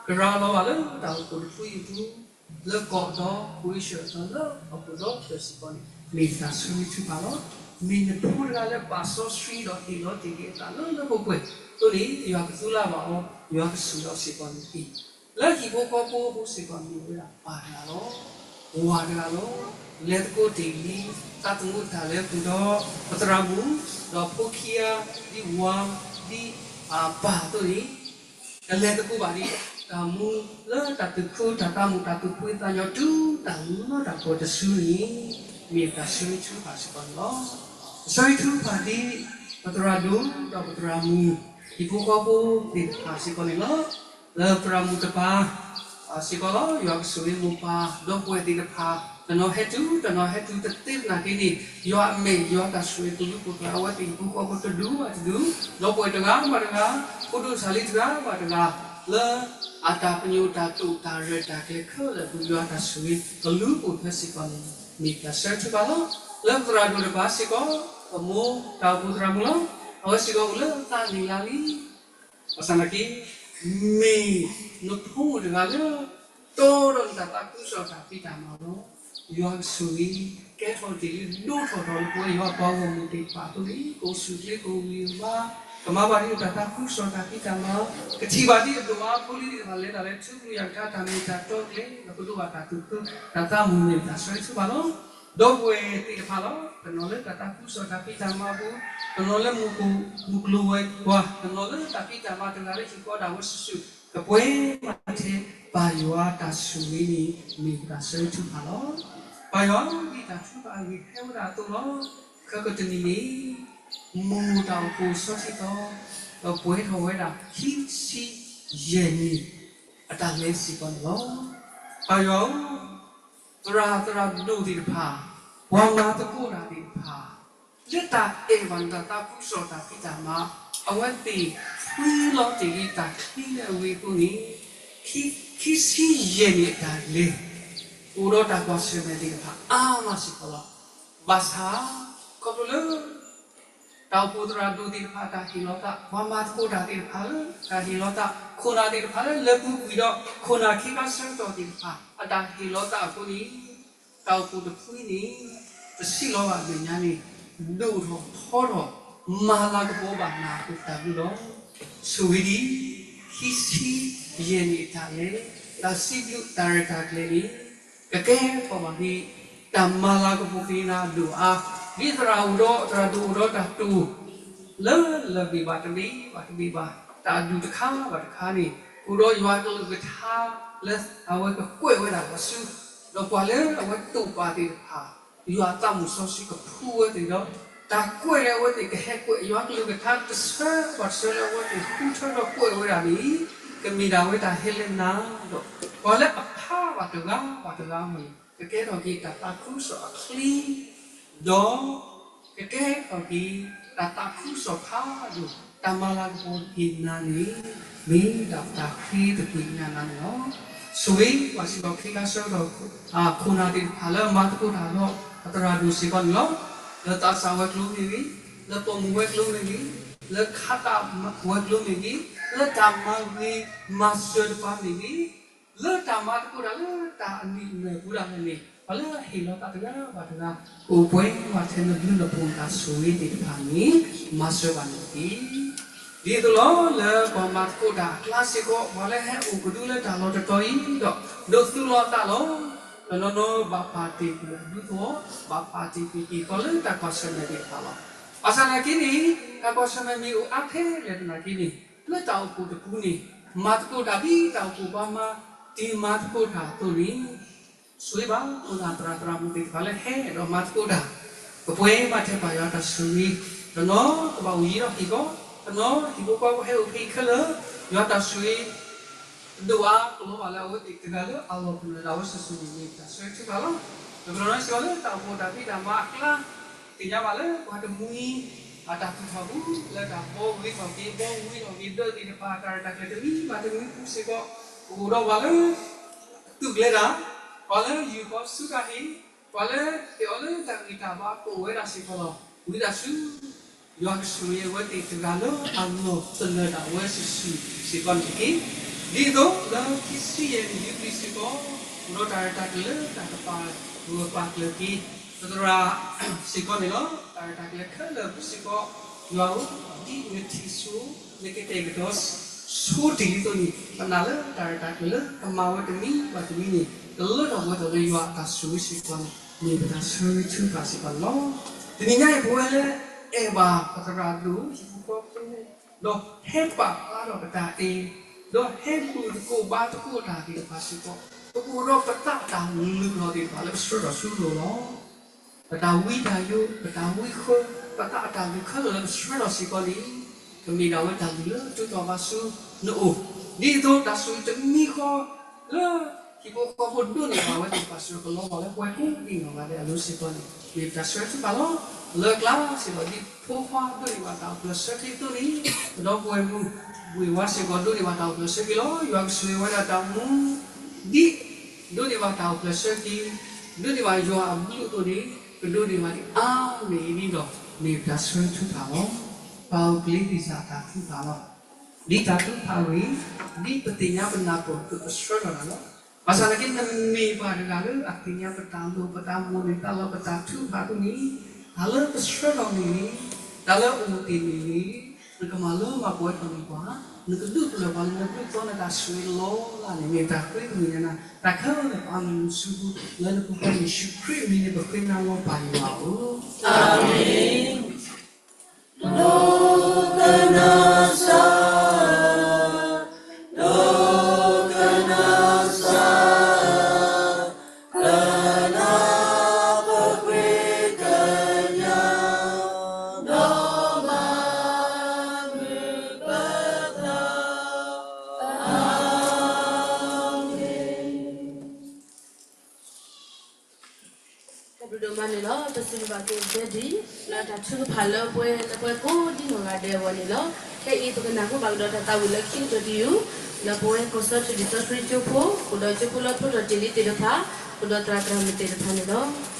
ကရၤလီၤဘၣ်လၢတၢ်အိၣ်ဖှိၣ်တဖုအံၤအပူၤ, လၢကီၢ်ဒီး convention ဒီးလၢဟီၣ်ခိၣ်ဒီဖျၢၣ်စ့ၢ်ကီးန့ၣ် မ့ၢ်တၢ်ဆိၣ်ဂ့ၤထုကဖၣ်လီၤ. မ့ၢ်နဖိတဂၤလၢဘၣ်စီဆှံဒီးဟ့ၣ်လီၤတ့ၢ်လံအသးလၢလၢပှဲၤပှဲၤအသိးန့ၣ် ယွၤကသူလၢ်ဘၣ်အီၤ, ယွၤကဆိၣ်ဂ့ၤအီၤစ့ၢ်ကီးန့ၣ်တက့ၢ်. လၢဟံၣ်ဖိဃီဖိအဃိစ့ၢ်ကီးန့ၣ် မ့ၢ်ဝဲဒၣ်ပၢ်တဂၤလီၤ. ဝၤတဂၤလီၤ. လဲၤသကိးတ့ၢ်လံ သးသမူတၢ်လၢပှဲၤဒီး ပသရၣ်မုၣ်, ဒီးဖိခံဂၤ ဒ်ဝၤ, ဒ်ပၢ်အသိးန့ၣ် ကလဲၤသကိးဘၣ်ဒံး တၢ်မူလၢတၢ်သူၣ်ခု တၢ်သးမုာ် တၢ်သူၣ်ဖှံသးညီ တုၤတၢ်လၢတၢ်ပှဲၤတစုန့ၣ် မ့ၢ်တၢ်ဆိၣ်ဂ့ၤထုကဖၣ်စ့ၢ်ကီးန့ၣ်လီၤ. တၢ်ဆိၣ်ဂ့ၤထုကဖၣ်ဒ် ပသရၣ်ဒိၣ်ဒီးပသရၣ်မုၣ် ဟံၣ်ဖိဃီဖိသ့ၣ်တဖၣ်စ့ၢ်ကီးန့ၣ်လီၤ. လၢသရၣ်မုၣ်တပၤ စ့ၢ်ကီးလီၤ. ယွၤကဆိၣ်ဂ့ၤမိၢ်ပၢ် ဒီပုၢ်ဝဲၢ်သ့ၣ်တဖၣ် တနီၤဟဲတုၤ တနီၤဟဲတုၤတသ့သနာ်က့န့ၣ် ယွၤအမဲာ် ယွၤတၢ်ဆိၣ်ဂ့ၤကလူၤပိာ်ထွဲ အဝဲသ့ၣ်ဟံၣ်ဖိဃီဖိတဒူဘၣ်တဒူ ဒီပုၢ်ဝဲၢ်တဂၤဘၣ်တဂၤ ဖိဒိၣ်စၢ်လံတဂၤဘၣ်တဂၤ လၢအတၢ်ပညိၣ်တၢ်တိာ်တၢ်ရဲၣ်တၢ်ကျဲၤခဲလၢာ်အပူၤ ယွၤတၢ်ဆိၣ်ဂ့ၤကလူၤပိာ်ထွဲစ့ၢ်ကီးန့ၣ် မ့ၢ်တၢ်ဆၢထၢၣ်ဘၣ်လီၤ. လၢပသရၣ်ဒိၣ်တပၤစ့ၢ်ကီး ပမိၢ်တၢ်အိၣ်ဖှိၣ်သရၣ်မုၣ်လီၤ. အဝဲစ့ၢ်ကီးအိၣ်လၢအသးနံၣ်လါလံ ဘၣ်ဆၣ်သနာ်က့ မ့ၢ်နဖိမုၣ်တဂၤလၢ တီဒီးနတၢ်သးခုကစီၣ်တၢ်ဖံးတၢ်မၤလီၤ. ယွၤကဆိၣ်ဂ့ၤ ကဲထီၣ်တ့ၢ်လံ ဒိၣ်ထီၣ်ထီၣ်လၢပဝဲယွၤပှၤဂီၢ်မုၢ်သ့ၣ်တဖၣ်အသိးန့ၣ် ကအိၣ်ဆူၣ်ချ့ကအိၣ်ဂံၢ်ဘါ ကမၤဘၣ်ဒံးတၢ်သးခုကစီၣ်တၢ်ဖံးတၢ်မၤ ကထံၣ်ဘၣ်ဒံးအဒိၣ်အါဖိလံၤသ့ၣ်တဖၣ်လဲၤတၢ်လၢထူကလုၢ်ယၢ်ကထါတၢ်မ့ၢ်တၢ်တီကျဲ ဒီးကဒိးဘၣ်တၢ်သူၣ်ခု တၢ်သးမုာ်န့ၣ် တၢ်ဆိၣ်ဂ့ၤထုကဖၣ်လီၤ. ဒီပုၢ်ဝဲၢ်သ့ၣ်တဖၣ်လီၤ. တနီၤလၢတၢ်သးခုကစီၣ်တၢ်ဖံးတၢ်မၤအပူၤ, တနီၤလၢမူခိၣ်မူကျိၤဝဲၤကွာ်, တနီၤလၢတၢ်ဖံးတၢ်မၤတဂၤလၢဟံၣ်ဃီဒၣ်ဝဲစုာ်စုာ် ကပှဲၤမၤထဲပၢ်ယွၤတၢ်ဆိၣ်ဂ့ၤန့ၣ် မ့ၢ်တၢ်ဆိၣ်ဂ့ၤထုကဖၣ်လီၤ. ပၢ်ယွၤ ဒ်တၢ်ထုကဖၣ်အဂ့ၢ်ဟဲဝဲဒၣ်အသိးလီၤ. ခဲကတနံၤန့ၣ် မိၢ်တၢ်အိၣ်ဖှိၣ်စီဆှံသီ ဒီးပှဲၤထီၣ်ဝဲဒၣ်ခံဆံယဲၢ်နံၣ် အတၢ်လဲၤစ့ၢ်ကီးန့ၣ်လီၤ. ပၢ်ယွၤဧၢ, သရၣ်သရၣ်ဒိၣ်သ့ၣ်တဖၣ်, ပှၤမၤသကိးတၢ်သ့ၣ်တဖၣ်, လၢတၢ်အဲၣ်ဘၣ်နတၢ်သးခုကစီၣ်တၢ်ဖံးတၢ်မၤ, အဝဲသ့ၣ်ဖှံလီၤတ့ၢ်လံတၢ်ချံလၢအဂ့ၤအဃိန့ၣ်, ခံဆံယဲၢ်နံၣ်အတၢ်လဲၤ, အိၣ်ဒီးတၢ်ကွၢ်ဆၢၣ်မဲာ်သ့ၣ်တဖၣ်အါမးစ့ၢ်ကီးလီၤ. ဘၣ်ဆၣ်, ခီဖျိလၢ တၢ်အိၣ်ဖှိၣ်သရၣ်ဒိၣ်သ့ၣ်တဖၣ် တၢ်ဟ့ၣ်လီၤသး, ပှၤမၤသကိးတၢ်သ့ၣ်တဖၣ်လၢ တၢ်ဟ့ၣ်လီၤသး, ခိၣ်နၢ်သ့ၣ်တဖၣ်လၢလၢပူၤကွံာ်ဒီး ခိၣ်နၢ်ခ့ခါဆၢကတီၢ်သ့ၣ်တဖၣ် အတၢ်ဟ့ၣ်လီၤသးအဃိန့ၣ်, တၢ်အိၣ်ဖှိၣ်တဖုန့ၣ် တဆံးလီၤဘၣ်အမဲာ်ညါန့ၣ်, ဒိၣ်ထီၣ်ထီထီၣ် မၤလၤကပီၤဘၣ်နၤအဃိတၢ်ဘျုးလီၤ. ဆိၣ်ဂ့ၤဒံး ခံဆံယဲၢ်နံၣ်အတၢ်လဲၤ, တၢ်စံးဘျုးတၢ်ရဲၣ်တၢ်ကျဲၤန့ၣ် ကကဲထီၣ်ဘၣ်ဒ် တၢ်မၤလၤကပီၤက့ၤနၤအဒိၣ်အါ, ဒ်သရၣ်အိၣ်ဒီး သရၣ်ဒိၣ်အိၣ်ဒီးတၢ်တိာ် လၢလၢၢ်ဘ့ၣ်ဘၣ်တဘ့ၣ်ဘၣ်တဘ့ၣ်ဘၣ် တၢ်အဒူၣ်တခါဘၣ်တခါန့ၣ် အိၣ်ဒီးယွၤကလုၢ်ကထါလၢအဝဲကကွဲးဝဲဒၣ်ပှၤစု, ဒီးပှၤလၢအဝဲတိာ်ပာ်သ့ၣ်တဖၣ် ယွၤအသးမုာ်စီဆှံကဖှူဝဲသ့ၣ်ဒီး တၢ်ကွဲးလၢအဝဲသ့ၣ်ကဟဲကွဲးယွၤကလုၢ်ကထါတဆၢဘၣ်တဆၢလၢအဝဲသ့ၣ်ဃုထၢထီၣ်ကွဲးဝဲဒၣ်န့ၣ် ကမ့ၢ်ဒၣ်ဝဲတၢ်ဟဲလၢနၤဒီး ပှၤလၢအဖးဘၣ်တဂၤဘၣ်တဂၤအဂီၢ်န့ၣ် ကကဲထီၣ်က့ၤတၢ်သးခုကစီၣ်အချံ ဒီး ကကဲထီၣ်က့ၤ တၢ်သးခုကစီၣ်ဖးဒိၣ် တၢ်မၤလၤကပီၤက့ၤနၤန့ၣ် မ့ၢ်ဒၣ်တၢ်ဃ့သကွံာ်ညါနၤန့ၣ်လီၤ. ဆိၣ်ဂ့ၤပှၤစ့ၢ်ကီး ခ့ခါဆၢကတီၢ် ခိၣ်နၢ်သ့ၣ်တဖၣ်လၢမၤသကိးတၢ်ဒီး အသရၣ်ဒိၣ်စ့ၢ်ကီးန့ၣ်လီၤ. လၢသးစၢ်ဝဲၤကျိၤမ့ၢ်ဂ့ၤ, လၢပိာ်မုၣ်ဝဲၤကျိၤမ့ၢ်ဂ့ၤ, လၢခးတၢ်ဝဲၤကျိၤမ့ၢ်ဂ့ၤ, လၢတၢ်မၤဂ့ၤမၤစၢၤတပၤမ့ၢ်ဂ့ၤ လၢတၢ်မၤသကိးတၢ်လၢတၢ်အနံၣ်အနၢၣ်ပူၤဒၣ်လဲာ်န့ၣ် ပှၤလၢအဟ့ၣ်လီၤသးတဂၤဘၣ်တဂၤ ကအိၣ်ပှဲၤဘၣ်ထဲနဘျုးနဖှိၣ်တၢ်ဆိၣ်ဂ့ၤသ့ၣ်တဖၣ်န့ၣ် မၤစၢၤဘၣ်န့ၣ်တက့ၢ်. ဒ်သိးလီၤ လၢပှၤမၤသကိးတၢ်အကျါစ့ၢ်ကီး ပှၤလၢဟဲအိၣ်ကဒုလၢတၢ်လီၢ်တတီၤအံၤဒီး ဒိးသူလီၤအသးလီၤ. တနီၤနီၤဘၣ်ပာ်တ့ၢ်ကွံာ်အဒူသဝီ, ဘၣ်ပာ်တ့ၢ်ကွံာ်က့ၤကီးလၢတၢ်ကွၢ်ဆၢၣ်မဲာ်သ့ၣ်တဖၣ်လီၤ. ဘၣ်ဆၣ်သနာ်က့န့ၣ် တၢ်ကွၢ်ဆၢၣ်မဲာ်မ့ၢ်အိၣ်အါထဲလဲၣ်သနာ်က့န့ၣ် လၢတၢ်အိၣ်ဖှိၣ်တပူၤန့ၣ် မၤသကိးတၢ်ဒ်တၢ်အိၣ်ဖှိၣ်ပှၤမၤ တံၤမၤသကိးတၢ်အသိးန့ၣ်, ဆိၣ်ဂ့ၤဘၣ် ခိၣ်နၢ်သရၣ်သရၣ်မုၣ်သ့ၣ်တဖၣ်လၢဟဲဒီးမၤသကိးတၢ်, ကပှဲၤမၤထဲပှၤယွၤတၢ်ဆိၣ်ဂ့ၤ, တနီၤကဘၣ်အိၣ်ယံၤထီၣ်ဟံၣ်ဃီ, တနီၤဟံၣ်ဖိဃီဖိဟဲအိၣ်ဖဲအံၤခဲလၢာ်, ယွၤတၢ်ဆိၣ်ဂ့ၤ ဒိၣ်အါကလီၤဘၣ်လၢအဝဲသ့ၣ်တဂၤလၢအလီၢ်ပူၤလၢဒၣ်ဝဲစုာ်စုာ်န့ၣ် မ့ၢ်ပတၢ်ဆၢထံၣ်ဘၣ်လီၤ. ပကဒိးန့ၢ်စ့ၢ်ကီးလၢတၢ်အိၣ်ဖှိၣ်တၢ်ဖံးတၢ်မၤအကျါ, သ့ၣ်ညါဘၣ်လၢပှၤတမှံၤ အတၢ်သူၣ်ထီၣ်ပူၤ လၢတၢ်ဘှီဂ့ၤထီၣ်က့ၤ ဘှီဝံၤထီၣ်က့ၤဒၢးသ့ၣ်တဖၣ် တၢ်ရဲၣ်တၢ်ကျဲၤတမံၤဘၣ်တမံၤပူၤစ့ၢ်ကီး, ပအိၣ်ဒီးပှၤလၢ အသူၣ်ကျဲၤတၢ်, ပှၤလၢယုၢ်ဃီဆူတၢ်ဟ့ၣ်, ပှၤလၢဟ့ၣ်အီၤလၢတၢ်ဂံၢ်တၢ်ဘါကအိၣ်ဝဲဒၣ်စ့ၢ်ကီးလီၤ. ဝံသးစူၤ ယွၤကဆိၣ်ဂ့ၤအဝဲသ့ၣ်တဂၤလၢအလီၢ်ပူၤလၢဒၣ်ဝဲစုာ်စုာ်စ့ၢ်ကီးန့ၣ်တက့ၢ်. ဒ်သိးလၢခံဆံယဲၢ်နံၣ်ယူဘလံၤစ့ၢ်ကီး, အိၣ်ဒီးတၢ်ရဲၣ်တၢ်ကျဲၤလၢတၢ်ကပာ်ဂၢၢ်ပာ်ကျၢၤက့ၤ ပသရၣ်စ့ၢ်ကီးန့ၣ်လီၤ. တၢ်ရဲၣ်တၢ်ကျဲၤခဲလၢာ်ပူၤစ့ၢ်ကီး, ယွၤဧၢ, ဒ်နထံၣ်ဆိ နကတဲာ်ကတီၤဆိတ့ၢ်အသိးန့ၣ်, ပနာ်လၢတၢ်ရဲၣ်တၢ်ကျဲၤလၢကမၤဝဲတမံၤဘၣ်တမံၤန့ၣ် ကလၢထီၣ်ပှဲၤထီၣ်လၢယွၤအတၢ်ဆိၣ်ဂ့ၤစ့ၢ်ကီးန့ၣ် မ့ၢ်ပတၢ်ဆၢဂ့ၤထုကဖၣ်စ့ၢ်ကီးန့ၣ်လီၤ. တနံၤညါအံၤ ပဝဲလၢအဲၣ်ဘၣ်ပသရၣ်ဒိၣ် ဟံၣ်ဖိဃီဖိ ဒီးဟဲပာ်ဖျါထီၣ်ပတၢ်အဲၣ်, ဒီးဟဲဘူၣ်သကိးဘါသကိးတၢ်သ့ၣ်တဖၣ်စ့ၢ်ကီး, ပကအိၣ်ဒီးပသးတၢ်လုၢ်လီၢ်သ့ၣ်တဖၣ်လၢပဆှၢထီၣ်ဆူလိၤလီၤ. ပတၢ်ဝံတၢ်ယိး, ပတၢ်ဝံဃၢ, ပသးအတၢ်လုၢ်ခဲလၢာ်လၢပဆှၢထီၣ်စ့ၢ်ကီးန့ၣ်, ကမ့ၢ်ဒၣ်ဝဲတၢ်လုၢ်လၢထူးထီၣ်ဘၣ်ဆူနအိၣ်, ဒ်သိးတၢ်ဆိၣ်ဂ့ၤတမံၤဃီလၢ ဟံၣ်ဖိဃီဖိဒိးန့ၢ်ဘၣ်ဝဲသ့ၣ်တဖၣ်စ့ၢ်ကီး ကလီၤဘၣ်လၢပှၤကိးဒံနီၢ်ဂၤဒဲးအလိၤစ့ၢ်ကီးန့ၣ် မ့ၢ်ပတၢ်ဆၢဂ့ၤထုကဖၣ်လီၤ. လၢကျါစ့ၢ်ကီး ဒ်ဖိခွါဒိးန့ၢ်ဘၣ်တၢ်အိၣ်ဖျဲၣ်ဆၢက့ၤအသိးန့ၣ်, ပဒီပုၢ်ဝဲၢ်မုၣ်ဝ့ၢ်ဝါစ့ၢ်ကီး ဒိးန့ၢ်ဘၣ်တၢ်အိၣ်ဖျဲၣ်ဆၢက့ၤလီၤ. ယွၤကဆိၣ်ဂ့ၤဝဲဒၣ်တၢ်အိၣ်မူ ဒ်ဒိးန့ၢ်ဘၣ်တၢ်အိၣ်ဖျဲၣ်ဆၢက့ၤ, ဒိးန့ၢ်ဘၣ်ယွၤအဘျုးအသိးန့ၣ်, ပဒိးန့ၢ်ဘၣ်ဒ်အါန့ၢ်အံၤဒ်ဒီး မ့ၢ်ပတၢ်ဆၢဂ့ၤထုကဖၣ်လီၤ. ပၢ်အိၣ်ကလံၤဒ်စၢ်တၢ်ထုကဖၣ်လီၤ. ဒ်တၢ်ထုကဖၣ်ဝံၤ, ဒ်ပသ့ၣ်ညါပနၢ်ပၢၢ်ကပဆှၢထီၣ်တၢ်လီၤ. ဘၣ်ဆၣ်သနာ်က့ နမ့ၢ်ပှၤတဂၤလၢအသ့ၣ်ညါပတၢ်လိၣ် ပတၢ်မိၣ်န့ၢ်သးလီၤ ပတၢ်ထုကဖၣ်အသိးန့ၣ်, တၢ်လၢပဆှၢထီၣ်န့ၣ်န့ၣ်, တၢ်လၢအအိၣ်တ့ၢ်န့ၣ်န့ၣ်, နကမၤလၢမၤပှဲၤထီၣ်န့ၢ်ပှၤ, နကဒုးပလၢၢ်ပှၤလၢနဘျုးသီနတၢ်ဆိၣ်ဂ့ၤလီၤလၢ်န့ၣ် မ့ၢ်တၢ်ဃ့ကညးနၤ, တၢ်ခဲလၢာ်ပအၢၣ်လီၤနစုပူၤ လၢနဖိခွါယ့ၣ်ၡူးခရံာ်အမံၤန့ၣ် ပဃ့နၤလီၤပၢ်ယွၤဧၢ, အၤမ့ၣ်. ဒိကနၣ်စၢ်, ဒိကနၣ်စၢ်, ကနၣ်ပဃ့ကညး, ဒီးမၤမုာ်ပသး, အၤမ့ၣ်. တၢ်ဘျုးဒိၣ်မးန့ၣ်လီၤ. ပစံးဘျုးဘၣ်က့ၤ Daddy လၢတၢ်ထုကဖၣ်လၢပှဲၤ လၢပှဲၤကိးဒ်နီၢ်ဂၤဒဲးအဂီၢ်န့ၣ်လီၤ. ခဲအံၤပကနၢ်ဟူဘၣ်ကဒီးတၢ်သးဝံၣ်လၢခံကတၢၢ်တယုၢ်, လၢပဝဲကီၢ်စီထံးလံာ်စီဆှံကၠိဖိ, အိၣ်ဒီးကၠိဖိလၢထိၣ်ထီၣ်တ့ၢ်လံတ့ၢ်တဖၣ်, အိၣ်ဒီးသရၣ်သရၣ်မုၣ်သ့ၣ်တဖၣ်န့ၣ်လီၤ.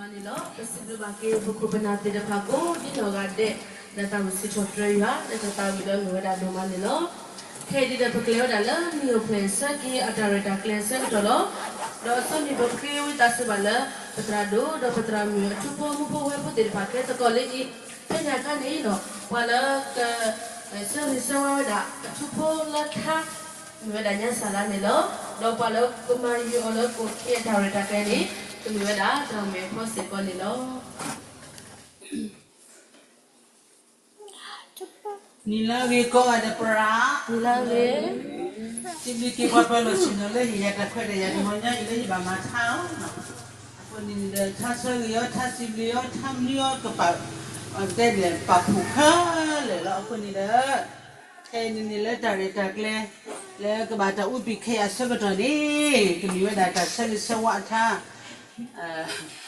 န့ၣ်လီၤ. ပစံးဘျုးဘၣ်က့ၤပခိၣ်ပနၢ်သ့ၣ်တဖၣ်ကိးဒ်နီၢ်ဂၤဒဲး လၢတၢ်အိၣ်ဆံးထီၣ်ပတြၢၤယွၤ လၢတၢ်သးဝံၣ်လၢမ့ၢ်ဝဲဒၣ်ဒိၣ်မးန့ၣ်လီၤ. ခဲအံၤဒ်ဒီး ပကလဲၤဝဲဒၣ်လၢနံၣ်အိၣ်ဖျဲၣ်ဆၢက့ၤအတၢ်ရဲၣ်တၢ်ကျဲၤအဆၢကတီၢ်လီၤ. ဒီးအဆိန့ၣ် ပဃ့ဝံသးစူၤဘၣ်လၢ ပသရၣ်ဒိၣ် ဒီးပသရၣ်မုၣ်အထူဖိမူဖိဝဲၢ်ဖိသ့ၣ်တဖၣ်ခဲသကိးလၢအံၤ ဖဲညါခါန့ၣ်လီၤ ပှၤလၢက ဆၢဂ့ၤဆၢဝါဝဲဒၣ်အထူဖိလၢထါ မ့ၢ်ဝဲဒၣ်ညါစၢ်လါန့ၣ်လီၤ. ဒီးပှၤလၢကမၤယုာ်အီၤလၢကအိၣ်ခ့အတၢ်ရဲၣ်တၢ်ကျဲၤန့ၣ် ကမ့ၢ်ဝဲဒၣ်သရၣ်မုၣ်အဖီစ့ၢ်ကီးန့ၣ်လီၤ. နံၤလၢအဂ့ၤကိးဂၤဒဲးပရၤ, နံၤလၢအဂ့ၤ, စံးဘျုးက့ၤပှၤပၢၤလီၢ်ဆ့ၣ်နီၤလၢဟ့ၣ်ယၤတၢ်ခွဲးတၢ်ယာ်တနံၤညါအံၤလၢယဘၣ်မၤထါအီၤ, အဃိန့ၣ်ဒီး ထါဆၢဂ့ၤအီၤ ထါစံးဘျုးအီၤ ထါမနုၤအီၤကပာ် တဲဒ်လဲၣ် ပာ်ဖှိၣ်ခဲလၢာ်လီၤ. အဃိန့ၣ်ဒီး ခဲအံၤန့ၣ်န့ၣ်လၢတၢ်ရဲၣ်တၢ်ကျဲၤ လၢကဘၣ်တၢ်အူပံာ်ခဲအံၤအဆၢကတီၢ်န့ၣ် ကမ့ၢ်ဝဲဒၣ်တၢ်ဆၢဂ့ၤဆၢဝါအထါ,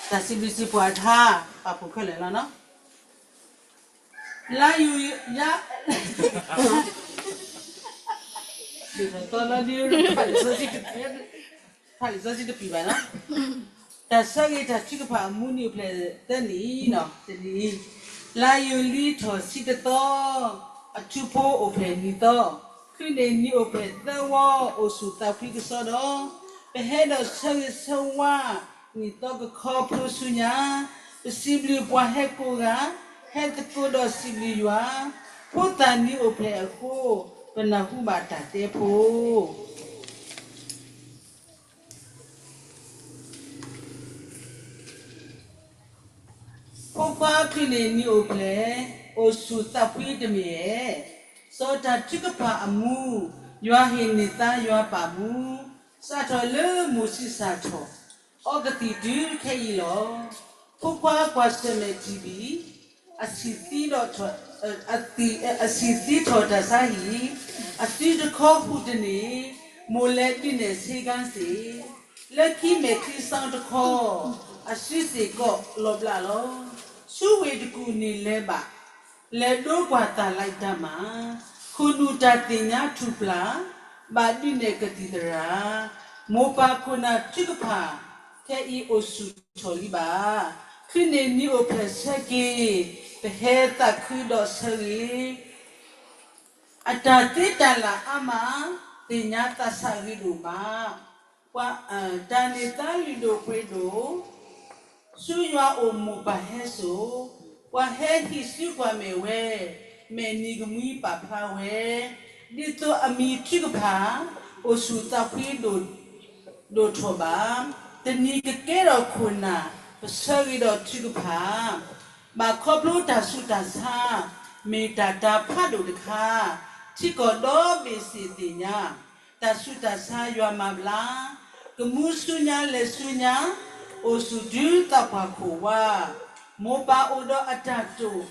တၢ်စံးဘျုးစံးပှၢ်အထါ ပာ်ဖှိၣ်ခဲလၢာ်လီၤနီၤ. လါယူၤယါ ဖးလံာ်စီဆှံတပံၤဘၣ်နီၤ, တၢ်ဆၢဂ့ၤတၢ်ထုကဖၣ်အမူနံၣ်အိၣ်ဖျဲၣ်သၢနံၣ်နီၤ, တနံၣ်အံၤ လါယူၤလံထီၣ်ဆံတသီ, အထူဖိအိၣ်ဖျဲၣ်နံၣ်သီ, ခုန့ၣ်နံၣ်အိၣ်ဖျဲၣ်သၢဝီ အိၣ်ဆူၣ်သးဖှံကစီဒီး, ပဟဲဒီးဆၢဂ့ၤဆၢဝါ နံၣ်သီကခီဖျိဆူညါ, ပစံးဘျုးပှၤဟဲကိးဂၤ, ဟဲသကိးဒီးစံးဘျုးယွၤ, ဖိသၣ်နံၣ်အိၣ်ဖျဲၣ်အဃိ, ပနၢ်ဟူဘၣ်တၢ်တဲဖိ ဖိခွါခုန့ၣ်နံၣ်အိၣ်ဖျဲၣ်, အိၣ်ဆူၣ်သးဖှံတမ့ၢ်ဧဲ, စီၤတၢ်ထုကဖၣ်အမူ, ယွၤဟ့ၣ်န့ၢ်သါယွၤပာ်မူ, စးထီၣ်လၢမိၢ်ဆံးစၢ်ထီၣ်, အီကသံၣ်တုၤခဲအံၤလီၤ. ဖိခွါကွၢ်ဆၢၣ်မဲာ်ထံၣ်ဘံၣ်, အဆံၣ်သံထီၣ်, အဆံၣ်သံထီၣ်တၢ်ဆါဟံၣ်, အစုတခီဟူးတန့ၢ်, မိၢ်လဲၤဒုးနဲၣ်ဆ့ကၤစ့ၢ်, လၢခံမဲာ်ချံစီတခီ, အစုစ့ၢ်ကီးလီၤဘျးလီၤ. ဆူဝ့ၢ်တကူၣ်န့ၣ်လဲၤဘၣ်, လဲၤဒိကွၢ်တၢ်လံၣ်တၢ်မၤ, ခိၣ်နူာ်တၢ်သ့ၣ်ညါထူၣ်ပျၢ်, ဘၣ်ဒုးနဲၣ်ကသံၣ်သရၣ်, မိၢ်ပၢ်ခိၣ်နၢ်ထုကဖၣ်, ခဲအံၤအိၣ်ဆူၣ်ထီၣ်လံဘၣ်. ခုန့ၣ်နံၣ်အိၣ်ဖျဲၣ်ဆၢက့ၤ, ပဟဲသးခုဒီးဆၢဂ့ၤ အတၢ်သ့တၢ်လၢ်အါမး, သ့ၣ်ညါသးဆးဂ့ၤဒိၣ်မး, ပှၤ, တၢ်န့ၢ်သါလုၢ်ဒိၣ်ပှ့ၤဒိၣ်, ဆူယွၤအိၣ်မိၢ်ပၢ်ဟဲစိာ်, ပှၤဟဲဟံးစုကွၢ်မဲာ်ဝဲ, မဲာ်နံၤကမှံပာ်ဖျါဝဲ, ဒ်သိးအမံၤထုကဖၣ်, အိၣ်ဆူၣ်သးဖှံဒိၣ် ဒိၣ်ထီၣ်ဘၣ်, တနံၤကကဲထီၣ်ခိၣ်နၢ်, ပဆၢဂ့ၤဒီးထုကဖၣ်, ဘၣ်ခီဖျိတၢ်ဆူးတၢ်ဆါ, မ့ၢ်တၢ်တၤဖးဒိၣ်တခါ, ထံကီၢ်ဒီဘ့ၣ်စ့ၢ်သ့ၣ်ညါ, တၢ်ဆူးတၢ်ဆါယွၤမၤဘျါ, ကမူဆူညါလဲၤဆူညါ, အိၣ်ဆူၣ်တုၤသးပှၢ်ခိၣ်ဝါ, မိၢ်ပၢ်အိၣ်ဒီးအတၢ်တိာ်,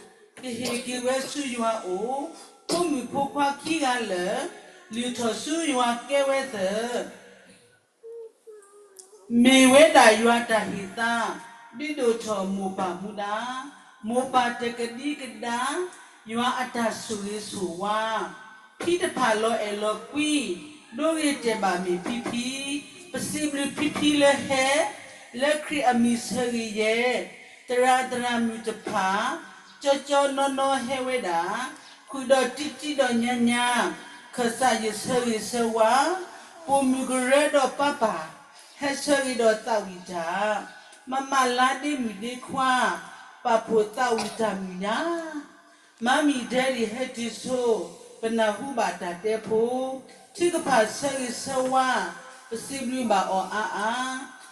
ကဟ့ၣ်က့ၤဝဲဆူယွၤအိၣ်, ဖိမုၣ်ဖိခွါခံဂၤလၢာ်, လုၢ်ထီၣ်ဆူယွၤကဲဝဲသၢ မ့ၢ်ဝဲဒၣ်ယွၤတၢ်ဟ့ၣ်သါ, ဒုးဒိၣ်ထီၣ်မိၢ်ပၢ်မူဒါ, မိၢ်ပၢ်တကဒံကဒါ, ယွၤအတၢ်ဆိၣ်ဂ့ၤဆိၣ်ဝါ, ဖံတဖၣ်လီၤအဲၣ်လီၤကွံ, ဒိဂ့ၤတဲာ်ဘၣ်မ့ၢ်ဖံဖံ, ပစံးဘျုးဖံဖံလၢဟဲ, လၢခရံာ်အမံၤဆၢဂ့ၤယဲ, သရၣ်သရၣ်မုၣ်တဖၣ်, ကၠီကၠီနီၢ်နီၢ်ဟဲဝဲဒၣ်, ဃုာ်ဒီးတံတံဒီးညါညါ, ခၢၣ်စးယဆၢဂ့ၤဆၢဝါ, ပိာ်မုၣ်ကရၢဒီးပၢ်ပၢ်, ဟဲဆၢဂ့ၤဒီးသးဝံၣ်တၢ်, မၤမၤလါဒ့မုၣ်ဒ့ခွါ, ပာ်ဖှိၣ်သးဝံၣ်တၢ်မုၢ်ညါ, မၤမံၤဒဲးဒံးဟဲတုၤဆိ, ပနၢ်ဟူဘၣ်တၢ်တဲဖိ, ထုကဖၣ်ဆၢဂ့ၤဆၢဝါ, ပစံးဘျုးဘၣ်အီၤအါအါ,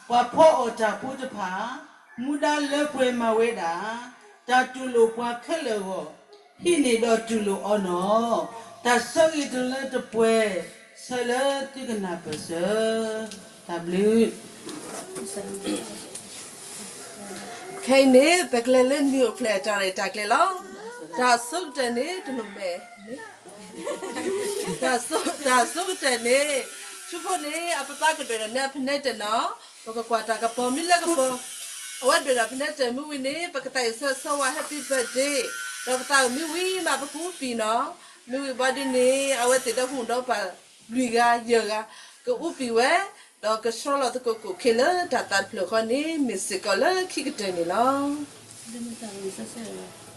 ပှၤဖီအီၣ်တၢ်ဖိတဖၣ်, မူဒါလၢပှဲၤမၤဝဲဒၣ်, တၢ်တူၢ်လိာ်ပှၤခဲလၢာ်အဂီၢ်, ဟံးန့ၢ်ဒီးတူၢ်လိာ်အီၤနီၢ်, တၢ်ဆၢဂ့ၤတလၢတပှဲၤ, ဆၢလၢသုကနၢ်ပၢၢ်စၢၤ, တၢ်ဘျုး ခဲအံၤန့ၣ် ပကလဲၤလၢနံၣ်အိၣ်ဖျဲၣ်အတၢ်ရဲၣ်တၢ်ကျဲၤလီၤ. တၢ်ဆိကတၢၢ်န့ၣ် တလိၣ်မဲာ်, တၢ်ဆိကတၢၢ်န့ၣ် ထူဖိန့ၣ် အပပၢ်ကဒွဲၣ်ဒီးနဲအဖနဲတၢၣ်နီၤ, ပကကွၢ်တၢ်ကပီၤမ့ၢ်လၢကပီၤ, အဝဲဒွဲၣ်ဒီးဖနဲတၢၣ်မ့ၢ်ဝံၤန့ၣ် ပကသးအံၤဆၢဆၢဝါ Happy Birthday, ဒီးပသးအုးမ့ၢ်ဝံၤမး ပကအူပံာ်နီၤ, မ့ၢ်ဝံၤဘၣ်ဒ်န့ၣ် အဝဲသ့ၣ်ဒီဖိဒီပၢ် လွံၢ်ဂၤယဲၢ်ဂၤ ကအူပံာ်ဝဲ ဒီးကဆှီလီၤသကိးကိးခ့လၢတၢ်သးဖျၢၣ်ဃီန့ၣ် မ့ၢ်စ့ၢ်ကီးလၢခံကတၢၢ်န့ၣ်လီၤ.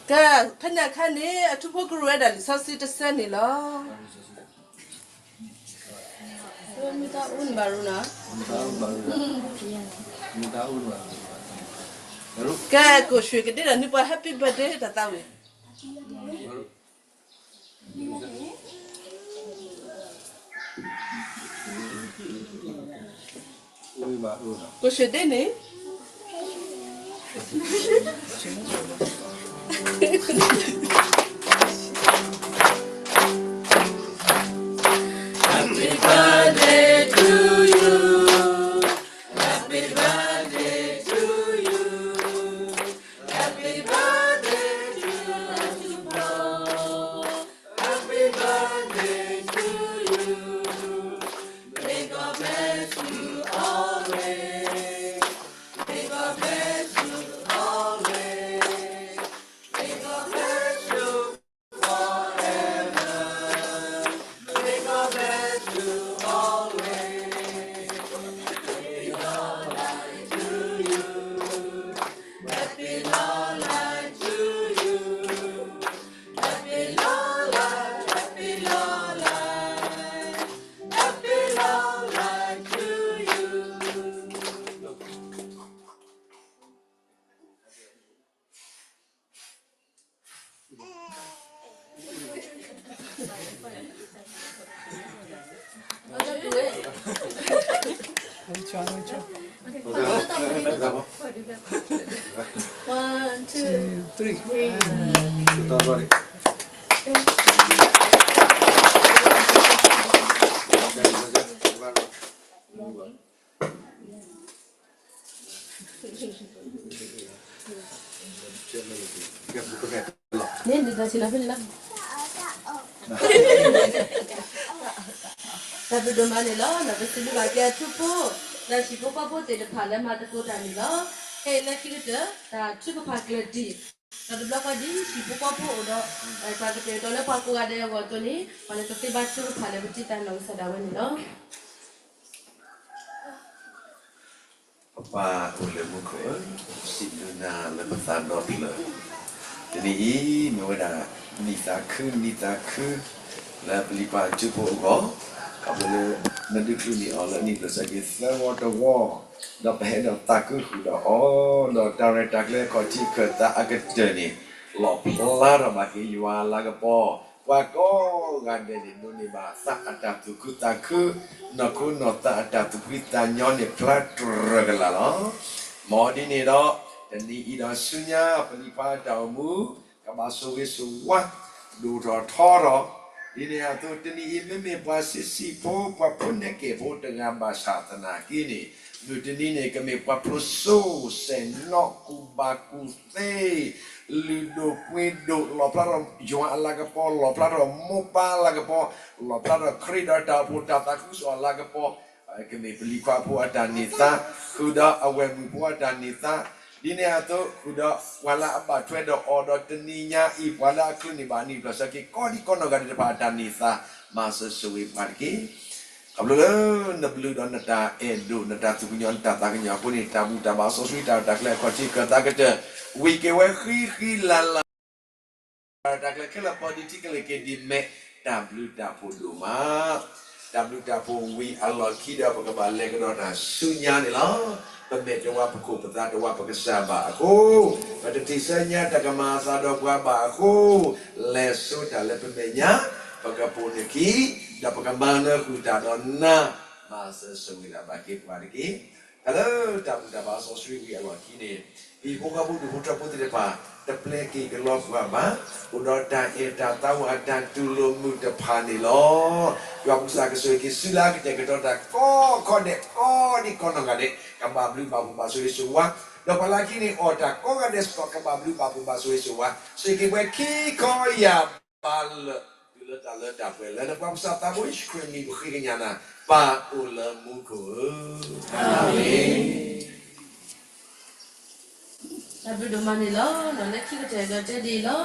ကဲ, ဖဲန့ၣ်အခါန့ၣ် အထူဖိကရူၢ်ဝဲဒၣ်လံာ်စီဆှံတဆၢန့ၣ်လီၤ. ကဲ, ကိၣ်ရွှ့ၣ်ကဒ့ဒီးနံၣ်ပှၤ Happy birthday တၢ်သးဝံၣ် ကိၣ်ရွှ့ၣ်ဒ့န့ၣ် Happy birthday to you. Happy birthday to you. Happy birthday to you. Happy birthday to you. May God bless you always. May God bless you always. May God bless you forever. May God bless you always. Happy long life to you. Happy long life to you. Happy long life, happy long life, happy long life to you. တၢ်ဘျုးဒိၣ်မးန့ၣ်လီၤ. ပစံးဘျုးဘၣ်က့ၤအထူဖိ ဒီးဟံၣ်ဖိဃီဖိသ့ၣ်တဖၣ်လၢမၤသကိးတၢ်န့ၣ်လီၤ. ခဲအံၤလၢခံကတၢၢ် တၢ်ထုကဖၣ်ကျၢၢ်တံၢ် ဒီးတဘျီဃီဒ်ဟံၣ်ဖိဃီဖိအိၣ်ဒီး ပှၤကတဲာ်ကတီၤလၢပှၤကိးဂၤဒဲးအဂီၢ်အသိးန့ၣ် ပှၤလၢကသ့ဘါထုကဖၣ်လၢပတံၤသးနီၣ်ကစၢ်ဒၣ်ဝဲန့ၣ်လီၤ. ပပၢ်အိၣ်လၢမူခိၣ်ဧၢ, စံးဘျုးနၤလၢပသးဒီဖျၢၣ်, တနံၤအံၤ မ့ၢ်ဝဲဒၣ် နံၣ်သးခု နံၣ်သးခု လၢပလံၤပှၤထူဖိအဂီၢ်, ခီဖျိလၢ နဒုးချုးန့ၢ်အီၤလၢအနံၣ်ဘျၢၣ်စၢၤက့ၤသၢဝီတဝီ, ဒီးပဟဲဒီးသးခုဃုာ်ဒီးအီၤ, ဒီးတၢ်ရဲၣ်တၢ်ကျဲၤခီၣ်ထံးခၢၣ်သးအကတၢၢ်န့ၣ် လီၣ်ဖျါထီၣ်ဘၣ်က့ၤယွၤအလၤကပီၤ, ပှၤကိးဂၤဒဲးန့ၣ် ဒိးန့ၢ်ဘၣ်သးအတၢ်သူၣ်ခုသးခု, နီၢ်ခိနီၢ်သးအတၢ်သူၣ်ဖှံသးညီန့ၣ် ဖျါတြၢၤကလာ်လီၤ. မ်ဒ်န့ၣ်ဒီး တနံၤအံၤဒီးဆူညါ ပလံၤပှၤအတၢ်အိၣ်မူ ကဘၣ်ဆိၣ်ဂ့ၤဆိၣ်ဝါ ဒိၣ်ထီၣ်ထီထီၣ်, ဒ်န့ၣ်အသိး တနံၤအံၤ မ့မ့ၢ်ပှၤဆံးဆံးဖိ ပှၤဖိနဲၣ်ကဲၣ်ဖိတဂၤဘၣ်ဆၣ်သနာ်က့န့ၣ် မုၢ်တနံၤန့ၣ် ကမ့ၢ်ပှၤဖျိစိစဲးနီၣ် ကူၣ်ဘၣ်ကူၣ်သ့, လုၢ်ဒိၣ်ပှ့ၤဒိၣ် လီၣ်ဖျါထီၣ်ယွၤအလၤကပီၤ, လီၣ်ဖျါထီၣ်မိၢ်ပၢ်အလၤကပီၤ, လီၣ်ဖျါထီၣ်ခရံာ်ဒီးတၢ်အိၣ်ဖှိၣ်တၢ်သးခုကစီၣ်အလၤကပီၤ, ကမ့ၢ်ပလံၤခွါဖိအတၢ်န့ၢ်သါ, ဃုာ်ဒီးအဝဲၢ်မုၣ်ဖိအတၢ်န့ၢ်သါ, ဒ်န့ၣ်အသိး ဃုာ်ဒီးပှၤလၢအဘၣ်ထွဲဒီးအီၤဒီးတနံၤညါအံၤ ပှၤလၢအချုးန့ၢ်ဘၣ်အနံၣ်ဘျၢၣ်စၢၤက့ၤ ကိးဒံကိးနီၢ်ဂၤဒဲးတဖၣ်အတၢ်န့ၢ်သါ, မၤစၢၤဆိၣ်ဂ့ၤပှၤတက့ၢ်. ခီဖျိလၢနဘျုးဒီးနတၢ်အဲၣ်ဒိၣ် နတၢ်သူၣ်ကညီၤ နတၢ်သးကညီၤအဃိန့ၣ် တၢ်ဘူၣ်တၢ်ဘါစီဆှံ တၢ်ရဲၣ်တၢ်ကျဲၤအခီၣ်ထံးခၢၣ်သးကတၢၢ် ဝံၤက့ၤဝဲဃံဃံလၤလၤ တၢ်ရဲၣ်တၢ်ကျဲၤခဲလၢာ် ပီၣ်ဒံးထံကလဲၤက့ၤဒံးမဲာ် တၢ်ဘျုးတၢ်ဖှိၣ်ဒိၣ်မး. တၢ်ဘျုးတၢ်ဖှိၣ်ဝံၤအလီၢ်ခံဒီး ပကဘၣ်လဲၤကဒီးတၢ်ဆူညါန့ၣ်လီၤ. ပမဲာ်တဝါ ပခိၣ်ပသးတဝါ ပကစၢ်ဘၣ်အဃိ, ပတထံၣ်ဆၢညါတၢ်ကမၤအသးဒီးပှၤဘၣ်အဃိ, လဲၤဆိတၢ်လၢပမဲာ်ညါ, ပကပိာ်နခံ, ဒီးပကမၤနၢၤဃုာ်တၢ်ဒီးနၤ, မၤစၢၤဆိၣ်ဂ့ၤဒၣ်ဘၣ်က့ၤပှၤတက့ၢ်. တၢ်လၢတၢ်ဘူၣ်တၢ်ဘါစီဆှံဝံၤအလီၢ်ခံန့ၣ်, ဟံၣ်ဖိဃီဖိဒူၣ်ဖိထၢဖိသ့ၣ်တဖၣ် တပျဲက့ၤကလီကွၢ်ဘၣ်, အိၣ်ဒီးတၢ်အဲၣ်တၢ်သးဝးအတၢ်တူၢ်လိာ်မုာ်တဖၣ်န့ၣ်လီၤ. ယွၤပကစၢ်ကဆိၣ်ဂ့ၤက့ၤစုလၢအကတဲာ်ကတီၤတၢ်ကိးခီဒဲး ကိးဒံကိးနီၢ်ဂၤဒဲး ကဘၣ်ဘျုးဘၣ်ဖှိၣ်ဘၣ်ဆိၣ်ဂ့ၤဆိၣ်ဝါ, ဒီးပှၤလၢခံန့ၣ်အီၣ်တၢ်ကိးဂၤဒဲးစ့ၢ်ကီး ကဘၣ်ဘျုးဘၣ်ဖှိၣ်ဘၣ်ဆိၣ်ဂ့ၤဆိၣ်ဝါ, ဆိၣ်ဂ့ၤက့ၤပှၤခံခီယၢ်ဘးလၢာ် တုၤလၢတၢ်လၢတၢ်ပှဲၤလၢနပၢ်ကစၢ်သးဘိယ့ၣ်ၡူးခရံာ်အမံၤပဃ့ကညးနၤ, ပၢ်အိၣ်လၢမူခိၣ်ဧၢ, အၤမ့ၣ်. တၢ်ဘျုးဒိၣ်မးန့ၣ်လီၤ. လၢခံကတၢၢ်ဒီးတဲဒ်အံၤလီၤ.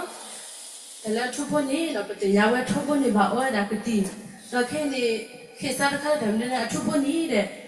တၢ်လၢအထူဖိန့ၣ်ဒီး ပသ့ၣ်ညါဝဲထူဖိန့ၣ်ဘၣ်အီဝဲဒၣ်ကသံၣ်, ဒီးခဲအံၤန့ၣ် ခ့ၣ်စးတခါလၢတၢ်မနုၤန့ၣ် အထူဖိန့ၣ်ဒီး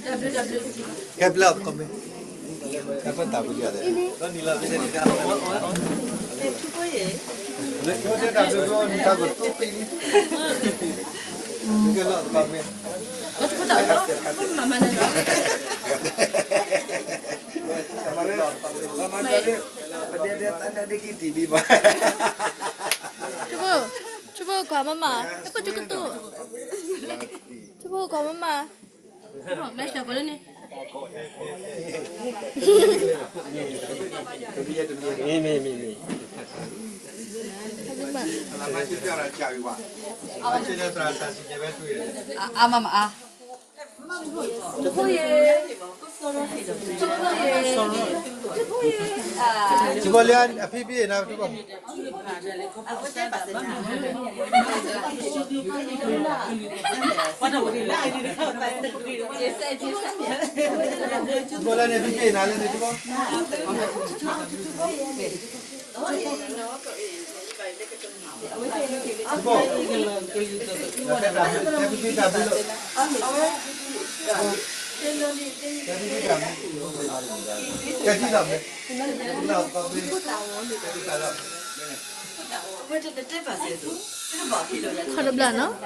ကဲဘျဲၣ်အီၤတကီၢ်မ့ၢ်, ကဲဖဲတၢ်ပူၤယၤလဲၣ်, ဒီးနံၤလီၤဖဲန့ၣ်, လၢတၢ်ဘျုးဘျီနတၢ်ကတိၤသ့လံ, ကဲလီၤတဘၣ်မ့ၢ်, ပဒဲဒဲသးဒၣ်ဒ့ကံတံၢ်ဘံဘၣ်, ဆိဖိခွါမမၤ, ဆိဖိကတိၤ, ဆိဖိခွါမမၤ မ့ၢ်, မ့ၢ်, မ့ၢ်, မ့ၢ်, အါမမအါ, တဘီလၢအဖံဖံနၤတဘီ ဘီလၢန့ၣ် ဖံဖံနၤလၢန့ၣ်တဘီ, တဘီ, ဖံဖံတၢ်ဘျုးလီၤ, ဖံဖံတၢ်ဘျုး, ကဲထံၣ်လီၤ, လီၤ, ခီတဘျီနီၤ.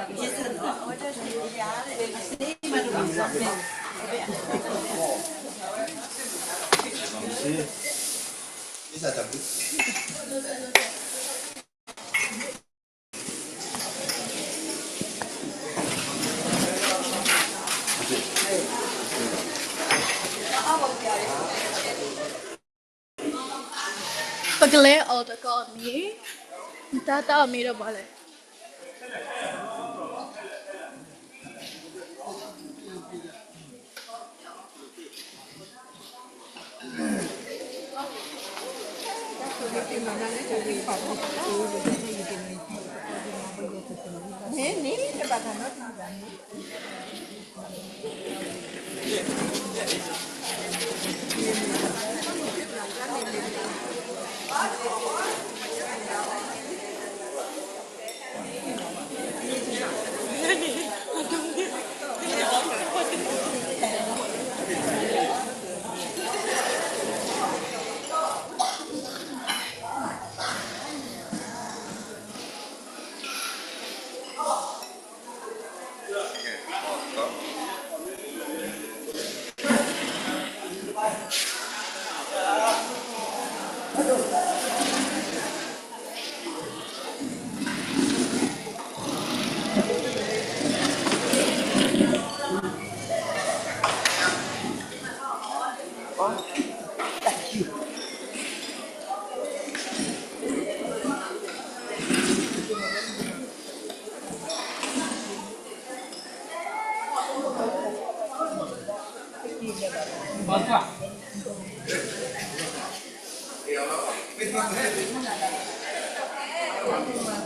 ပကလဲၤအီၣ်တၢ်အီၣ်မ့ၤ, နတၢ်တၢ်အီၣ်မ့ၤဒီးဘၣ်လဲၣ်.